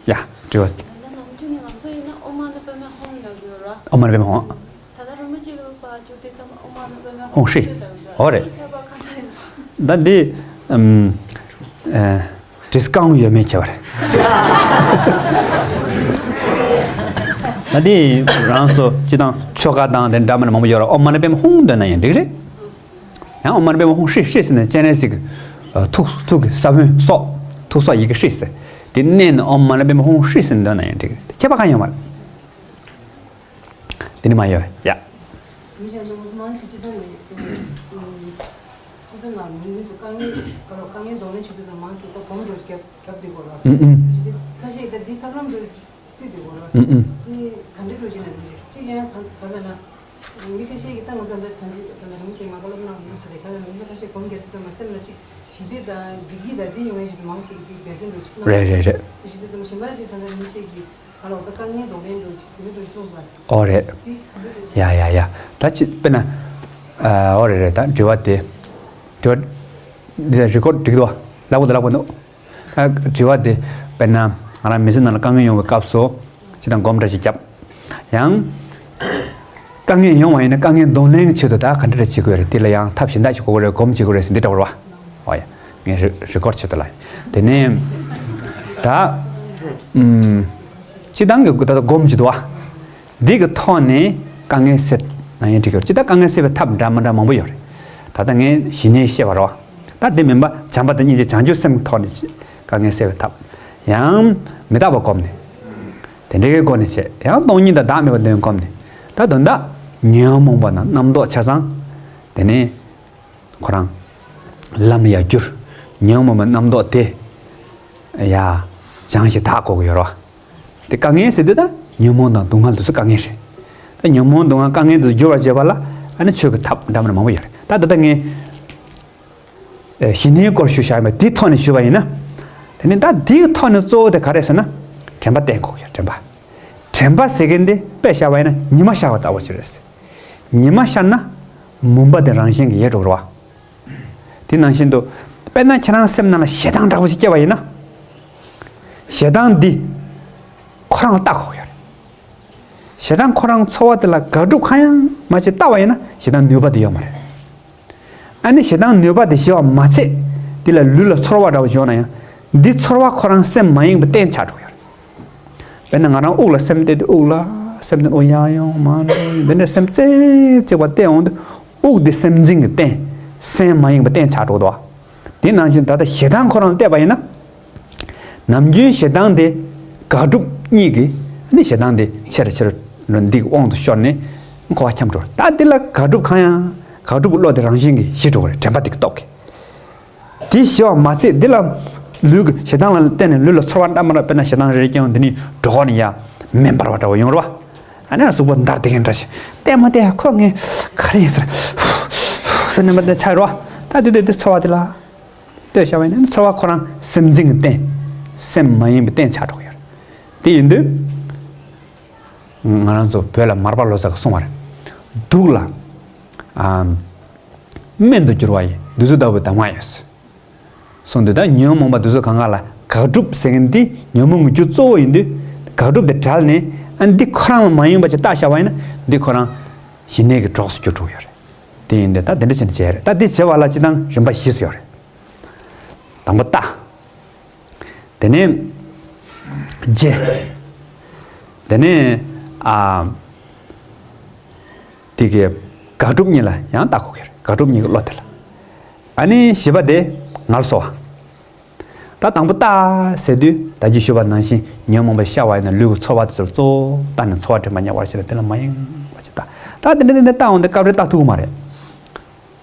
ཡ། དྲི་བ། ད་ལྟ་ནམ་རྒྱུན་ནས་ང་ཚོ་ཡིན་ན་ཨོཾ་མ་ཎི་པདྨེ་ཧཱུྃ་ལབ་ཡོད་ར། ཨོཾ་མ་ཎི་པདྨེ་ཧཱུྃ། ད་ལྟ་རིན་པོ་ཆེ་གི་པར་བཅུག་དེ་ཙམ་ཨོཾ་མ་ཎི་པདྨེ་ཧཱུྃ་ཧྲཱིཿ་ཧྲཱིཿ་ལབ་ཡོད་ར། ཨོ་རེད། དེའི་ཁྱད་པར་ག་འདྲ་ཡིན་ནམ། ད་འདི་ཨམ་ཨེ་འདྲིས་རྐང་ཡོད་མེད་ཁྱད་པར། ད་འདི་རང་སོ་སྤྱི་དང་ཆོ་ག་དང་དེ་འདྲ་མིན་མང་པོ་ཡོད་ར། ཨོཾ་མ་ཎི་པདྨེ་ཧཱུྃ་འདོན་ན་ཡང་འགྲིག་རེད། ཡང་ཨོཾ་མ་ཎི་པདྨེ་ཧཱུྃ་ཧྲཱིཿ་ཧྲཱིཿ་ཟེར་ནས་སྤྱན་རས་གཟིགས་ཀྱི་ཐུགས་ཐུགས་ཀྱི་ས་བོན་སོགས་ཐུགས་སྲོག་ཡི་གེ་ཧྲཱིཿ་ཟེར། དེ་མནན་ནས་ཨོཾ་མ་ཎི་པདྨེ་ཧཱུྃ་ཧྲཱིཿ་ཟེར་འདོན་ན་ཡང་འགྲིག་ཁྱད་པར་གང་ཡོད་མ་རེད། དེ་ནི་མ་ཡོད་ཡ། མི་གཞན་དུ་མང་ཆེ་ཅི་ལྟར་ཡོད། ཁོ་ཚོ་ནང་མི་མི་ཚོ་དཀའ་ངལ་ག་ལ་དཀའ་ངལ་གདོང་ལེན་བྱེད་དུས་ཙམ་མང་ཆེ་ད་གོམ་བགྲོད་རྒྱབ་རྒྱབ་བསྡད་དགོས་ར། ཨུ་ཨུ། ཁ་ཤས་ད་འདི་ཐབས་ལམ་འདི་རྩིས་བསྡད་དགོས་ར། ཨུ་ཨུ། འདི་ག་འདྲ་འགྲོ་བྱེད་ན་མི་འགྲིག་གཅིག་ཡང་ག་ག་ལ་ན། མི་ཁ་ཤས་ཀྱིས་ད་ང་ཚོ་འདི་ད་འདི་ད་ལ་རིམ་ཞིག་མ་ག་ལབ་ན་ཡོང་ཞིག་རེད། ག་ལ་ན་མི་ཁ་ཤས་སྒོམ་རྒྱག་དུས་ཙམ་མ་སེམས་ལ་གཅིག་ཞི་བདེ་དང་བདེ་སྐྱིད་དང་འདི་ཡོང་བའི་ཞིག་མང་ཞིག་གིས་འདི་འབད་བརྩོན་འགྲོ་ཞིག་གནང་། རེད་རེད་རེད། དེ་ཞི་བདེ་ཙམ་ཞིག་མ་དེ་ད་ལ་རིམ་ཞིག་གིས་ག་ལ་འོ་ད་དཀའ་ངལ་གདོང་ལེན་འགྲོ་ཞིག་དེ་འདྲ་གསུངས་པ། ཨོ་རེད། དེ་ག་འདྲ་རེད། ཡ་ཡ་ཡ། ད་ཅི་དཔེར་ན། ཨ་ཨོ་རེད་རེད། ད་དྲི་བ་དེ། དྲི་བ་འདི་རི་ཀོར་འགྲིག་འདུག་བ། ལག་པ་འདི་ལག་པ་འདུག་ཨ་དྲི་བ་དེ་དཔེར་ན་ང་རང་མི་ཚེ་ནང་ལ་དཀའ་ངལ་ཡོང་བའི་སྐབས་སུ་ཅི་དང་སྒོམ་འདྲ་ཞིག་བརྒྱབ། ཡང་། དཀའ་ངལ་ཡོང་བ་ཡིན་ན་དཀའ་ངལ་གདོང་ལེན་གྱི་ཆེད་དུ་ད་ག་འདྲ་རེ་བྱེད་དགོས་རེད། དེ་ལ་ཡང་ཐབས་གཞན་དག་ཞིག་དགོས་ཀྱི་རེད། སྒོམ་བྱེད་དགོས་རེད་ཟེར་འདི་འདྲ་བ་རེད་བ། ཨོ་ཡ། ངས་རི་རི་ཀོར་བྱེད་དུ་ལ། དེ་ནས། ད། ཨུམ། སྤྱི་བཏང་གི་ད་ལྟ་སྒོམ་བྱེད་དུ་བ། འདི་གི་ཐོག་ནས་དཀའ་ངལ་སེལ་ན་ཡང་འགྲིག་གི་རེད། སྤྱི་བཏང་དཀའ་ངལ་སེལ་བའི་ཐབས་འདྲ་མི་འདྲ་མང་པོ་ཡོད་རེད། ད་ལྟ་ངས་གཞི་ནས་བཤད་པ་རེད་བ། ད་འདི་མིན་པ་བྱམས་པ་དང་སྙིང་རྗེ་བྱང་ཆུབ་སེམས་ཐོག་ནས་དཀའ་ངལ་སེལ་བའི་ཐབས། ཡང་མི་རྟག་པ་སྒོམ་ནས། དེ་འདྲའི་སྒོ་ནས་བྱས། ཡང་སྟོང་ཉིད་དང་བདག་མེད་པ་དོན་སྒོམ་ནས། ད་དོན་དག་ཉོན་མོངས་པ་དང་རྣམ་རྟོག་ཆ་ཚང་། དེ་ནས་ཁོ་རང་ལམ་ཡར་བསྒྱུར། ཉོན་མོངས་པའི་རྣམ་རྟོག་དེ་ཡ་སྦྱང་ཞིག་དག་དགོས་ཀྱི་ཡོད་རེད་བ། དེ་དཀའ་ངལ་ཟེར་དུས་ད་ཉོན་མོངས་དང་སྡུག་བསྔལ་དེ་ཚོ་དཀའ་ངལ་རེད། ད་ཉོན་མོངས་སྡུག་བསྔལ་དཀའ་ངལ་དེ་ཚོ་བསྒྱུར་བར་བྱེད་པ་ལ་ཨ་ནི་ཆོས་ཀྱི་ཐབས་འདྲ་མི་འདྲ་མང་པོ་ཡོད་རེད། ད་ད་ལྟ་ངས། ཨེ། ཞི་གནས་སྐོར་ཞུ་བཞག་ཡིན་པ་འདི་ཐོག་ནས་ཞུས་པ་ཡིན་ན། དེ་ནི་ད་འདིའི་ཐོག་ནས་གཙོ་བོ་དེ་ག་རེ་ཟེར་ན། དྲན་པ་བསྟེན་དགོས་ཀྱི་དྲན་པ། དྲན་པ་ཟེར་མཁན་འདི་དཔེ་བཞག་པ་ཡིན་ན་ཉི་མ་ཤར་བ་ལྟ་བུ་ཅིག་རེད། ཉི་མ་ཤར་ན་མུན་པ་དེ་རང་བཞིན་གྱིས་ཡལ་འགྲོ་གི་རེད་བ། དེ་ནང་བཞིན་དུ་དཔེར་ན་ཁྱེད་རང་སེམས་ནང་ལ་ཞེ་སྡང་འདྲ་བོ་ཞིག་སྐྱེ་བ་ཡིན་ན། ཞེ་སྡང་འདི་ཁོ་རང་ལ་བལྟ་དགོས་ཀྱི་རེད། ཞེ་སྡང་ཁོ་རང་ཚོར་བ་དེ་ལ་དགག་སྒྲུབ་གང་ཡང་མ་བྱས་བལྟ་བ་ཡིན་ན་ཞེ་སྡང་ནུས་པ་དེ་ཡོད་མ་རེད། ཨ་ནི་ཞེ་སྡང་ནུས་པ་དེ་ཞི་བ་མ་ཚད། དེ་ལ་ལུས་ལ་ཚོར་བ་འདྲ་བོ་ཞིག་ཡོང་ན་ཡང་། འདི་ཚོར་བ་ཁོ་རང་སེམས་མ་ཡེངས་པའི་རྟེན་ཆགས་འགྲོ་གི་ཡོད་རེད། དཔེར་ན་ང་རང་དབུགས་ལ་སེམས་གཏད་དུས་དབུགས་ལ་སེམས་གཏད། དབུགས་ཡར་ཡོང་མར་འགྲོ། འདི་འདྲ་སེམས་རྩེ་གཅིག་པ་གཏད་འོང་དུས་དབུགས་འདི་སེམས་འཛིན་གྱི་རྟེན། སེམས་མ་ཡེངས་པའི་རྟེན་ཆགས་འགྲོ་གི་འདུག་བ། དེ་ནང་བཞིན་ད་ལྟ་ཞེ་སྡང་ཁོ་རང་གཏད་པ་ཡིན་ན། ནམ་རྒྱུན་ཞེ་སྡང་དེ་དགག་སྒྲུབ་གཉིས་ཀྱིས་ནི་ཞེ་སྡང་དེ་ཆེ་རུ་ཆེ་རུ་འགྲོ། འདི་གི་དབང་དུ་ཤོར་ནས་འཁོར་བ་འཁྱམས་འགྲོ། ད་འདི་ལ་དགག་སྒྲུབ་གང་ཡང་། དགག་སྒྲུབ་ཀྱི་བློ་དེ་རང་བཞིན་གྱིས་ཞི་འགྲོ་གི་རེད། དྲན་པ་དེ་གི་སྟོབས་ཀྱིས། དེ་ཞི་བ་མ་ཚད་འདི་ལ་ལུས་ཀྱི་ཞེ་སྡང་ལ་བརྟེན་ནས་ལུས་ལ་ཚོར་བ་འདྲ་མི་འདྲ། དཔེར་ན་ཞེ་སྡང་རེ་རེ་སྐྱེ་ཡོང་། འདི་ནི་གྲོད་ཁོག་ནས་ཡར་མེ་འབར་བ་འདྲ་བོ་ཡོང་རེད་བ། ཨ་ནི་གཟུགས་པོ་འདར་བསྡད་མཁན་འདྲ་ཞིག་བལྟས་མ་བལྟས་ཁོ་ངས་ག་རེ་ཡིན་ཟེར་ཟེར་ནས་མ་བལྟས་ཆགས་རོ། ད་དེ་དུས་དེ་ཚོར་བ་དེ་ལ་ལྟོས་བྱ་བ་ཡིན་ན་ཚོར་བ་ཁོ་རང་སེམས་འཛིན་གྱི་རྟེན། སེམས་མ་ཡེངས་པའི་རྟེན་ཆགས་འགྲོ་གི་ཡོད་རེད། དེ་ཡིན་དུས་ང་རང་ཚོ་བོད་ལ་མར་པ་ལོ་ཙཱ་གིས་གསུངས་པ་རེད། དུག་ལ་ཨ་སྨན་དུ་འགྱུར་བ་ཡི། འདི་ཚོ་ལྟ་བུའི་གདམས་ངག་ཡོད། གསུངས་དུས་ད་ཉོན་མོངས་པ་འདི་ཚོ་གང་ག་ལ་དགག་སྒྲུབ་ཟེར་མཁན་འདི་ཉོན་མོངས་ཀྱི་རྒྱུ་གཙོ་བོ་ཡིན་དུས། དགག་སྒྲུབ་དེ་བྲལ་ནས་ཨ་འདི་ཁོ་རང་ལ་མ་ཡེངས་པ་ཅིག་བལྟས་བཞག་པ་ཡིན་ན་འདི་ཁོ་རང་ཞི་གནས་ཀྱི་གྲོགས་སུ་གྱུར་འགྲོ་གི་ཡོད་རེད། དེ་ཡིན་དུས་ད་དེ་འདྲ་བྱས་ནས་བྱས་རེད། ད་འདི་བྱེད་པ་ལ་སྤྱིར་བཏང་རིམ་པ་བཞི་ཙམ་ཡོད་རེད། དང་པོ་ལྟ། དེ་ནས་བརྗེ། དེ་ནས་ཨ་དེ་གི་དགག་སྒྲུབ་གཉིས་ལ་ཡང་ལྟ་དགོས་ཀྱི་རེད། དགག་སྒྲུབ་གཉིས་ཀྱི་བློ་དེ་ལ། ཨ་ནི་བཞི་པ་དེ་ངལ་གསོ་བ། ད་དང་པོ་ལྟ་ཟེར་དུས་ད་གིན་ཞུས་པ་ནང་བཞིན་ཉོན་མོངས་པ་ཤར་བ་ཡིན་ན་ལུས་ཀྱི་ཚོར་བ་དེ་ཚོར་གཙོ་བོ་ལྟ་ནས་ཚོར་བ་དྲན་པ་ཉམས་པར་བྱེད་ལ་དེ་ལ་མ་ཡེངས་པ་ཅིག་ལྟ། ད་དེ་འདྲ་དེ་འདྲ་ལྟ་འོང་དུས་སྐབས་རེ་ལྟ་ཐུབ་ཀྱི་མ་རེད།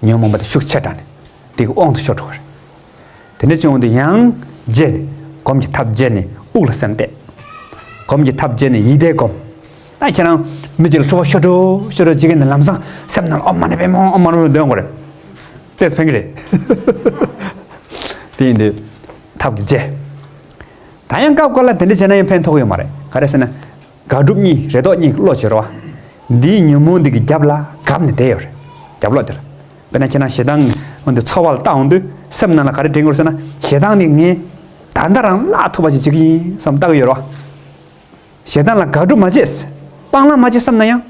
ཉོན་མོངས་པ་དེ་ཤུགས་ཆེ་དྲགས་ནས་དེ་གི་དབང་དུ་ཤོར་འགྲོ་གི་རེད། དེ་འདྲ་བྱུང་དུས་ཡང་བརྗེད་ནས་སྒོམ་གྱི་ཐབས་བརྗེད་ནས་དབུགས་ལ་སེམས་གཏད། སྒོམ་གྱི་ཐབས་བརྗེད་ནས་ཡིད་བཟླས་སྒོམ། ད་ཁྱེད་རང་མི་གཅིག་ལ་འཁྲུལ་པ་ཤོར་འགྲོ་ཤོར་འགྲོ་བྱེད་ཀྱི་ནས་ལམ་སང་སེམས་ནང་ལ་ཨོཾ་མ་ཎི་པདྨེ་ཧཱུྃ། ཨོཾ་མ་ཎི་པདྨེ་ཧཱུྃ་འདོན་དགོས་རེད། ཏོག་ཙམ་ཕན་གྱི་རེད། དེ་ཡིན་དུས་ཐབས་ཀྱིས་བརྗེད། ད་ཡང་སྐབས་འགའ་ལ་དེ་འདྲ་བྱས་ན་ཡང་ཕན་ཐོགས་ཡོད་མ་རེད། ག་རེ་ཟེར་ན། དགག་སྒྲུབ་གཉིས་རེ་དོགས་གཉིས་ཀྱི་བློ་བྱེད་རོགས། འདིའི་ཉོན་མོངས་འདི་གི་རྒྱབ་ལ་བཀབ་ནས་བསྡད་ཡོད་རེད། རྒྱབ་ལོགས་དེ་ལ། དཔེར་ན་ཁྱེད་རང་ཞེ་སྡང་འོན་ཏེ་ཚོར་བ་ལ་བལྟ་འོང་དུས་སེམས་ནང་ལ་ག་རེ་དྲན་དགོས་ཟེར་ན། ཞེ་སྡང་འདི་ངས་ད་ལྟ་རང་བརླག་ཐུབ་པ་ཞིག་བྱེད་ཀྱི་ཡིན་བསམ་བལྟ་གི་ཡོད་རེད་བ། ཞེ་སྡང་ལ་དགག་སྒྲུབ་མ་བྱས། སྤང་བླང་མ་བྱས་བསམ་ན་ཡང་།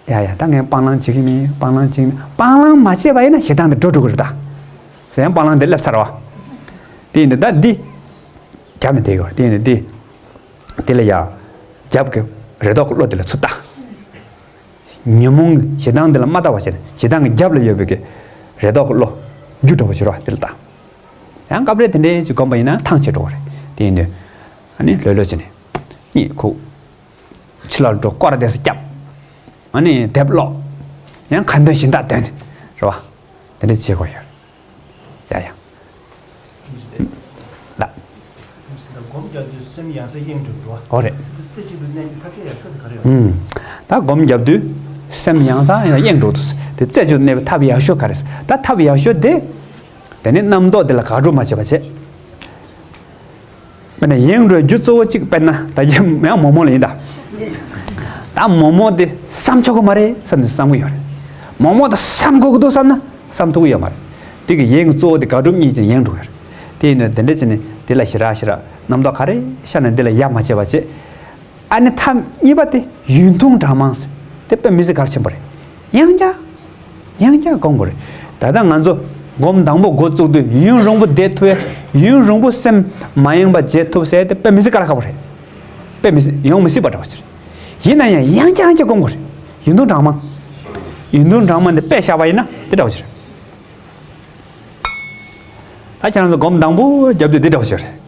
ཡ་ཡ་ད་ངས་སྤང་བླང་བྱེད་ཀྱི་མིན། སྤང་བླང་བྱེད་ཀྱི་མིན། སྤང་བླང་མ་བྱས་པ་ཡིན་ན་ཞེ་སྡང་འདི་འགྲོ་འགྲོ་གི་རེད་ད། ཟེར་ཡང་སྤང་བླང་འདི་སླེབས་ཚར་བ། དེ་ཡིན་དུས་ད་འདི་རྒྱབ་ནས་བསྡད་ཡོད་རེད། དེ་ཡིན་དུས་འདི། དེ་ལ་ཡ། རྒྱབ་ཀྱི་རེ་དོགས་ཀྱི་བློ་དེ་ལ་ཚུར་ལྟ། ཉོན་མོངས་ཀྱི་ཞེ་སྡང་འདི་ལ་མ་ལྟ་བ་བྱས་ནས་ཞེ་སྡང་གི་རྒྱབ་ལ་ཡོད་པའི་གི་རེ་དོགས་ཀྱི་བློ་རྒྱུ་འགྲོ་བ་བྱེད་རོགས་དེ་ལ་ལྟ། ཡང་སྐབས་རེ་དེ་འདྲའི་ཅིག་སྒོམ་པ་ཡིན་ན་ཐང་ཆད་འགྲོ་བ་རེད། དེ་ཡིན་དུས་ཨ་ནི་ལྷོད་ལྷོད་བྱས་ནས་གཉིད་ཁུག་ཕྱི་ལོགས་འགྲོ། སྐོར་ར་དེ་ཚོ་བརྒྱབ། ཨ་ནི་དེབ་ཀློག་ཡང་ཁ་འདོན་གཞན་དག་འདོན་ནས་རེད་བ། དེ་འདྲ་བྱེད་དགོས་ཡོད། ཡ་ཡ། ལ། སྒོམ་རྒྱག་དུས་ སེམས་ཡང་སེ་གཡེང་འགྲོ་འདུག་བ། འོ་རེད། རྩེ་གཅིག་ཏུ་གནས་པའི་ཐབས་ཤེས་ཡག་ཤོས་དེ་ག་རེ་ཡོད། ཨུམ། ད་སྒོམ་རྒྱབ་དུས་སེམས་ཡང་དང་ཡང་གཡེང་འགྲོ་འདུག་དེ་རྩེ་གཅིག་ཏུ་གནས་པའི་ཐབས་ཡག་ཤོས་ག་རེ། ད་ཐབས་ཡག་ཤོས་དེ། དེ་ནི་རྣམ་རྟོག་དེ་ལ་དགག་སྒྲུབ་མ་བྱེད་པ་བྱེད། དཔེར་ན་གཡེང་འགྲོའི་རྒྱུ་གཙོ་བོ་གཅིག་དཔེར་ན་ད་ཡང་མོག་མོག་ལ་ཡིན་ད། ད་མོག་མོག་དེ་བསམ་ཆོག་གི་མ་རེད་བསམ་ནས་བསམ་གི་ཡོད་རེད། མོག་མོག་དེ་བསམ་དགོས་ཀྱི་འདུག་བསམ་ན་བསམ་ཐུབ་ཀྱི་ཡོད་མ་རེད། དེ་གི་གཡེང་གཙོ་བོ་དེ་དགག་སྒྲུབ་གཉིས་ཀྱིས་གཡེང་འགྲོ་གི་རེད། དེ་ཡིན་ན་དེ་འདྲ་བྱས་ནས་དེ་ལ་ཞེ་དྲག་ཞེ་དྲག་རྣམ་རྟོག་ག་རེ་ཤར་ནས་འདི་ལ་ཡ་མ་བྱས་པ་བྱེད། ཨ་ནི་ཐབས་གཉིས་པ་དེ་ཡུན་ཐུང་གྲངས་མང་ཟེར། དེ་དཔེ་མི་སྲིད་གལ་ཆེན་པོ་རེད། ཡང་བསྐྱར། ཡང་བསྐྱར་སྒོམ་དགོས་རེད། ད་ལྟ་ང་ཚོ་སྒོམ་དང་པོ་འགོ་བཙུགས་དུས་ཡུན་རིང་པོ་བསྡད་ཐུབ་ཡས། ཡུན་རིང་པོ་སེམས་མ་གཡེང་བ་བྱེད་ཐུབ་ཟེར་དེ་དཔེ་མི་སྲིད་དཀའ་ལས་ཁག་པོ་རེད། དཔེ་མི་སྲིད་ཡོང་མི་སྲིད་པ་འདྲ་བོ་ཅིག་རེད། ཡིན་ན་ཡང་ཡང་བསྐྱར་ཡང་བསྐྱར་སྒོམ་དགོས་རེད། ཡུན་ཐུང་གྲངས་མང་། ཡུན་ཐུང་གྲངས་མང་དེ་དཔེ་བཞག་པ་ཡིན་ན་དེ་འདྲ་བོ་ཅིག་རེད། ད་ཁྱེད་རང་ཚོ་སྒོམ་དང་པོ་རྒྱབ་དུས་དེ་འདྲ་བོ་ཅིག་རེད།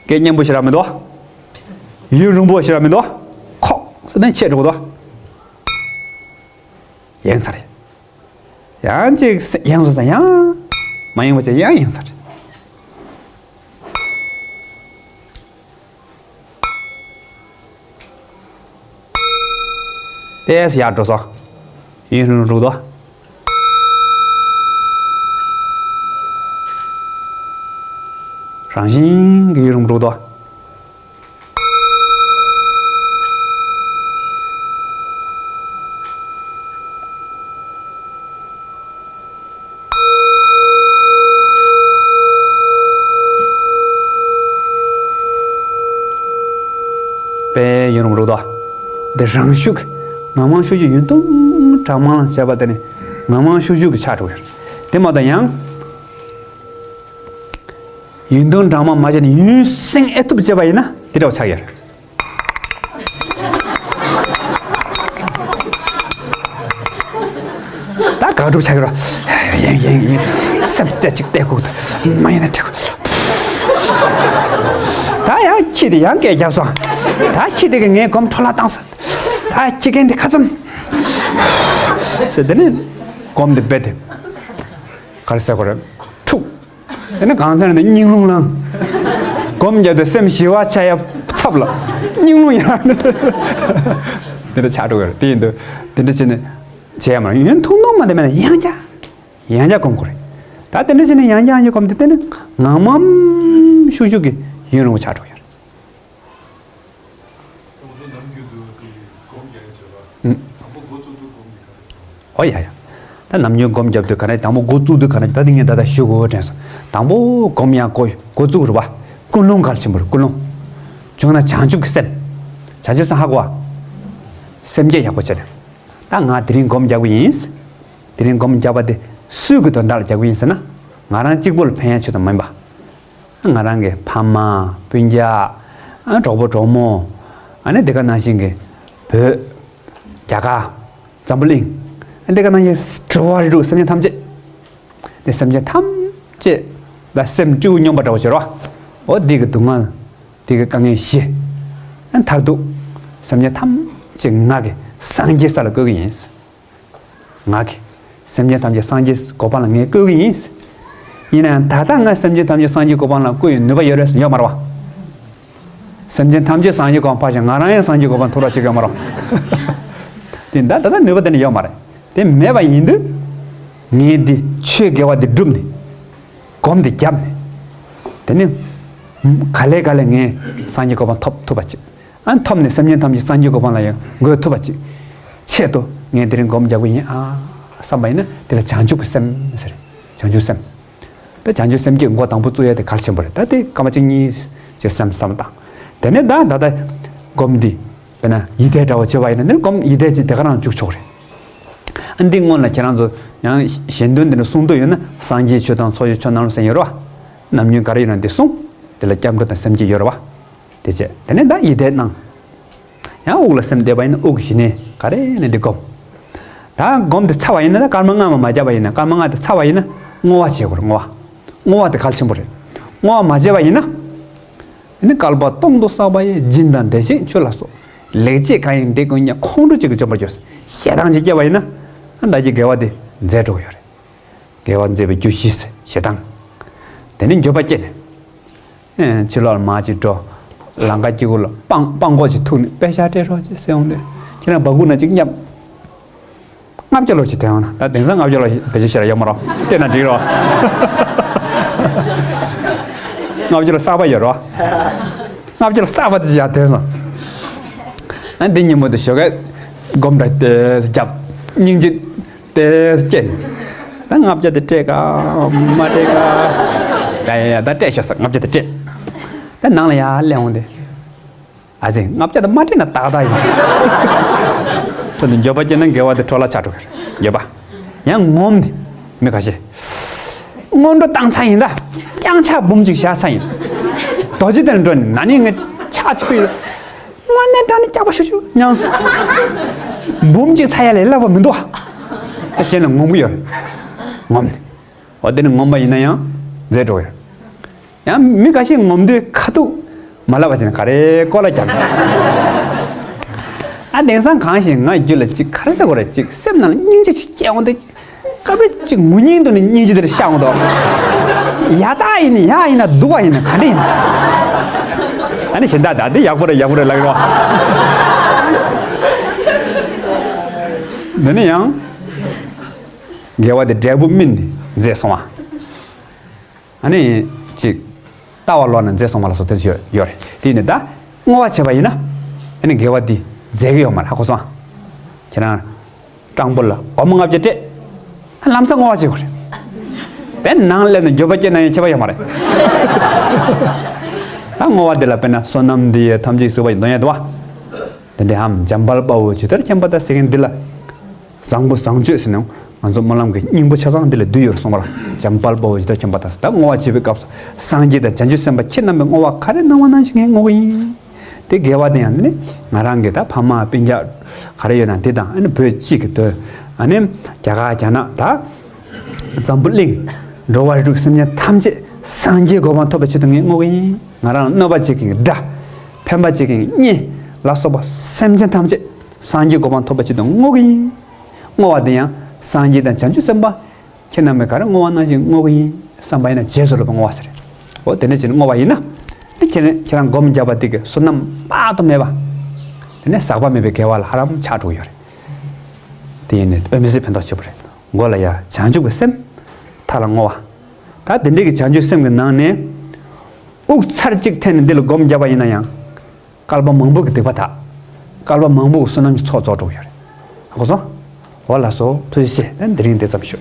སྐད་སྙན་པོ་ཞེ་དྲག་མི་འདུག་ཡུན་རིང་པོ་ཞེ་དྲག་མི་འདུག་ཁོག་ཟེར་ནས་ཆད་འགྲོ་གི་འདུག་ཡེངས་ཚར་རེད། ཡང་གཅིག་ཡེངས་སོང་ཙང་ཡང་མ་ཡེངས་པ་བྱས་ཡང་ཡེངས་ཚར་རེད། ཏོག་ཙམ་ཡར་འགྲོ་སོང་། ཡུན་རིང་རུ་འདུག་རང་བཞིན་གྱིས་ཡུན་རིང་རུ་འདུག་དཔེ་ཡུན་རིང་རུ་འདུག་དེ་རང་ཤུགས་ངང་མང་ཤུགས་ཀྱིས་ཡུན་ཐུང་གྲངས་མང་བྱས་པ་དེ་ནི་ངང་མང་ཤུགས་ཤུགས་ཀྱི་ཆགས་འགྲོ་གི་རེད། དེ་མ་གཏོགས་ཡང་། ཡུན་ཐུང་གྲངས་མང་མ་བྱས་ནས་ཡུན་སེང་ཨེ་ཐུབ་བྱས་པ་ཡིན་ན་དེ་འདྲ་བོ་ཆགས་ཡོད་རེད། ད་དགག་སྒྲུབ་ཆགས་ཡོད་རེད། ཡིན་ཡིན་ཡིན། སེམས་རྩེ་གཅིག་གཏད་དགོས་འདུག་མ་ཡིན་ན་འགྲིག་གོ་ད་ཡང་ཁྱི་དེ་ཡང་སྐད་རྒྱབ་སོང་། ད་ཁྱི་དེ་གིས་ངའི་སྒོམ་འཕྲོ་བརླག་བཏང་སོང་། ད་ཁྱི་རྒན་དེ་ཁ་ཙམ་ཟེར། དེ་ནས་སྒོམ་དེ་རྦད་དེ་ག་རེ་ཟེར་དགོས་རེད། འཁྲུག་དེ་ནས་གང་ཚར་ནས་སྙིང་རླུང་ལངས། སྒོམ་རྒྱབ་དུས་སེམས་ཞི་བ་ཆགས་ཡ་ཚབ་ལ་སྙིང་རླུང་ཡང་དེ་འདྲ་ཆགས་འགྲོ་གི་རེད། དེ་ཡིན་དུས་དེ་འདྲ་བྱས་ནས་བྱས་ཡ་མ་རེད། ཡུན་ཐུང་ཐུང་མ་དེ་མེད་ན་ཡང་བསྐྱར་ཡང་བསྐྱར་སྒོམ་དགོས་རེད། ད་དེ་འདྲ་བྱས་ནས་ཡང་བསྐྱར་ཡང་བསྐྱར་སྒོམ་དུས་དེ་ནི་ངང་མང་ཤུགས་ཤུགས་ཀྱིས་ཡུན་རིང་པོ་ཆགས་འགྲོ་གི་རེད། ང་ཚོ་ནམ་རྒྱུན་དུ་དེ་སྒོམ་རྒྱག་བྱེད་པ། ཨུམ། དང་པོ་འགོ་བཙུགས་དུས་སྒོམ་གྱི་ག་རེ་བྱེད་པ། ཨོ་ཡ་ཡ། ད་ནམ་རྒྱུན་སྒོམ་རྒྱབ་དུས་ག་རེ་དང་པོ་འགོ་བཙུགས་དུས་ག་རེ་ད་དེ་ངས་ད་ལྟ་ཞུ་དགོས་དྲན་སོང་། དང་པོ་སྒོམ་ཡང་འགོ་འགོ་བཙུགས་རེད་བ། ཀུན་སློང་གལ་ཆེན་པོ་རེད། ཀུན་སློང་། བྱུང་ན་བྱང་ཆུབ་ཀྱི་སེམས། བྱང་ཆུབ་སེམས་ཧ་གོ་བ། སེམས་བསྐྱེད་ཡག་པོ་བྱས་ནས། ད་ང་དེ་རིང་སྒོམ་རྒྱག་གི་ཡིན། དེ་རིང་སྒོམ་རྒྱག་པ་དེ་སུའི་གི་དོན་དག་ལ་རྒྱག་གི་ཡིན་ཟེར་ན། ང་རང་གཅིག་པོ་ལ་ཕན་ཡ་ཆེད་དུ་མིན་པ། ང་རང་གི་ཕ་མ། སྤུན་ཀྱག་ཨ་གྲོགས་པོ་གྲོགས་མོ། ཨ་ནི་དེ་ག་ནང་བཞིན་གྱི་བོད། རྒྱ་གར། འཛམ་བུ་གླིང་། ཨ་དེ་ག་ནང་བཞིན་འགྲོ་བ་རིགས་དྲུག་སེམས་ཅན་ཐམས་ཅད། དེ་སེམས་ཅན་ཐམས་ཅད་ལ་སེམས་སྤྲེའུ་སྨྱོན་པ་འདྲ་བོ་བྱེད་རོགས། འོ་འདི་གི་སྡུག་བསྔལ། འདི་གི་དཀའ་ངལ་ཞི། ཨ་མཐར་ཐུག་སེམས་ཅན་ཐམས་ཅད་ང་གིས་སངས་རྒྱས་ས་ལ་བཀོད་ཀྱི་ཡིན། ང་གིས་སེམས་ཅན་ཐམས་ཅད་སངས་རྒྱས་གོ་འཕང་ལ་ངས་བཀོད་ཀྱི་ཡིན། ཡིན་ན་ཡང་ད་ལྟ་ང་སེམས་ཅན་ཐམས་ཅད་སངས་རྒྱས་གོ་འཕང་ལ་བཀོད་ཡོད་ནུས་པ་ཡོད་རེད་ཡོད་མ་རེད་བ། སེམས་ཅན་ཐམས་ཅད་སངས་རྒྱས་གོ་འཕང་ཕར་ཕྱིན་ང་རང་ཡང་སངས་རྒྱས་གོ་འཕང་ཐོབ་ར་ཅིག་ཡོད་མ་རེད་བ། དེ་ད་ད་ལྟ་ནུས་པ་དེ་འདྲ་ཡོད་མ་རེད། དེ་མེད་པ་ཡིན་དུས། ངས་འདི་ཆོས་དགེ་བ་འདི་བསྒྲུབས་ནས། སྒོམ་འདི་བརྒྱབ་ནས། དེ་ནས། ག་ལེ་ག་ལེ་ངས་སངས་རྒྱས་གོ་འཕང་ཐོབ་ཐུབ་པ་ཅིག་ཨ་ཐོབ་ནས་སེམས་ཅན་ཐམས་ཅད་སངས་རྒྱས་གོ་འཕང་ལ་ཡང་འགོད་ཐུབ་པ་ཅིག་ཆེད་དུ་ངས་དེ་རིང་སྒོམ་རྒྱག་གི་ཡིན་ཨ། བསམ་པ་ཡིན་ན་དེ་ལ་བྱང་ཆུབ་ཀྱི་སེམས་ཟེར། བྱང་ཆུབ་སེམས། ད་བྱང་ཆུབ་སེམས་བསྐྱེད་འགོ་དང་པོ་བཙུགས་ཡ་དེ་གལ་ཆེན་པོ་རེད། ད་དེ་སྐར་མ་གཅིག་གཉིས་ཅིག་སེམས་བསམ་བཏང་། དེ་ནས་ད་ད་ལྟ་སྒོམ་འདི་དཔེར་ན་ཡིད་བཟླས་འདྲ་བོ་བྱེད་པ་ཡིན་ན་ནི་སྒོམ་ཡིད་བཟླས་ཅིག་དེ་ག་རང་བཅུག་ཆོག་རེད། ཨ་འདི་སྔོན་ལ་ཁྱེད་རང་ཚོ་ཡང་གཞན་དོན་འདི་འདྲ་གསུང་འདོད་ཡོད་ན་སངས་རྒྱས་ཆོས་དང་ཚོགས་ཀྱི་མཆོག་རྣམས་ཟེར་ཡོད་རེད་བ། ནམ་རྒྱུན་ག་རེ་ཡོད་ན་འདི་གསུང་། དེ་ལ་སྐྱབས་འགྲོ་དང་སེམས་བསྐྱེད་ཡོད་རེད་བ། དེ་བྱས་དེ་ནས་ད་ཡིད་བཟླས་གནང་། ཡང་དབུགས་ལ་སེམས་གཏད་པ་ཡིན་ན་དབུགས་ཀྱི་གཞི་ནས་ག་རེ་ནས་འདི་སྒོམ། ད་སྒོམ་དེ་ཚར་བ་ཡིན་ན་ད་སྐར་མ་ལྔ་མ་མ་བརྒྱབ་པ་ཡིན་ན་སྐར་མ་ལྔ་དེ་ཚར་བ་ཡིན་ན་བསྔོ་བ་བྱེད་དགོས་རེད་བསྔོ་བ། བསྔོ་བ་དེ་གལ་ཆེན་པོ་རེད། བསྔོ་བ་མ་བྱས་པ་ཡིན་ན། དེ་ནི་བསྐལ་པ་སྟོང་དུ་བསགས་པ་ཡི་སྦྱིན་དང་བདེ་གཤེགས་མཆོད་ལ་སོགས། ལེགས་སྤྱད་གང་ཡིན་དེ་ཀུན་ཀྱང་ཁོང་ཁྲོ་གཅིག་གིས་འཇོམས་པར་འགྱུར། ཞེ་སྡང་གཅིག་སྐྱེས་པ་ཡིན་ན། ད་ཀྱི་དགེ་བ་དེ་འཛད་འགྲོ་གི་ཡོད་རེད། དགེ་བ་འཛད་པའི་རྒྱུ་བཞི་ཟེར་ཞེ་སྡང་། དེ་ནི་འགྱོད་པ་སྐྱེས་ནས། ཕྱི་ལོགས་ལ་མར་ཅིག་འགྲོ། ལམ་ཁ་དཀྱིལ་འཁོར་ལ་སྤང་སྤང་ཁོག་ཅིག་ཐུག་ནས་དཔེ་ཆ་སྤྲད་རོགས་ཅེས་ཟེར་འོང་དུས། ཁྱེད་རང་སྦ་ཁུག་ནང་ཅིག་བསྙབས། ལྔ་བརྒྱ་ལོ་ཞིག་དེ་ཡང་ན་ད་དེང་སང་ལྔ་བརྒྱ་ལོ་བེད་སྤྱོད་བྱེད་ཡ་ཡོད་མ་རོ། བལྟས་ན་འགྲིག་རོ། ལྔ་བརྒྱ་ལོ་གསར་པ་ཡོད་རོ། ལྔ་བརྒྱ་ལོ་གསར་པ་དེ་ཡ་དེ་སོང་། ཨ་འདི་ཉིན་མོ་དེ་ཞོགས་ཀས་སྒོམ་ར་དེ་རྒྱབ་སྙིང་རྗེ་དེ་སྐྱེས་ནས། ད་ལྔ་བརྒྱ་དེ་སྤྲད་ག་མ་སྤྲད་ག་ཡ་ཡ་ཡ་ད་སྤྲད་ཤོག་ཟེར། ལྔ་བརྒྱ་དེ་སྤྲད། ད་ནང་ལ་ཡ་སླེབས་འོང་དེ། ཨ་ཙི། ལྔ་བརྒྱ་དེ་མ་སྤྲད་ན་ཏག་ཏག་ཡིན། ཚུར་ནས་འགྱོད་པ་སྐྱེས་ན་དགེ་བ་དེ་འཕྲོ་བརླག་ཆགས་འགྲོ་གི་རེད། འགྱོད་པ། ཡང་ངོམ་ནས། མི་ཁ་ཤས། སྔོན་འགྲོ་བཏང་ཚར་ཡིན་ད། རྐྱང་ཕྱག་འབུམ་གཅིག་བཞག་ཚར་ཡིན། རྡོ་རྗེ་གདན་འགྲོ་ནས་ན་ནིང་ངས་ཕྱག་ཕྱི་པའི། དངོས་གནས་དྲང་ནས་སྐྱག་པ་ཤུ་ཤུ་མྱངས་སོང་། འབུམ་གཅིག་ཚར་ཡ་ལས་སླ་པོ་མི་འདུག་ཨ། ཟེར་བྱས་ནས་ངོམ་གི་ཡོད་རེད། ངོམ་ནས། འོ་དེ་ནི་ངོམ་པ་ཡིན་ན་ཡང་འཛད་འགྲོ་གི་རེད། ཡང་མི་འགའ་ཤས་ངོམ་དུས་ཁ་ཐུག་མ་ལབ་པ་བྱས་ནས་ག་རེ་ཀོ་ལ་རྒྱབ། ཨ་དེང་སང་གང་ཞིག་ང་རྒྱུད་ལ་ཅིག་ག་རེ་ཟེར་དགོས་རེད། ཅིག་སེམས་ནང་ལ་སྙིང་རྗེ་ཅིག་སྐྱེ་འོང་དུས། སྐབས་རེ་ཅིག་ངུ་སྙིང་དུ་ནས་སྙིང་རྗེ་དེར་ཤར་འོང་དོ། ཡག་ད་ཡིན་ན་ཡག་ཡིན་ན་སྡུག་པ་ཡིན་ན་ག་འདྲ་ཡིན། ཨ་ནི་གཞན་དག་ད་འདི་ཡག་པོ་རེད་ཡག་པོ་རེད་ལབ་ཀྱི་རོ། འདི་ནི་ཡང་། དགེ་བ་དེ་འབྲས་བུ་སྨིན་ནས་མཛེས་སོང་བ། ཨ་ནི་ཅིག་ལྟ་བ་ལོག་ན་མཛེས་སོང་བ་ལ་སོགས་དེ་ཚོ་ཡོད་རེད། དེ་ནི་ད་བསྔོ་བ་བྱས་པ་ཡིན་ན། ཨ་ནི་དགེ་བ་འདི་མཛད་ཀྱི་ཡོད་མ་རེད། ཧ་གོ་སོང་ཨ། ཁྱེད་རང་སྤྲང་པོ་ལ་སྒོར་མོ་ལྔ་བརྒྱ་སྤྲད། ཨ་ལམ་སང་བསྔོ་བ་བྱེད་དགོས་རེད། དཔེ་ནང་སླེབས་ནས་འགྱོད་པ་སྐྱེས་ན་ཡང་ཁྱད་པར་ཡོད་མ་རེད། ད་བསྔོ་བ་འདི་ལ་དཔེར་ན་བསོད་ནམས་འདི་ཡིས་ཐམས་ཅད་གཟིགས་པ་ཡི་འདོན་ཡ་འདུག་བ། དེ་འདྲའི་འམ་འཇམ་དཔལ་དཔའ་བོས་ཇི་ལྟར་མཁྱེན་པ་དང་ཟེར་མཁན་འདི་ལ། བཟང་པོ་བཟང་སྤྱོད་ཟེར་ནའང་ང་ཚོ་སྨོན་ལམ་གྱི་སྙིང་པོ་ཆ་ཚང་འདི་ལ་འདུས་ཡོད་རེད་གསུངས་པ་ལ། འཇམ་དཔལ་དཔའ་བོས་ཇི་ལྟར་མཁྱེན་པ་དང་ཟེར། ད་བསྔོ་བ་བྱེད་པའི་སྐབས་སུ་སངས་རྒྱས་དང་བྱང་ཆུབ་སེམས་དཔའ་ཁྱེད་རྣམ་པས་བསྔོ་བ་ག་རེ་གནང་བ་ནང་བཞིན་ངས་བསྔོ་གི་ཡིན། དེ་དགེ་བ་དེ་ཡང་ནི་ང་རང་གི་ད་ཕ་མ་སྤུན་ཀྱག་ག་རེ་ཡོད་ན་དེ་དང་། ཨ་ནི་བོད་སྤྱི་གི་དོན། ཨ་ནི་རྒྱ་གར་རྒྱ་ནག་ད་འཛམ་བུ་གླིང་འགྲོ་བ་རིགས་དྲུག་སེམས་ཅན་ཐམས་ཅད་སངས་རྒྱས་གོ་འཕང་ཐོབ་པའི་ཆེད་དུ་ངས་བསྔོ་གི་ཡིན། ང་རང་ལ་གནོད་པ་བྱེད་མཁན་གྱི་དགྲ། ཕན་པ་བྱེད་མཁན་གྱི་གཉེན་ལ་སོགས་པ་སེམས་ཅན་ཐམས་ཅད་སངས་རྒྱས་གོ་འཕང་ཐོབ་པའི་ཆེད་དུ་བསྔོ་གི་ཡིན། བསྔོ་བ་དེ་ཡང་སངས་རྒྱས་དང་བྱང་ཆུབ་སེམས་དཔའ་ཁྱེད་རྣམ་པས་ག་རེ་བསྔོ་བ་ནང་བཞིན་བསྔོ་གི་ཡིན་བསམ་པ་ཡིན་ན་རྗེས་སུ་སློབ་པའི་བསྔོ་བ་ཟེར། འོ་དེ་འདྲ་བྱས་ནས་བསྔོ་བ་ཡིན་ན། དེ་ཁྱེད་རང་ཁྱེད་རང་སྒོམ་བརྒྱབ་པ་དེ་གི་བསོད་ནམས་དཔག་ཏུ་མེད་པ། དེ་ནས་ཟག་པ་མེད་པའི་དགེ་བ་ལ་ཧ་ལམ་ཆགས་འགྲོ་གི་ཡོད་རེད། དེ་ཡིན་ནས་དབུ་མའི་ཚིག་ཕན་ཐོགས་ཆེ་པོ་རེད། མགོ་ལ་ཡ་བྱང་ཆུབ་ཀྱི་སེམས། མཐའ་ལ་བསྔོ་བ། ད་དེ་འདྲའི་གི་བྱང་ཆུབ་སེམས་ཀྱི་ནང་ནས། དབུགས་ཚར་གཅིག་འཐེན་ནས་འདི་ལ་སྒོམ་བརྒྱབ་པ་ཡིན་ན་ཡང་། བསྐལ་པ་མང་པོ་གི་སྡིག་པ་དག། བསྐལ་པ་མང་པོ་གི་བསོད་ནམས་ཀྱི་ཚོགས་རྫོགས་འགྲོ་གི་ཡོད་རེད། ཧ་གོ་སོང་། འོ་ལགས་སོ། ཐུགས་རྗེ་ཆེ། ད་དེ་རིང་འདི་ཙམ་ཞུ།